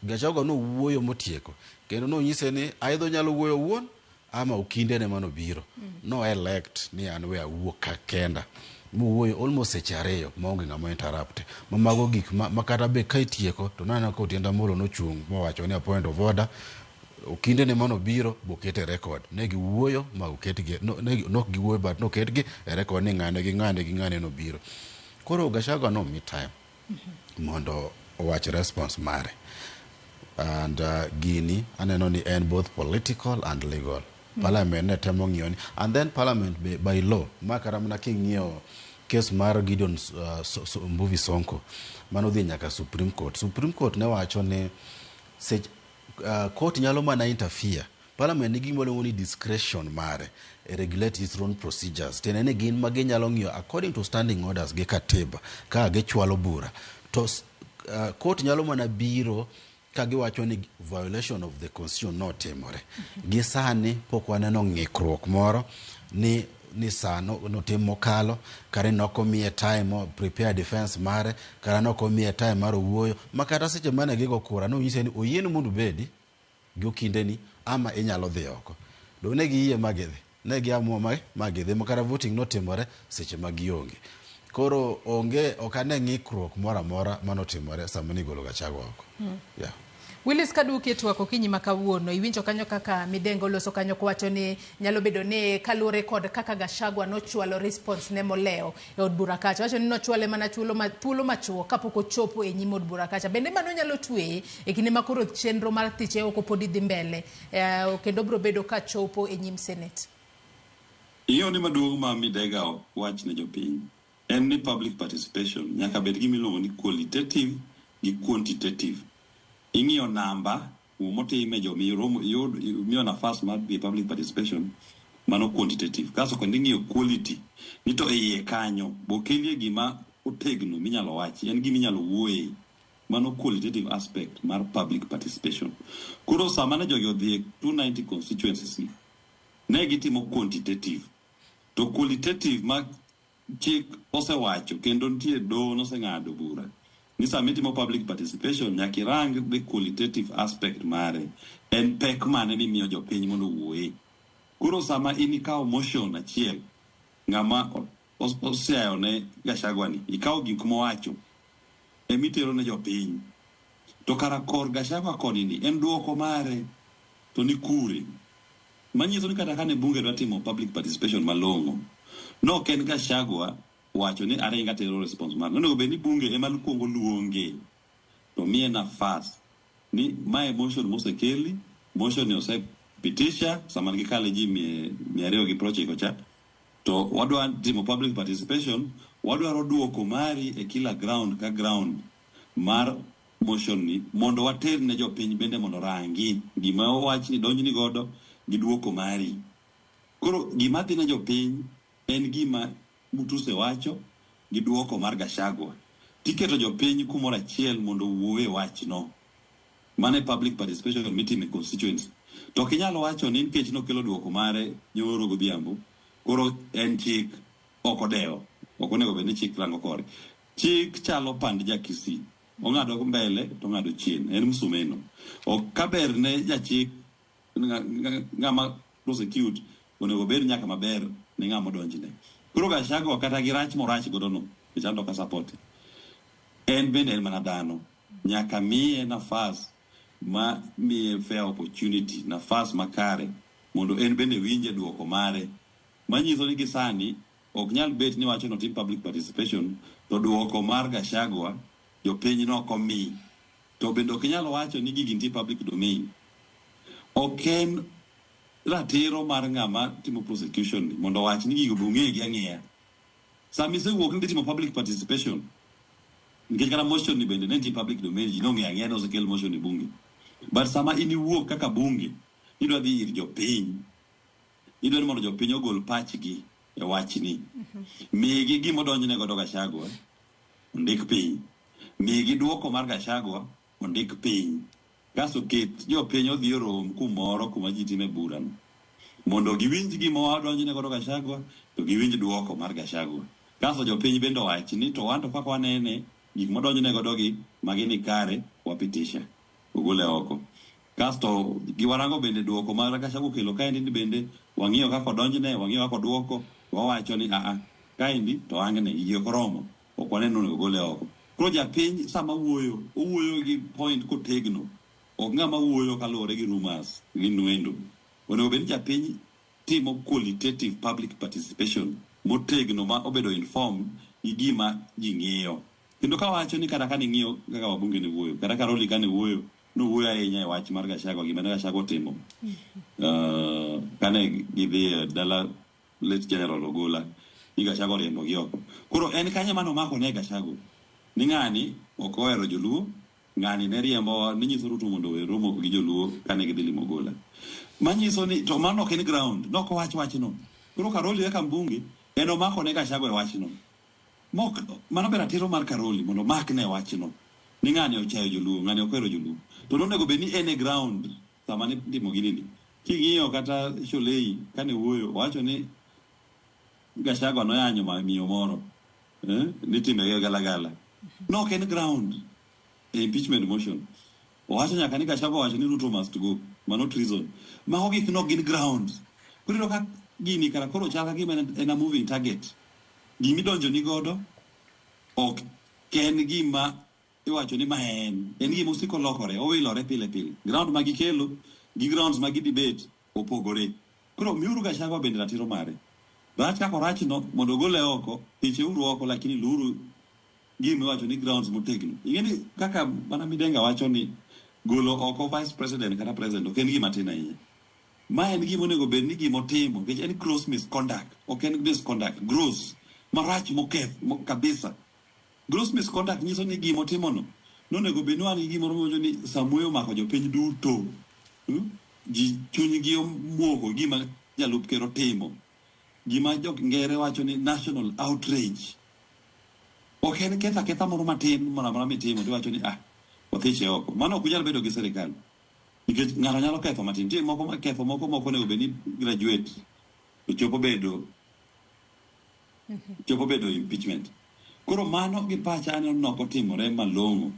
Gachagua nowuoyo motieko kendo nonyise ni either onyalo wuoyo owuon ama okinde ne manobiro. No elect ni an we awuo ka kenda mowuoyo almost seche 2 maonge ng'ama interrupt. Ma mago gik ma kata be ka itieko to naneno ka Otiende Amollo nochung' mowacho ni a point of order. Okinde ne manobiro bokete record. Ne giwuoyo ma oketgi, no, ne, nok giwuoyo but noketgi e record ni ng'ane gi ng'ane gi ng'ane nobiro. Koro Gachagua nomi time mondo owach response mare. And gini aneno ni en both political and legal. Parliament ne temo ng'iyo ni, and then parliament be by law, ma kata mana king'iyo case mar Gideon Mbuvi Sonko manodhi nyaka Supreme Court. Supreme Court ne wacho ni court nyalo mana interfere Parliament nigi gima waluongo ni discretion mare e regulate its own procedures. Tiende ni gin ma ginyalo ng'iyo according to standing orders gi katiba kaka gichwalo bura. To court nyalo mana biro ka giwacho ni violation of the constitution notimore. Gi sani pok waneno ng'ikruok moro ni sa notim mokalo, kata ni ok omiye time prepare defense mare, kata nok omiye time mar owuoyo, ma kata seche mane gigo kura nonyise ni oyienu mondo ubedi gi okindeni ama inyalo dhi oko. Do ne giyie ma gidhi, ne giamua ma gidhi, ma kata voting notimore seche ma gionge. Koro onge, ok ane ng'ikruok moro amora manotimore sama nigolo Gachagua oko. Yeah. Willis, kaduoki e twak okinyi ma kawuono, iwinjo kanyo kaka Midengo loso kanyo kowacho ni nyalo bedo ni kaluwore kod kaka Gachagua nochwalo response ne molewo e od bura kacha. Wacho ni nochwale mana thuolo machuok kapok ochopo e nyim od bura kacha. Bende mano nyalo tweye e kinde ma koro chenro mar thiche oko podi dhi mbele, kendo biro bedo ka chopo e nyim Senate. Ing'eyo ni maduong' ma Midega ok wach ne jopiny en ni public participation nyaka bed gima iluongo ni qualitative gi quantitative. Ing'iyo namba motime miyo nafas mar dhi e public participation, mano quantitative. Kasto kendo ing'iyo quality ni to iye kanyo bokelie gima otegno minyalo wachi, en gima inyalo wuoye, mano qualitative aspect mar public participation. Koro sama ne jogi odhi e 290 constituencies ni, ne gitimo quantitative, to qualitative ma chik osewacho kendo nitie doho noseng'ado bura ni sama itimo public participation nyaka irang the qualitative aspect mare, en pek mane mimiyo jopiny mondo owuoye. Koro sama in ikawo motion achiel, ng'ama osiayo ne Gachagua ni ikawo gik mowacho emitero ne jopiny, to kara kor Gachagua koni ni en duoko mare to ni kure, manyiso ni kata kane bunge dwa timo public participation malong'o, nok en Gachagua wacho ni aringa tero response mare, onego bed ni bunge ema kuongo luonge to miye nafas ni mae motion mosekeli, motion ni osepitisha sama gikale ji 290 cha, to wadwa timo public participation, wadwaro duoko mari e kila ground ka ground mar motion ni mondo water ne jopiny bende mondo rangi gima owach ni donjni godo gi duoko mari. Koro gima dhi ne jopiny en gima Mutuse wacho gi duoko mar Gachagua, tiketo jopiny kumoro achiel mondo owuo e wachno. Mano e public participation mitimo e constituency. To ok inyal wacho ni nikech nokelo duoko mare nyoro godhiambo, koro en chik ok odewo, ok onego bed ni chik rango kore. Chik chalo pand jakisi, ong'ado mbele to ong'ado chien, en msumeno. Ok kaber ne jachik ng'ama prosecute onego bed nyaka maber ne ng'ama odonjne. Koro Gachagua kata gi rach morach godo no, nikech an to ok asupport, en bende en mana dhano, nyaka miye nafas ma miye fair opportunity, nafas makare mondo en bende winje duoko mare, manyiso ni gisani ok nyal bet ni wacho notim public participation to duoko mar Gachagua jopiny nok omi, to bende ok inyal wacho ni gigi nitie public domain. Ok en ratiro mar ng'ama timo prosecution ni mondo owach ni gigo be ong'egi ang'eya. Sama isewuok ni dhi timo public participation, nikech kata motion ni bende ne nitie public domain, ji nong'eyo ang'eya ni osekel motion e bunge. But sama in iwuok kaka bunge, idwa dhi ir jopiny, idwa ni mondo jopiny ogol pachgi e wachni. Migi gima odonjne godo Gachagua, ondik piny. Migi duoko mar Gachagua, ondik piny. Kasto ket jopiny odhi orom kumoro kuma ji time burano, mondo giwinj gima odonjne godo Gachagua, to giwinj duoko mar Gachagua. Kasto jopiny bende owach ni to wan to kaka wanene, gik modonjne godo gi, magi ni kare, wapitisha, ogole oko. Kasto giwarango bende duoko mar Gachagua okelo kaendi ni bende wang'iyo kaka odonjne, wang'iyo kaka oduoko, wawacho ni aa, kaendi to angne, gigi ok oromo, ok waneno onego ogole oko. Koro japiny sama wuoyo, owuoyo gi point kotegno, ok ng'ama wuoyo kaluwore gi rumors gi nwendo. Onego bed ni japiny timo qualitative public participation motegno ma obedo informed gi gima ji ng'iyo. Kendo kawacho ni kata kane ing'iyo kaka wabunge ne wuoyo, kata ka Rolly kane wuoyo, nowuoyo ahinya e wach mar Gachagua, gima ne Gachagua otimo. Kane gidhi e dala late General Ogola, ni Gachagua oriembo gi oko. Koro en kanyo mane omako ne Gachagua, ni ng'ani ok ohero joluo, Ng'ani ne riembo ne nyiso Ruto mondo owe romo gi joluo kane gidhi limo Ogola. Manyiso ni to mano ok en ground, nok owach wachno. Koro Karoli kaka mbunge en omako ne Gachagua e wachno. Mok mano be ratiro mar Karoli mondo omakne wachno. Ni ng'ani ochayo joluo, ng'ani ok ohero joluo. To nonego bed ni en e ground sama ne itimo gini ni. King'iyo kata Sholei kane wuoyo, owacho ni Gachagua noyanyo miyo moro ni timbege galagala. Nok en ground e impeachment motion. Owacho nyaka ni Gachagua owacho ni Ruto must go. Mano treason. Mago gik nok gin grounds. Koro iyudo ka gini kara koro chal ka gima en a moving target. Gimidonjo ni godo ok en gima iwacho ni ma en. En gima osiko lokore, owilore pile pile. Ground ma gikelo gi grounds ma gidebate opogore. Koro miuru Gachagua bende ratiro mare. Rach kaka orachno mondo ogole oko, thicheuru oko lakini luuru gima iwacho ni grounds motegno. Ing'e ni kaka mana Midenga wacho ni golo oko vice president kata president ok en gima tin ahinya. Ma en gima onego bed ni gima otimo nikech en gross misconduct, ok en misconduct, gross marach moketh kabisa. Gross misconduct nyiso ni gima otimono nonego bed ni wan gi gimoro miwacho ni Samuoyo omako jopiny duto. Ji chunygi omoko gima jalup ker otimo. Gima jo ngere wacho ni national outrage. Ok en ketho aketha moro matin moro amora mitimo tiwacho ni othiche oko. Mano ok unyal bedo gi sirikal. Nikech ng'ato nyalo ketho matin. Nitie moko ma ketho moko moko onego bed ni graduate to chopo bedo impeachment. Koro mano gi pacha aneno nok otimore malong'o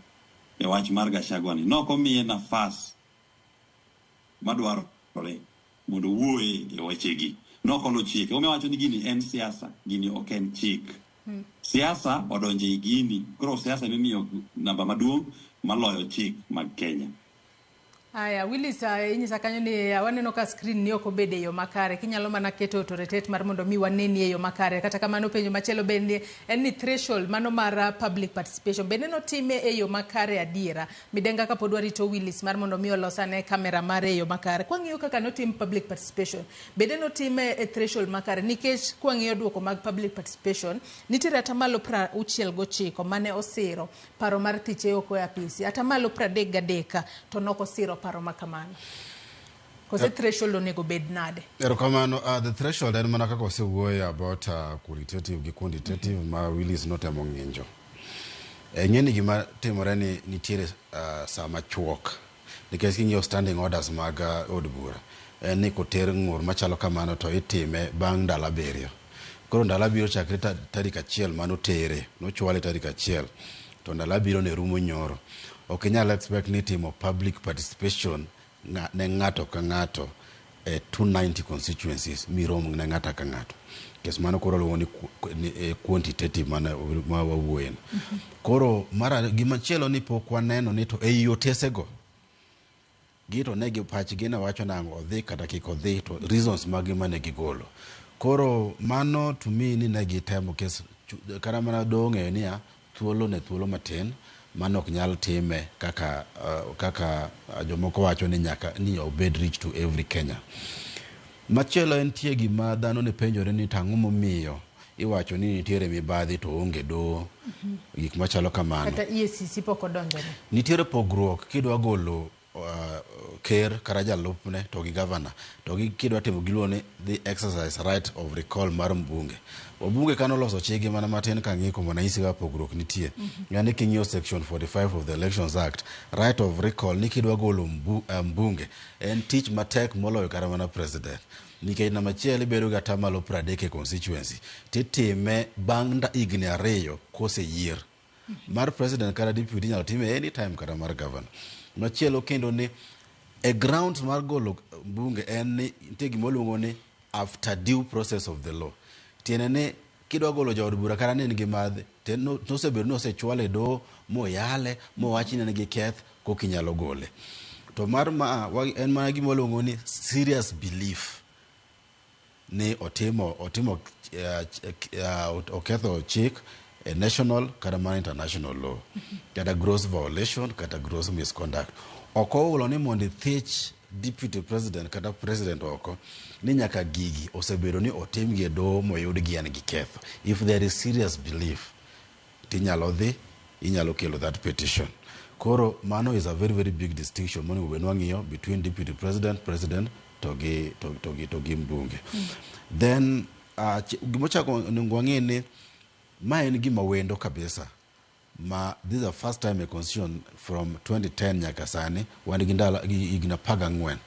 e wach mar Gachagua ni. Nok omiye nafas madwarore mondo owuoye e wechegi. Nok olo chike. Omiyo wacho ni gini en siasa, gini ok en chik. Siasa odonjo ei gini. Koro siasa emimiyo namba maduong' maloyo chik mag Kenya. Aya, Willis, inyisa kanyo ni waneno ka screen ni ok obedo e yo makare. Kinyalo mana keto authoritate mar mondo mi waneni e yo makare. Kata kamano penjo machielo bende en ni threshold mano mar public participation bende notime e yo makare adiera. Midenga kapod warito Willis mar mondo mi olosane kamera mare e yo makare. Kwang'iyo kaka notim public participation, bende notime e threshold makare nikech kwang'iyo duoko mag public participation nitiere atamalo 69 mane osiro paro mar thiche oko e apisi, atamalo 33 to nok osiro paro makamano. Kose threshold onego bed nade? Erokamano, the threshold en mana kaka osewuoye about qualitative gi quantitative ma Willis notemo ng'injo. Ing'e ni gima timore ni nitiere sama chuok nikech king'iyo standing orders mag od bura en ni koter ng'ur machalo kamano to itime bang' ndalo 7. Koro ndalo 7 chakre tarik 1 manotere, nochwale tarik 1 to ndalo 7 ne rumo nyoro. Ok inyal expect ni timo public participation ne ng'ato ka ng'ato e 290 constituencies mirom ne ng'ato ka ng'ato. Kes mano koro luongo ni quantitative mana ma wawuoye. Koro mara gimachielo ni pok waneno ni to ei otesego gito ne gi pachgi ne wacho nang'o odhi kata kik odhi to reasons magi mane gigolo. Koro mano to me ni ne gitemo kes kata mana dong'e niya thuolo ne thuolo matin mano ok nyal time kaka kaka jomoko wacho ni nyaka ni obed reach to every Kenya. Machielo en tie gima dhano ne penjore ni tang'o momiyo iwacho ni nitiere mibadhi to onge doho gik machalo kamano. Kata EACC pok odonjone. Nitiere pogruok kidwa golo ker kata jalupne to gi governor to gi kidwa timo giluongo ni the exercise right of recall mar mbunge. Wabunge kano loso chike mana matin kang'iko mondo anyisi kaka pogruok nitie. Ng'ani king'iyo section 45 of the Elections Act, right of recall ni kidwa golo mbunge en tich matek moloyo kata mana president. Nikech namba achiel ibedo gi atamalo 30 e constituency titime bang' higni 2 koseyier. Mar president kata deputy inyalo time anytime kata mar governor. Machielo kendo ni e grounds mar golo mbunge en ni nitie gima waluongo ni after due process of the law. Tiende ni kidwa golo jaod bura kata ne en gi madhi to nosebedo ni osechwale e doho moyale mowach ni en gi keth koka inyalo gole. To mar ma en mana gima waluongo ni serious belief ni otimo oketho chik e national kata mana international law kata gross violation kata gross misconduct. Ok oulo ni mondo ithich deputy president kata president oko ni nyaka gigi osebedo ni otimgi e doho moyudgi en gi ketho. If there is serious belief tinyalo dhi inyalo kelo that petition. Koro mano is a very very big distinction monego bed ni wang'iyo between deputy president, president to gi to gi mbunge. Then gimochako onego wang'e ni ma en gima wendo kabisa, ma this is the first time a constitution from 2010 nyaka sani wan gi ndalo gi higni 14.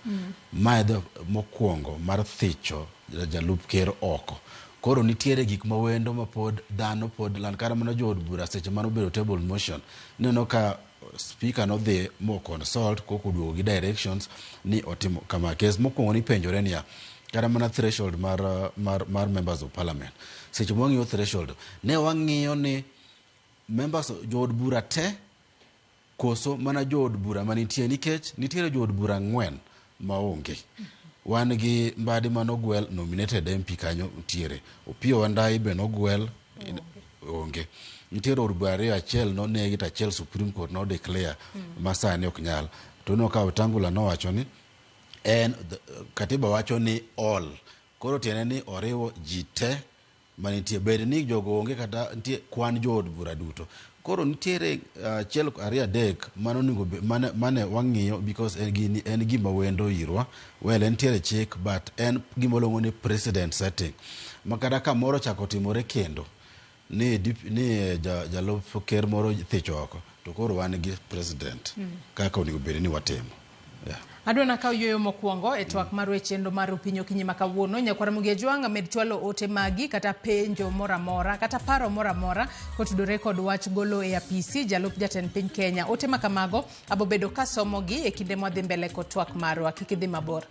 Ma e the mokwongo mar thicho jalup ker oko. Koro nitiere gik mawendo ma pod dhano pod land, kata mana jood bura seche mane obedo table motion, ineno ka speaker nodhi mo consult koko oduogo gi directions ni otimo kama. Kes mokwongo nipenjore niya, kata mana threshold mar members of parliament, seche mwang'iyo threshold ne wang'iyo ni members jood bura te koso mana jood bura manitie, nikech nitiere jood bura 4 maonge. Wan gi Mbadi manogwel nominated MP kanyo, nitiere Opiyo Wandayi be nogwel, onge. Nitiere od bura ariyo, achiel nonegi to achiel Supreme Court no declare ma sani ok nyal. To ineno ka Wetangula nowacho ni en katiba wacho ni all, koro tiende ni oriwo ji te manitie, bed ni jogo onge kata nitie kwan jood bura duto. Koro nitiere achiel, ariyo, adek mano onego mane wang'iyo because en gini en gima wendo irwa. Well, entiere chik, but en gima luongo ni precedent setting, ma kata kamoro ochako timore kendo ni, ni jalup ker moro thicho oko, to koro wan gi president kaka onego bed ni watimo, yeah. Adwa nakaw yueyo mokwongo e twak mar chenro mar Opinyi Okinyi ma kawuono. Nyakwar Ramogi Ajwang', med chwalo ote magi kata penjo moro amora kata paro moro amora kotudore kod wach golo e apisi jalup jatend piny Kenya. Ote ma kamago abobedo kasomogi e kinde mwadhi mbele kod twak marwa. Kik idhi mabor.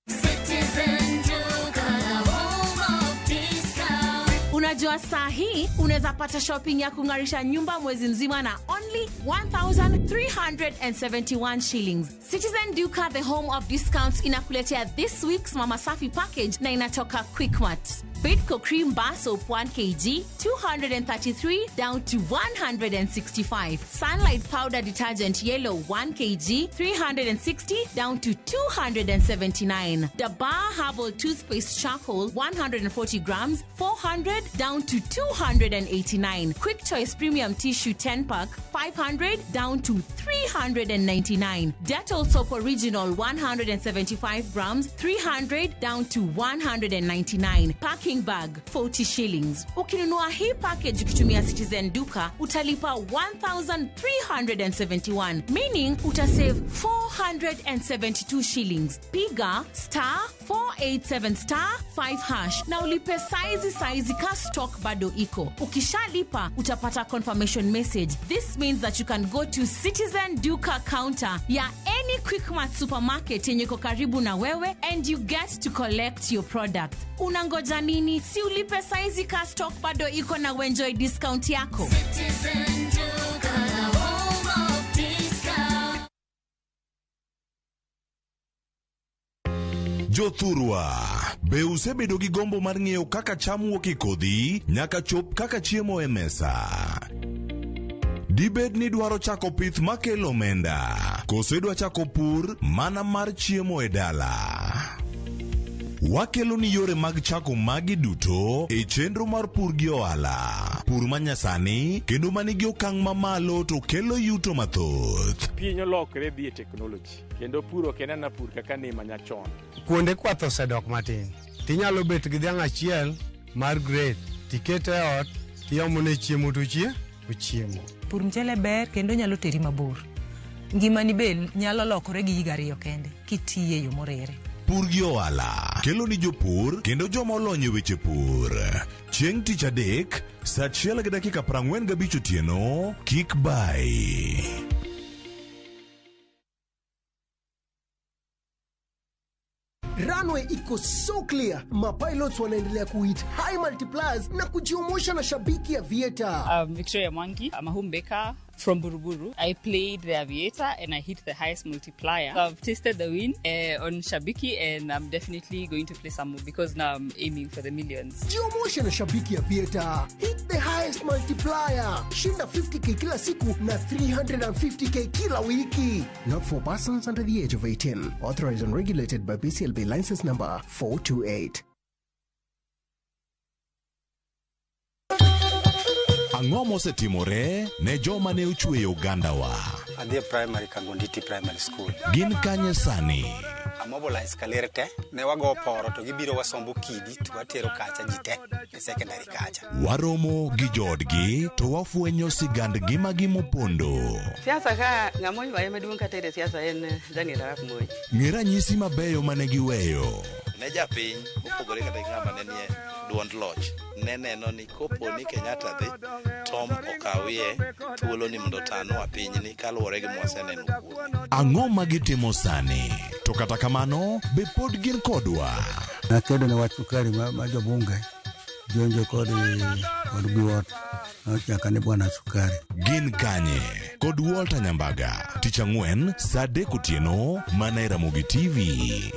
Citizen Duka, the home of discount. Unajua saa hii unaweza pata shopping ya kung'arisha nyumba mwezi mzima na only 1371 shillings. Citizen Duka, the home of discounts, inakuletea this week's Mama Safi package na inatoka Quickmart. Bidco Cream Bar Soap 1 kg, 233 down to 165. Sunlight Powder Detergent Yellow 1 kg, 360 down to 279. Dabar Herbal Toothpaste Charcoal 140 grams, 400 down to 289. Quick Choice Premium Tissue 10 pack, 500 down to 399. Dettol Soap Original 175 grams, 300 down to 199. Packing bag 40 shillings. Ukinunua hii package ukitumia Citizen Duka utalipa 1371, meaning utasave 472 shillings. Piga star 487 star 5 hash na ulipe saizi saizi ka stock bado iko. Ukishalipa utapata confirmation message. This means that you can go to Citizen Duka counter ya any Quickmart supermarket yenye iko karibu na wewe and you get to collect your product. Unangoja nini? Si ulipe saizi ka stock bado iko na uenjoy discount yako. Citizen Duka, the home of discount. Jothurwa, be usebedo gi gombo mar ng'eyo kaka cham wuok e kodhi nyaka chop kaka chiemo e mesa? Dibed ni dwaro chako pith makelo omenda, koso idwa chako pur mana mar chiemo e dala? Wakelo ni yore mag chako magi duto e chenro mar pur gi ohala. Pur manyasani kendo manigi okang' mamalo to kelo yuto mathoth. Piny olokre dhi e teknoloji kendo pur ok en ana pur kaka ne manyachon. Kuonde kwath osedok matin. Tinyalo bet gi dhiang' achiel mar grade, tikete e ot, tiomone chiemo to ochiemo. Pur mchele ber kendo nyalo teri mabor. Ngimani be nyalo lokore gi higa 2 kende kitiye e yo morere. Pur gi ohala kelo ni jopur kendo joma olony e weche pur. Chieng' tich adek, saa 1:45 otieno, kik bai. Runway iko so clear, mapilots wanaendelea kuhit high multipliers na kujiomosha na shabiki ya Vieta. I'm Victoria Mwangi. I'm a home baker. From Buruburu. I played the Aviator and I hit the highest multiplier. I've tasted the win on Shabiki and I'm definitely going to play some more because now I'm aiming for the millions. Jiomoshe na Shabiki Aviator. Hit the highest multiplier. Shinda 50k kila siku na 350k kila wiki. Not for persons under the age of 18. Authorized and regulated by BCLB license number 428. Ang'o mosetimore ne joma ne ochweyo ogandawa? Adhi e primary Kangonditi Primary School. Gin kanye sani? Amobilize kaler te, ne wago poro to gibiro wasombo kidi to watero kacha ji te e secondary kacha. Waromo gi joodgi to wafwenyo sigand ngimagi mopondo. Siasa ka ng'ama oywaye maduong' kata e siasa en Daniel Arap Moi. Ng'e ranyisi mabeyo mane giweyo. Ne japiny mopogore kata gi ng'ama ne nie duond loch ne neno ni kopo ni Kenyatta dhi Tom okawie thuolo ni mondo otanwa pinyni kaluwore gi mwaseneno kuome. Ang'o ma gitimo sani? To kata kamano, be pod gin kodwa? Nakedo ne wach sukari ma jobunge jonjo kod biwot nochaka ni bwana sukari. Gin kanye? Kod Walter Nyambaga, tich ang'wen saa 3 otieno mana e Ramogi TV.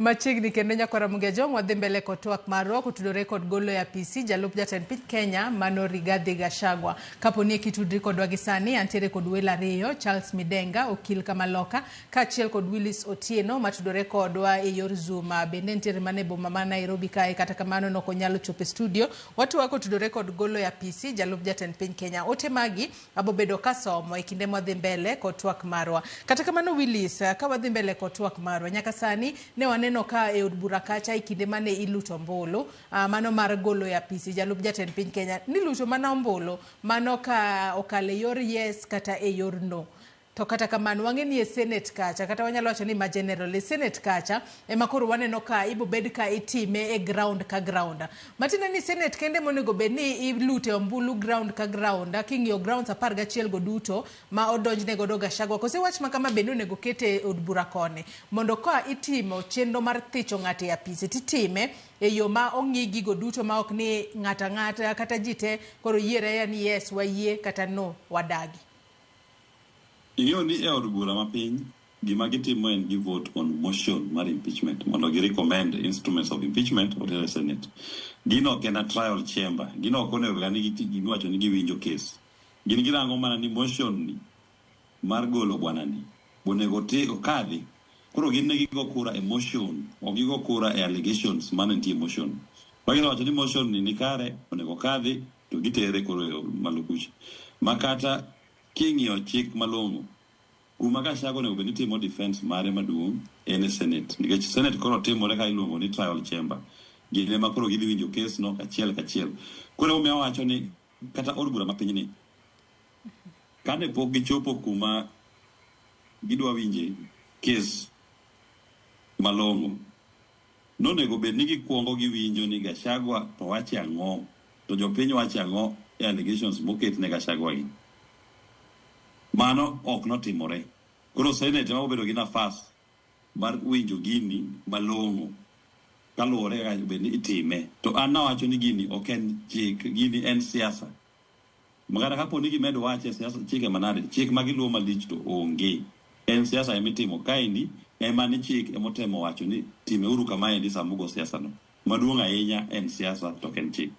Machiegni kendo nyakwara Mugejong wadhi mbele kod twak marwa kotudore kod golo ya PC jalup jatend piny Kenya mano Rigathi Gachagua. Kapo ni kitudri kodwa gi sani antiere kod welo ariyo, Charles Midenga okil Kamaloka kaachiel kod Willis Otieno matudore kodwa e yor Zoom. Bende nitiere mana e boma ma Nairobi kae, kata kamano nok onyalo chopo e studio. Watwak kotudore kod golo ya PC jalup jatend piny Kenya. Ote magi abobedo kasomo e kinde mwadhi mbele kod twak marwa. Kata kamano Willis, ka wadhi mbele kod twak marwa nyaka sani ne waneno ka e od bura kacha e kinde mane iluto ombulu mano mar golo ya PC jalup jatend piny Kenya niluto mana ombulu mano ka okalo e yor yes kata e yor no. To kata kamano wang'e ni e Senate kacha kata wanyalo wacho ni ma general e Senate kacha ema koro waneno ka ibobed ka itime e ground ka ground. Matiende ni Senate kende monego bed ni ilute ombulu ground ka ground king'iyo grounds 11 go duto ma odonjne godo Gachagua. Kose wach ma kama bende onego kete e od bura koni mondo ka itimo chenro mar thicho ng'ato e apisi titime e yo ma ong'i gigo duto ma ok ni ng'ata ng'ata kata ji te koro yiere ni yes wayie kata no wadagi. Ing'eyo ni e od bura mapiny gima gitimo en gi vote on motion mar impeachment mondo gi recommend instruments of impeachment oter e Senate. Gino ok en a trial chamber. Gino ok onego ga ni giwacho ni giwinjo case. Gin girango mana ni motion ni mar golo bwana ni onego okadhi. Koro gin ne gigo kura e motion, ok gigo kura e allegations mane nitie e motion. Ka gisewacho ni motion ni nikare onego okadhi to gitere koro e malo kucha. Ma kata king'iyo chik malong'o kuma Gachagua onego bed ni timo defense mare maduong' en e Senate. Nikech Senate koro timore ka iluongo ni trial chamber. Gin ema koro gidhi winjo case no kachiel kachiel. Koro emomiyo awacho ni kata od bura mapiny ni kane pok gichopo kuma gidwa winje case malong'o, nonego bed ni gikuongo giwinjo ni Gachagua to wacho ang'o, to jopiny wacho ang'o e allegations moket ne Gachagua gi. Mano ok notimore. Koro Senate ema obedo gi nafas mar winjo gini malong'o kaluwore kaka bed ni itime. To an nawacho ni gini ok en chik, gini en siasa. Makata kapo ni gimedo wache e siasa chike manade, chik ma giluwo malich to onge. En siasa emitimo kaendi, ema ni chik emotemo wacho ni timeuru kamaendi sama ugo siasa no. Maduong' ahinya en siasa to ok en chik.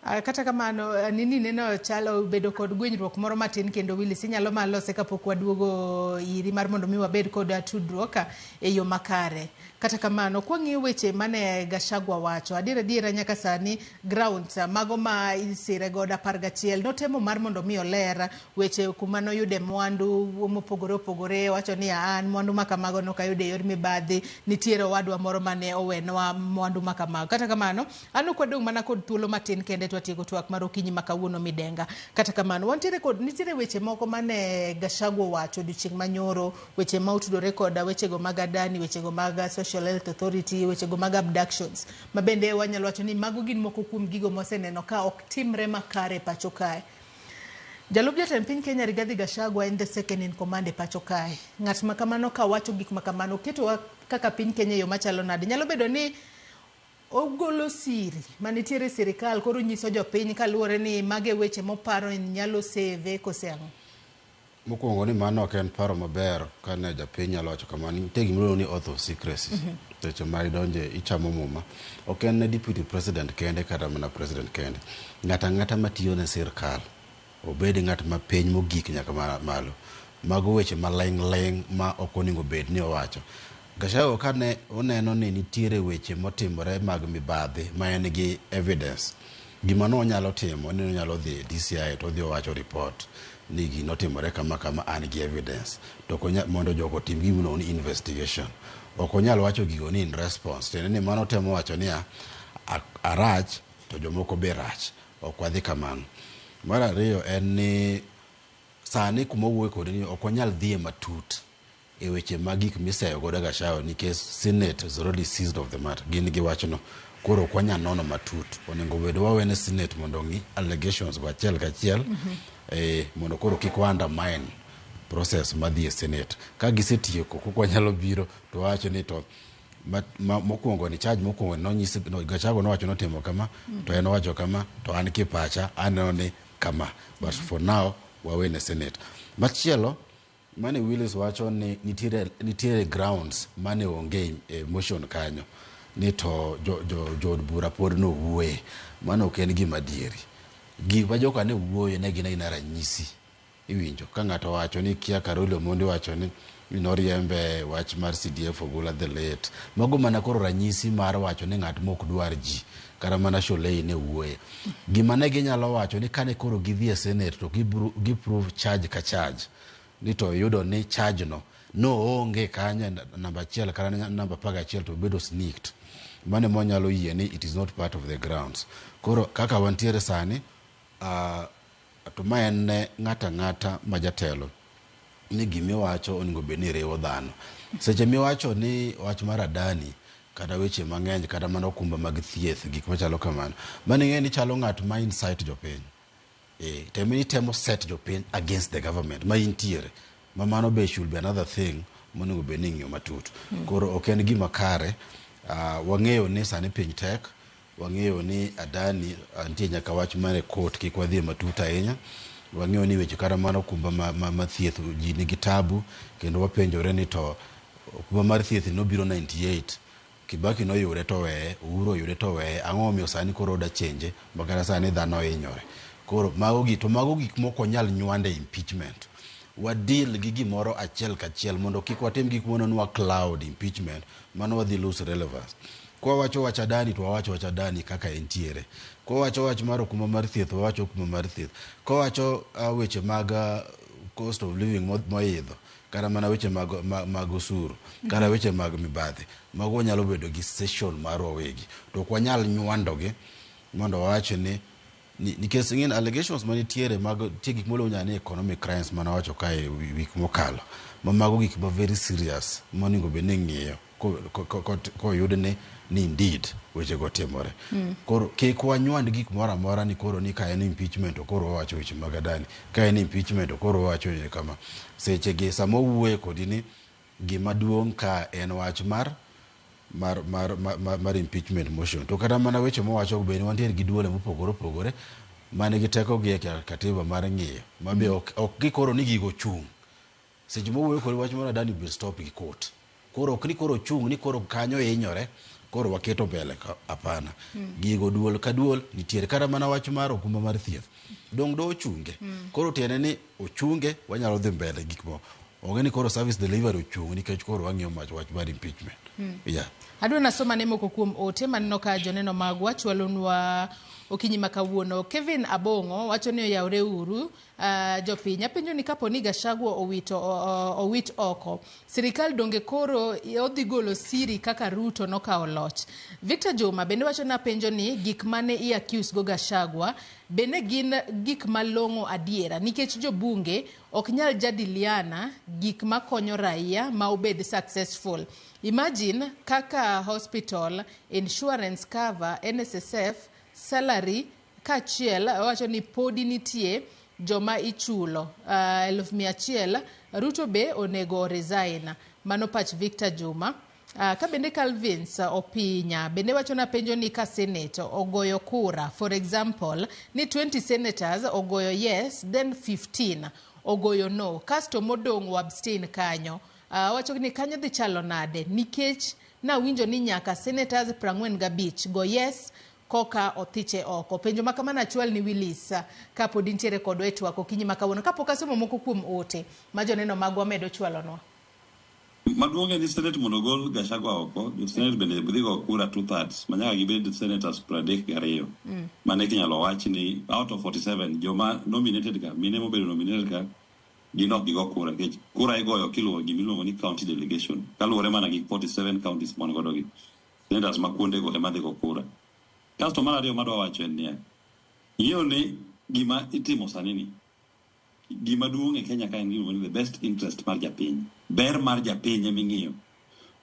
Kata kamano nini neno chalo bedo kod gwenyruok moro matin kendo Willis inyalo malose kapok waduogo iri mar mondo mi wabed kod tudruok e yo makare. Kata kamano kwang'iyo weche mane Gachagua wacho, adier nyaka sani grounds mago ma isire godo 11 notemo mar mondo mi oler weche kuma noyude mwandu mopogore opogore, wacho ni an mwandu makamago nokayudo e yor mibadhi, nitiere owadwa moro mane owenwa mwandu makamago. Kata kamano an ok wadong' mana kod thuolo matin kende twatieko twak mar okinyi ma kawuono Midenga. Kata kamano wantiere kod nitiere weche moko mane Gachagua owacho odiochieng' manyoro, weche ma otudore kod wechego mag Adani, wechego mag Social Health Authority, wechego mag abductions, ma bende wanyalo wacho ni mago gin moko kuom gigo mwaseneno ka ok timre makare e pacho kae. Jalup jatend piny Kenya Rigathi Gachagua en the second in command e pacho kae. Ng'at ma kamano ka wacho gik ma kamano ketowa kaka piny Kenya e yo machalo nade? Nyalo bedo ni ogolo siri manitiere e sirikal koro nyiso jopiny kaluwore ni mage weche moparo ni nyalo save kose ang'o? Mokwongo ni mano ok en paro maber kane japiny nyalo wacho kamano. Nitie gima iluongo ni oath of secrecy. Seche ma idonje ichamo muma. Ok en ne deputy president kende kata mana president kende. Ng'ato ang'ata matiyo ne sirkal, obed ng'at ma piny mogik nyaka malo. Mago weche maling' ling' ma ok onego bed ni owacho. Gachagua kane oneno ni nitiere weche motimore mag mibadhi ma en gi evidence, gima nonyalo timo ni nonyalo dhi e DCI to odhi owacho report ni gino otimore kama kama an gi evidence to ok onya, mondo jogo otim gima iluongo ni investigation. Ok onyal wacho gigo ni in response tiende ni mano temo wacho niya arach to jomoko be rach. Ok wadhi kamano. Mar ariyo en ni sani kuma wawuoye kodi ni ok wanyal dhiye matut e weche mag gik miseyo godo Gachagua nikech Senate is already seized of the matter. Gin gi wachno. Koro ok wanyal nono matut. Onego bed wawene Senate mondo ong'i allegations go achiel kachiel mondo koro kik wa undermine process madhi e Senate. Ka gisetieko kok wanyalo biro to wawacho ni to mokwongo ni charge mokwongo nonyis no, Gachagua nowacho notimo kama to en owacho kama to an kipacha aneno ni kama but for now wawene Senate. Machielo mane Willis wacho ni nitiere grounds mane onge e motion kanyo ni to jood bura pod nowuoye. Mano ok en gima adieri. Gik ma joka ne wuoye ne gin agina ranyisi. Iwinjo ka ng'ato wacho ni kia Karoli Omondi wacho ni noriembe wach mar CDF Ogola the late. Mago mana koro ranyisi mar wacho ni ng'at mok dwar ji. Kata mana Sholei ne wuoye. Gima ne ginyalo wacho ni kane koro gidhi e Senate to gi prove charge ka charge. Ni to yudo ni charge no noonge kanyo namba 1 kata namba 11 to obedo sneaked. Mano ema wanyalo yie ni it is not part of the grounds. Koro kaka wantiere sani, to ma en ne ng'ato ang'ata ma jatelo ni gimiwacho onego bed ni riwo dhano. Seche miwacho ni wach mar Adani kata weche mang'eny kata mana okumba mag thieth gik machalo kamano, mano ing'e ni chalo ng'at ma incite jopiny. Temo itemo set jopiny against the government ma intiere. Ma mano be should be another thing monego bed ni ing'iyo matut. Koro ok en gima kare. Wang'eyo ni sani piny tek. Wang'eyo ni Adani nitie nyaka wach mar e court kik wadhi matut ahinya. Wang'eyo ni weche kata mana okumba ma thieth ji nigi tabu kendo wapenjore ni to okumba mar thieth nobiro 98 Kibaki noyude to weye, Uhuru oyude to weye, ang'o momiyo sani koro oda chenje ma kata sani dhano hinyore. Koro mago gi to mago gik mok wanyal nywande impeachment. Wa deal gi gimoro achiel kachiel mondo kik watim gik mononwa cloud impeachment, mano wadhi lose relevance. Kwa wacho wach Adani to wawacho wach Adani kaka entiere. Kwa wacho wach mar okumba mar thieth wawacho okumba mar thieth. Kwa wacho weche mag cost of living moidho kata mana weche mag osuru kata weche mag mibadhi, mago wanyalo bedo gi session marwa wawegi to ok wanyal nywandogi mondo wawach ni nikech ing'e ni allegations manitiere mag nitie gik moluongo ni economic crimes mane awacho kae wik mokalo ma mago gik ma very serious monego bed ni ing'iyo koyud ni indeed wechego timore. Koro kik wanywand gik moro amora ni koro ni ka en impeachment to koro wawacho weche mag Adani, ka en impeachment to koro wawacho weche kama. Seche gi sama wawuoye kodi ni gima duong' ka en wach mar impeachment motion. To kata mana weche mowacho be wantiere gi duole mopogore opogore mane gi teko gi e katiba mar ng'iyo ma be ok gikoro ni gigo chung'. Seche mowuoyo kod wach mar Adani be stop gi court. Koro ok ni koro chung' ni koro kanyo hinyore koro waketo mbele hapana. Gigo duol ka duol nitiere kata mana wach mar okumba mar thieth. Dong' do ochunge. Koro tiende ni ochunge wanyalo dhi mbele gik moko. Onge ni koro service delivery ochung' nikech koro wang'iyo wach mar impeachment. Yeah. Adwa nasoma ne moko kuom ote maneno ka joneno magwa chwalonwa okinyi ma kawuono. Kevin Abong'o wacho ni oyawre uru jopiny. Apenjo ni kapo ni Gachagua owit oko, sirikal donge koro odhi golo siri kaka Ruto nokawo loch. Victor Juma bende wacho ni apenjo ni gik mane i accuse go Gachagua bende gin gik malong'o adiera nikech jobunge ok nyal jadiliana gik makonyo raia ma obed successful. Imagine kaka hospital, insurance cover, NSSF, salary kaachiel wacho ni podi nitie joma ichulo 100,000 Ruto be onego resign. Mano pach Victor Juma. Ka bende Calvins Opinya bende wacho na penjo ni ka Senate ogoyo kura, for example, ni 20 senators ogoyo yes, then 15 ogoyo no, kasto modong' o abstain kanyo. Wacho ni kanyo dhi chalo nade nikech nawinjo ni nyaka senators 45 go yes koka othiche oko. Penjo ma kamano achwal ni Willis kapod intiere kodwa e twak okinyi ma kawuono kapok asomo moko kuom ote ma joneno magwa medo chwalonwa. Maduong' en ni Senate mondo ogol Gachagua oko, jo Senate bende dhi go kura 2/3 ma nyaka gibed senators 32. Mane kinyalo wach ni out of 47 joma nominated ka, mine mobedo nominated ka, gin ok gigo kura nikech kura igoyo kiluwo gimiluongo ni county delegation kaluwore mana gi 47 counties mon godo gi senators ma kuondego ema dhi go kura. Kasto mar ariyo madwa wacho en niya, ing'eyo ni gima itimo sani ni gima duong' e Kenya ka en gima ni the best interest mar japiny, ber mar japiny ema ing'iyo.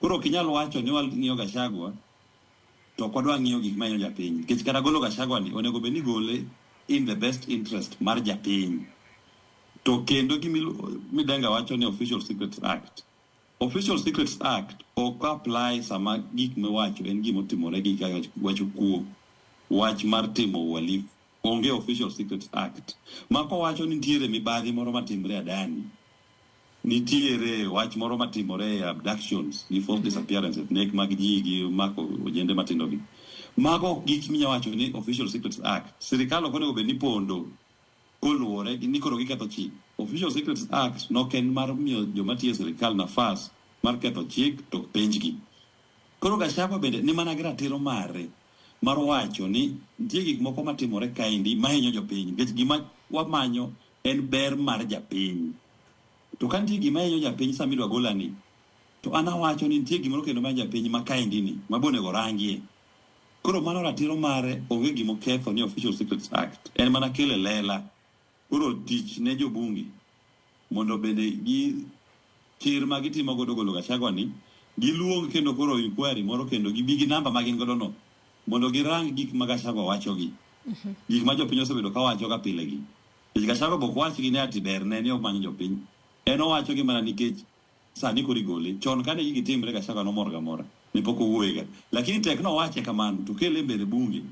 Koro ok inyal wacho ni wang'iyo Gachagua to ok wadwa ng'iyo gik mahinyo japiny nikech kata golo Gachagua ni onego bed ni igole in the best interest mar japiny. To kendo gima Midenga wacho ni Official Secrets Act. Official Secrets Act ok apply sama gik miwacho en gima otimore gi kaka wach kuo, wach mar timo uhalifu. Onge Official Secrets Act. Mako wacho ni nitiere mibadhi moro matimore Adani. Nitiere wach moro matimore e abductions gi forced disappearances, nek mag ji gi mako ojende matindo gi. Mago ok gik minya wacho ni Official Secrets Act. Sirikal ok onego bed ni pondo koluwore gi ni koro giketho chik. Official Secrets Act nok en mar miyo joma tiyo e sirikal nafas mar ketho chik to ok penjgi. Koro Gachagua bende ni mana gi ratiro mare mar wacho ni nitie gik moko matimore kaendi mahinyo jopiny nikech gima wamanyo en ber mar japiny. To ka nitie gima hinyo japiny sama idwa gola ni, to an awacho ni nitie gimoro kendo mahinyo japiny ma kaendi ni ma be onego rangie. Koro mano ratiro mare onge gima oketho ni Official Secrets Act. En mana kelo e lela. Koro tich ne jobunge mondo bende gi chir ma gitimo godo golo Gachagua ni giluong kendo koro inquiry moro kendo gibi gi namba ma gin godo no mondo girang gik ma Gachagua wacho gi. Gik ma jopiny osebedo ka wacho ga pile gi. Nikech Gachagua be ok wach gi ni ati ber ne ni omanyo jopiny. En owacho gi mana nikech sani koro igole. Chon kane gigi timre Gachagua nomor ga mora. Ne pok owuoye ga. Lakini tek nowache kamano to kele mbele bunge.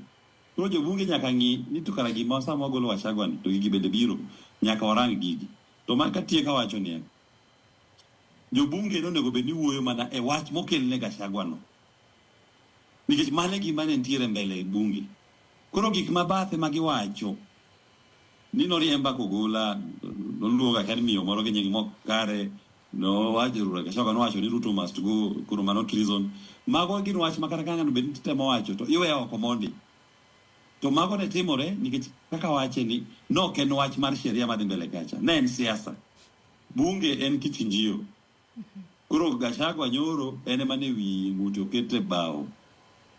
Koro jobunge nyaka ng'i ni to kara gima sama wagolo Gachagua ni to gigi bende biro. Nyaka warang gigi. To ma katieko awacho niya, jobunge nonego bed ni wuoyo mana e wach mokelne Gachagua no. Nikech mano e gima ne nitiere mbele e bunge. Koro gik ma bathe ma giwacho ni noriemba kogola, noluonga akia ni miyo moro gi nying mok kare, nowacho Gachagua nowacho ni Ruto must go, koro mano treason. Mago gin wach ma kata ka ng'ano bed ni temo wacho to iweyo oko mondi. To mago ne timore nikech kaka wache ni nok en wach mar sheria madhi mbele kacha. Ne en siasa. Bunge en kichinjio. Koro Gachagua nyoro en ema ne wi ng'ute oket e bao.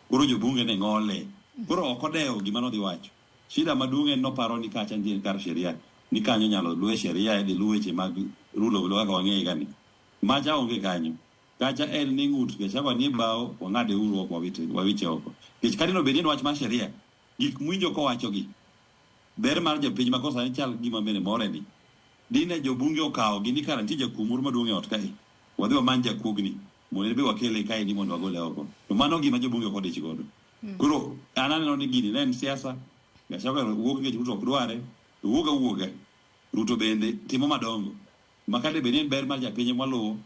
Koro jobunge ne ng'ole. Koro ok odewo gima nodhi wacho. Shida maduong' en noparo ni kacha nitie kar sheria. Ni kanyo nyalo luwe sheria idhi luw weche mag rule of law kaka wang'eye ga ni. Macha onge kanyo. Kacha en ni ng'ut Gachagua nie bao wang'ade uru oko wawite wawiche oko. Nikech kata bed ni en wach mar sheria, gik mwinjo kowacho gi ber mar jopiny ma kosa chal gima bende more ni. Dine jobunge okawo gi ni kara nitie jakuo moro maduong' e ot kae. Wadhi wamany jakuogni mondo en be wakele kaendi mondo wagole oko. To mano gima jobunge ok odich godo. Koro an aneno ni gini ne en siasa. Gachagua wuok nikech Ruto ok dware. To wuog awuoga. Ruto bende timo madongo. Ma kata bed ni en ber mar japiny mwaluwo,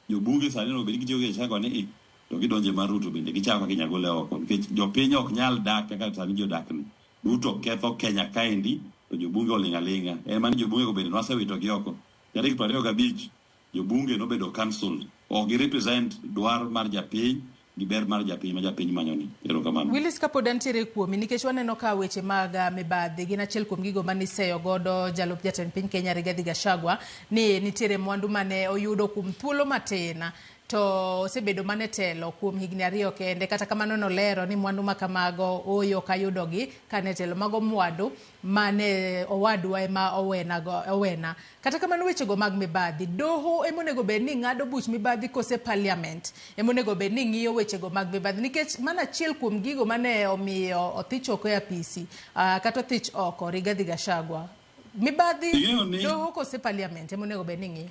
jobunge sani onego bed ni gitiyo gi Gachagua ni i to gidonje mar Ruto bende gichako kaka inyalo gole oko nikech jopiny ok nyal dak kaka sani jodak ni. Ruto ketho Kenya kaendi to jobunge oling' aling'a. En mana ni jobunge go bende nwasewito gi oko. Tarik 25 jobunge nobedo cancelled. Ok gi represent dwar mar japiny gi ber mar japiny ma japiny manyo ni. Erokamano. Willis, kapod antiere kuomi, nikech waneno ka weche mag mibadhi gin achiel kuom gigo mane iseyo godo jalup jatend piny Kenya Rigathi Gachagua ni nitiere mwandu mane oyudo kuom thuolo matin to osebedo mana e telo kuom higni 2 kende. Kata kamano nolero ni mwandu ma kamago ooyo ok ayudogi kane telo. Mago mwandu mane owadwa ema owena. Kata kamano wechego mag mibadhi, doho ema onego bed ni ng'ado buch mibadhi kose parliament ema onego bed ni ng'iyo wechego mag mibadhi, nikech mano achiel kuom gigo mane omiyo othich oko e apisi kata othich oko Rigathi Gachagua. Mibadhi Ing'eyo ni- doho kose parliament ema onego bed ni ng'iyo.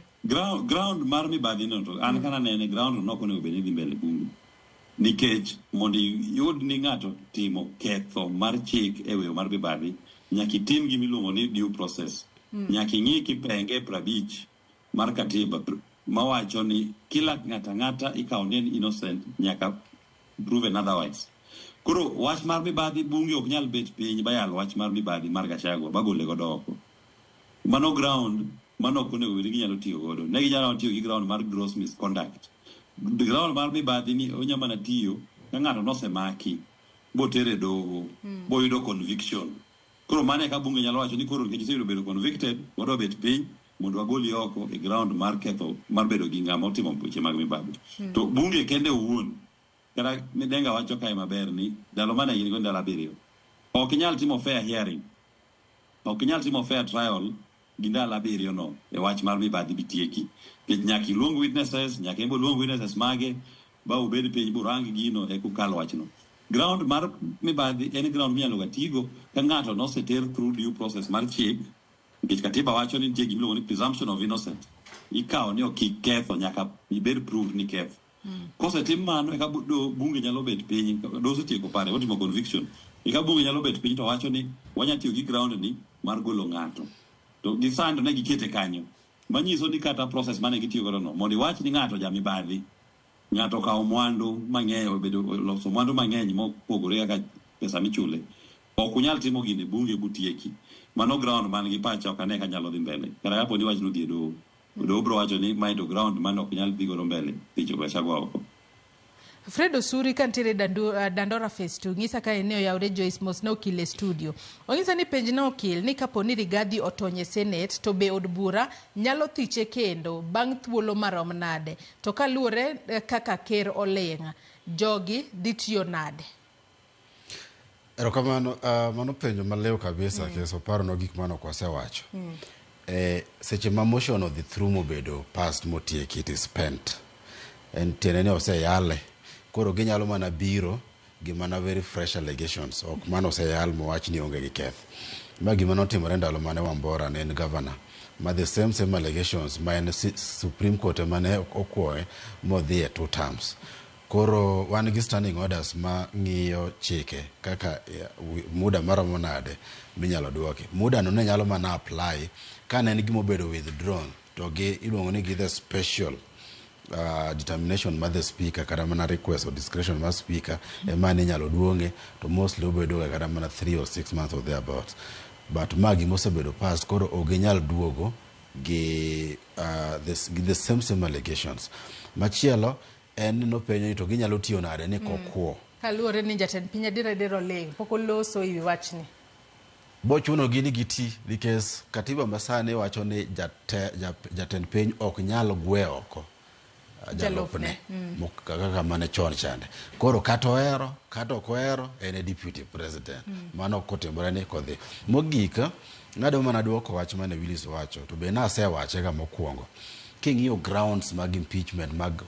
Ground mar mibadhi no to an kana nene ground no ok onego bed ni dhi mbele bunge nikech mondo iyud ni ng'ato timo ketho mar chik e weyo mar mibadhi nyaka itim gimiluongo ni due process. Nyaka ing'i kipenge 50 mar katiba mawacho ni kila ng'ato ang'ata ikawo ni en innocent nyaka proven otherwise. Koro wach mar mibadhi bunge ok nyal bet piny bayal wach mar mibadhi mar Gachagua bagole godo oko. Mano ground mano ok onego bed ni ginyalo tiyo godo. Ne ginyalo tiyo gi ground mar gross misconduct. Ground mar mibadhi ni onya mana tiyo ka ng'ato nosemaki botere doho boyudo conviction. Koro mano eka bunge nyalo wacho ni koro nikech iseyudo bedo convicted, wadwa bet piny mondo wagoli oko e ground mar ketho mar bedo gi ng'ama otimo weche mag mibadhi. To bunge kende owuon kata Midenga wacho kae maber ni ndalo mane gin go ndalo 7 ok inyal timo fair hearing, ok inyal timo fair trial gi ndalo 7 no e wach mar mibadhi bitieki nikech nyaka iluong witnesses, nyaka en be oluong witnesses mage ba ubed piny burang gino eka ukal wachno. Ground mar mibadhi en ground minyalo ga tigo ka ng'ato noseter through due process mar chik nikech katiba wacho ni nitie gimiluongo ni presumption of innocence. Ikawo ni ok iketho nyaka ibed proved ni ketho. Kosetim mano eka bunge nyalo bet piny do osetieko pare otimo conviction eka bunge nyalo bet piny to wacho ni wanya tiyo gi ground ni mar golo ng'ato to gi sani to ne gikete kanyo manyiso ni kata process mane gitiyo godo no mondo iwach ni ng'ato jamibadhi ng'ato okawo mwandu mang'eny obedo oloso mwandu mang'eny mopogore kaka pesa michule ok unyal timo gini bunge butieki. Mano ground man gi pacha ok ane ka nyalo dhi mbele kata kapo ni wachno odhi e doho. Doho biro wacho ni mae to ground mane ok nyal dhi godo mbele thicho Gachagua oko. Fred Osuri kantiere Dandora Phase 2 ng'isa ka en oyawre Joyce Mos ne okil e studio. Onyisa ni penj na okil ni kapo ni Rigathi otony e Senate to be od bura nyalo thiche kendo bang' thuolo marom nade? To kaluwore kaka ker oling', jogi dhi tiyo nade? Erokamano, mano penjo maliw kabisa. Kes oparonwa gik mane ok wasewacho. Seche ma motion odhi through mobedo passed motieki, it is spent. En tiende ni oseyale. Koro ginyalo mana biro gi mana very fresh allegations. Ok mano oseyal mowach ni onge gi keth. Ma gima notimore ndalo mane Wambora ne en governor. Ma the same allegations ma en Supreme Court ema ne okwoye modhi e 2 terms. Koro wan gi standing orders ma ng'iyo chike kaka muda maromo nade minyalo duoki. Muda no ne nyalo mana apply ka ne en gima obedo withdrawn to gi iluongo ni gi the special determination mar the speaker kata mana request or discretion mar speaker ema ne inyalo duong'e to mostly obedo ga kata mana 3 or 6 months or thereabouts. But ma gima osebedo passed koro ok ginyal duogo gi the same allegations. Machielo en ni nopenjo ni to ginyalo tiyo nade ni kokwo. Kaluwore ni jatend piny adier adier oling', pok oloso ewi wachni. Bochuno gi ni giti nikech katiba masani wacho ni jatend piny ok nyal gwe oko jalupne kaka mane chon chande. Koro kata ohero kata ok ohero en e deputy president. Mano ok otimore ni kodhi. Mogik ng'ado mana duoko wach mane Willis owacho to be nasewache ga mokwongo. King'iyo grounds mag impeachment mag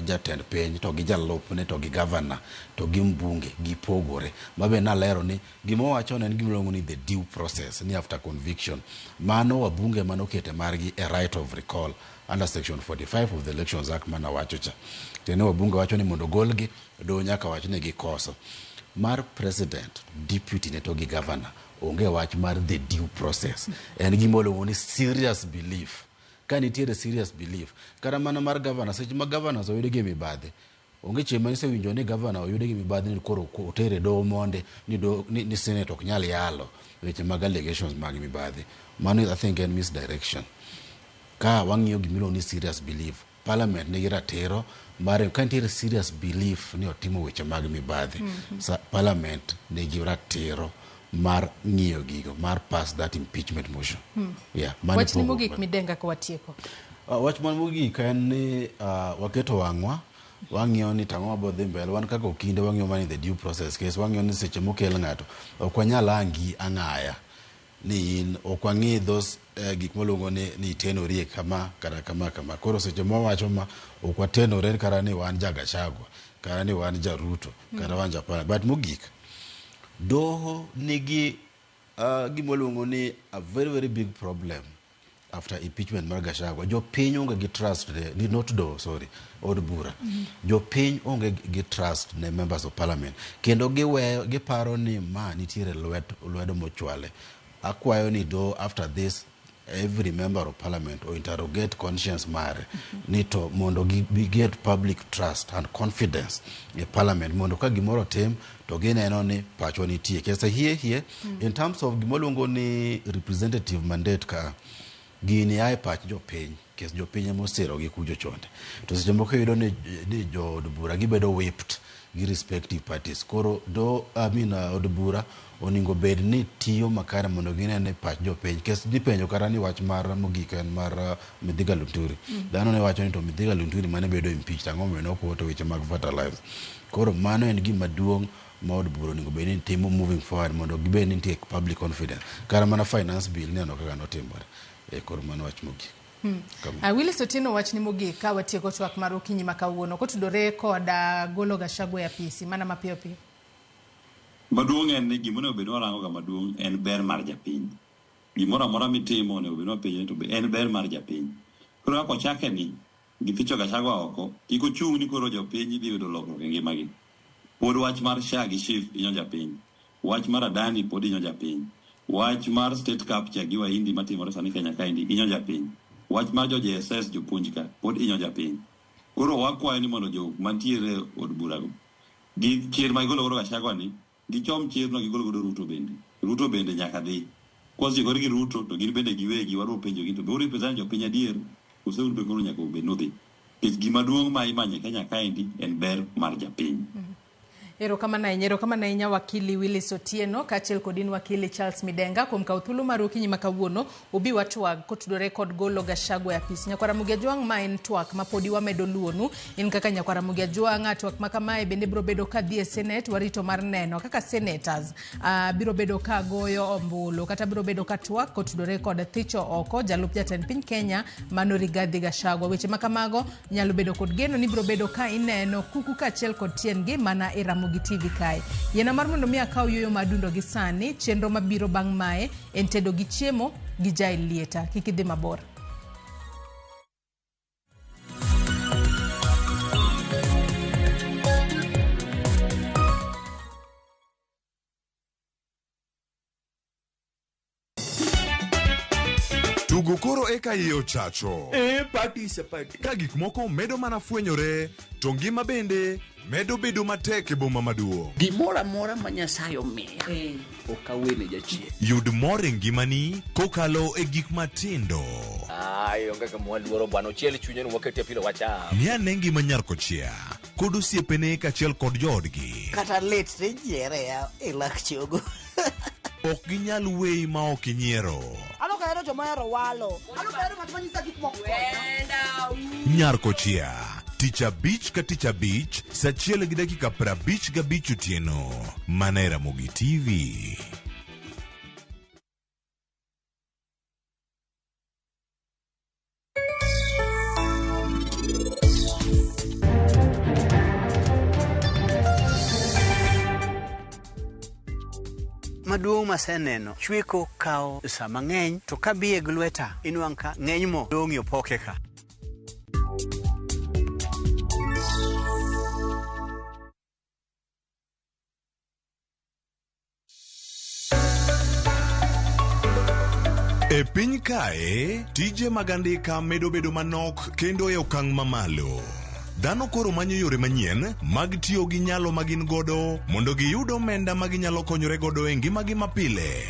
jatend piny to gi jalupne to gi governor to gi mbunge gipogore. Mabe nalero ni gima owacho ne en gima iluongo ni the due process ni after conviction. Mano wabunge manokete margi e right of recall under section 45 of the Elections Act mana wacho cha. Tiende wabunge wacho ni mondo golgi doho nyaka wach ni gikoso. Mar president, deputy ne to gi governor onge wach mar the due process. En gima iluongo ni serious belief. Ka nitiere serious belief kata mana mar governor seche ma governors oyud gi mibadhi onge chieng' ma isewinjo ni governor oyud gi mibadhi ni koro otere doho monde ni senate ok nyal yalo weche mag allegations mag mibadhi. Mano I think en misdirection. Ka wang'iyo gima iluongo ni serious belief, parliament nigi ratiro mar ka nitiere serious belief ni otimo weche mag mibadhi, sa parliament nigi ratiro mar ng'iyo gigo mar pass that impeachment motion. Yeah, mano Wachni pogruok mogik mar- Midenga ka watieko. Wach man mogik en ni waketo wang'wa wang'iyo ni tang'o mabiro dhi mbele. Wan kaka okinde wang'iyo mana the due process case, wang'iyo ni seche mokel ng'ato ok wanyal angi ang'aya ni in ok wang'i those gik maluongo ni itenori kama kata kama kama. Koro seche mwawacho ma ok watenore kata ni wan ja Gachagua kata ni wan ja Ruto kata wan ja Parliament. But mogik doho nigi gima waluongo ni a very very big problem after impeachment mar Gachagua. Jopiny onge gi trust ne, not do, sorry, od bura. Jopiny onge gi trust ne members of parliament. Kendo giweyo, giparo ni ma nitiere lwedo mochwale. Akwayo ni do after this every member of parliament o interrogate conscience mare ni to mondo gi get public trust and confidence e parliament, mondo ka gimoro otim to gineno ni pachwa nitie. Kesa hie in terms of gima ni representative mandate, ka gini a e pach jopiny, kes jopiny ema osirogi kucho chonde, to seche moko iyudo ni jood bura gibedo whipped gi respective parties. Koro do, I mean, od bura onego bed ni tiyo makare mondo gine ni pach jopiny kes nipenjo kata ni wach mar mogik en mar Mithika Linturi. Dhano ne wacho ni to Mithika Linturi mane bedo impeached, ang'o momiyo nokwoto weche mag fertilizer? Koro mano en gima duong' ma od bura onego bed ni timo moving forward mondo gibed ni nitie public confidence. Kata mana finance bill neno kaka notimore. Koro mano wach mogik. Willis Otieno, wachni mogik ka watieko twak mar okinyi ma kawuono kotudore kod golo Gachagua e apisi mana mapiyo piyo. Maduong' en ni gima onego bed ni warango ga maduong' en ber mar japiny. Gimoro amora mitimo onego bed ni wapenjo ni to be en ber mar japiny. Koro kaka ochake ni githicho Gachagua oko, kik ochung' ni koro jopiny dhi yudo lokruok e ngimagi. Pod wach mar SHA gi SHIF hinyo japiny. Wach mar Adani pod hinyo japiny. Wach mar state capture gi Wahindi matimore sani Kenya kaendi hinyo japiny. Wach mar jo JSS jopuonj ka pod hinyo japiny. Koro wakwayo ni mondo jok mantiere od burago gi chir ma gigolo godo Gachagua ni gichom chirno gigol godo Ruto bende. Ruto bende nyaka dhi. Kosekore gi Ruto to gin bende giwegi wadwa penjogi to be urepresent jopiny adier koso un be koro nyaka ubed nudhi. Nikech gima duong' ma imanyo e Kenya kaendi en ber mar japiny. Erokamano ahinya, erokamano ahinya wakili Willis Otieno kaachiel kod in wakili Charles Midenga kuom kawo thuolo mar okinyi ma kawuono ubi watwag kotudore kod golo Gachagua e apis. Nyakwar Ramogi Ajwang', ma en twak ma podi wamedo luwonu. In kaka nyakwar Ramogi Ajwang', twak ma kamae bende biro bedo ka dhi e Senate, warito mar neno kaka senators biro bedo ka goyo ombulu kata biro bedo ka twak kotudore kod thicho oko jalup jatend piny Kenya mano Rigathi Gachagua. Weche ma kamago nyalo bedo kod geno ni biro bedo ka ineno kuku kaachiel kod tiendgi mana e Ramogi TV kae. Yiena mar mondo mi akaw yueyo madundo gi sani, chenro mabiro bang' mae en tedo gi chiemo gi Jael Lieta. Kik idhi mabor. Tugo koro eka iye ochacho. E party is a party. Ka gik moko medo mana fwenyore, to ngima bende medo bedo matek e boma maduong'. Gimoro amora ma Nyasaye omiya ok awene jachien. Yud mor e ngimani kokalo e gik matindo. Ai, onge kama waluoro bwana, ochiel chunye ni wakete pilo wacham. Ng'i ane ngima nyar kochia kod osiepene kaachiel kod joodgi. Kata lit tijiere ya e lak chogo. Ok ginyal weyi ma ok inyiero. An ok ahero joma ohero walo. An ok ahero ng'at ma nyisa gik moko. Nyar kochia tich abich ka tich abich saa 1:55 otieno mana e Ramogi TV. Maduong' maseneno chweko kawo sa mang'eny to kabiye gi lweta inwang' ka ng'eny mo dong' e opoke ka. E piny kae, tije mag andika medo bedo manok kendo e okang' mamalo. Dhano koro manyo yore manyien mag tiyo gi nyalo ma gin godo mondo giyud omenda ma ginyalo konyore godo e ngimagi mapile.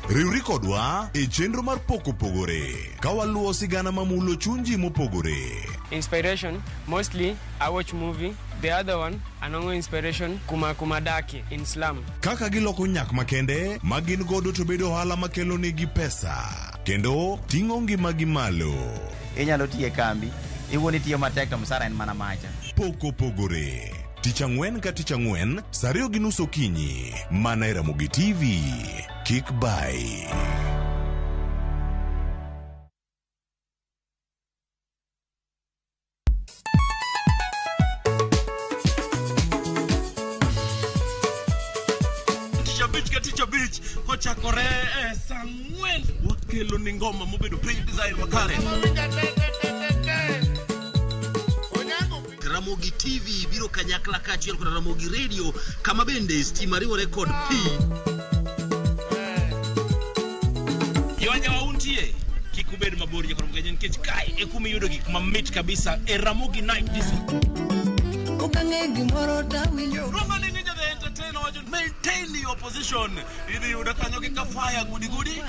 Riwri kodwa e chenro mar Pok Opogore ka waluwo sigana mamulo chuny ji mopogore. Inspiration, mostly I watch movie. The other one, anongo inspiration kuma kuma daki in slum. Kaka giloko nyak makende ma gin godo to bedo ohala makelo negi pesa kendo ting'o ngimagi malo. Inyalo tiyo e kambi, iwuon itiyo matek to msara en mana macha. Pok Opogore. Tich ang'wen ka tich ang'wen, saa 2:30 okinyi, mana e Ramogi TV. Kik bai. Tich abich ka tich Tich abich kochakore e saa 4 wakelo ni ngoma mobedo piny design makare. Ramogi TV biro kanyakla kaachiel kod Ramogi Radio kama bende stima riwore kod pi. Yonya untie kik ubed mabor jakoro mgenye nikech kae e kuma iyudo gik mamit kabisa e Ramogi Night Disco. Okang'e gimoro tawinjo. Roma ni Ninja the Entertainer wacho maintain your position. Idhi yudo kanyo gi kafaya gudi gudi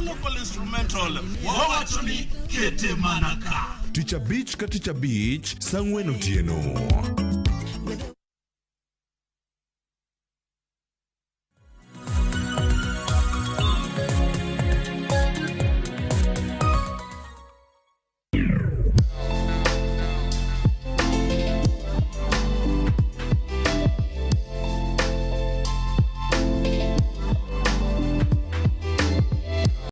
local instrumental. Wawacho ni kete mana ka. Tich abich ka tich abich, saa 4 otieno.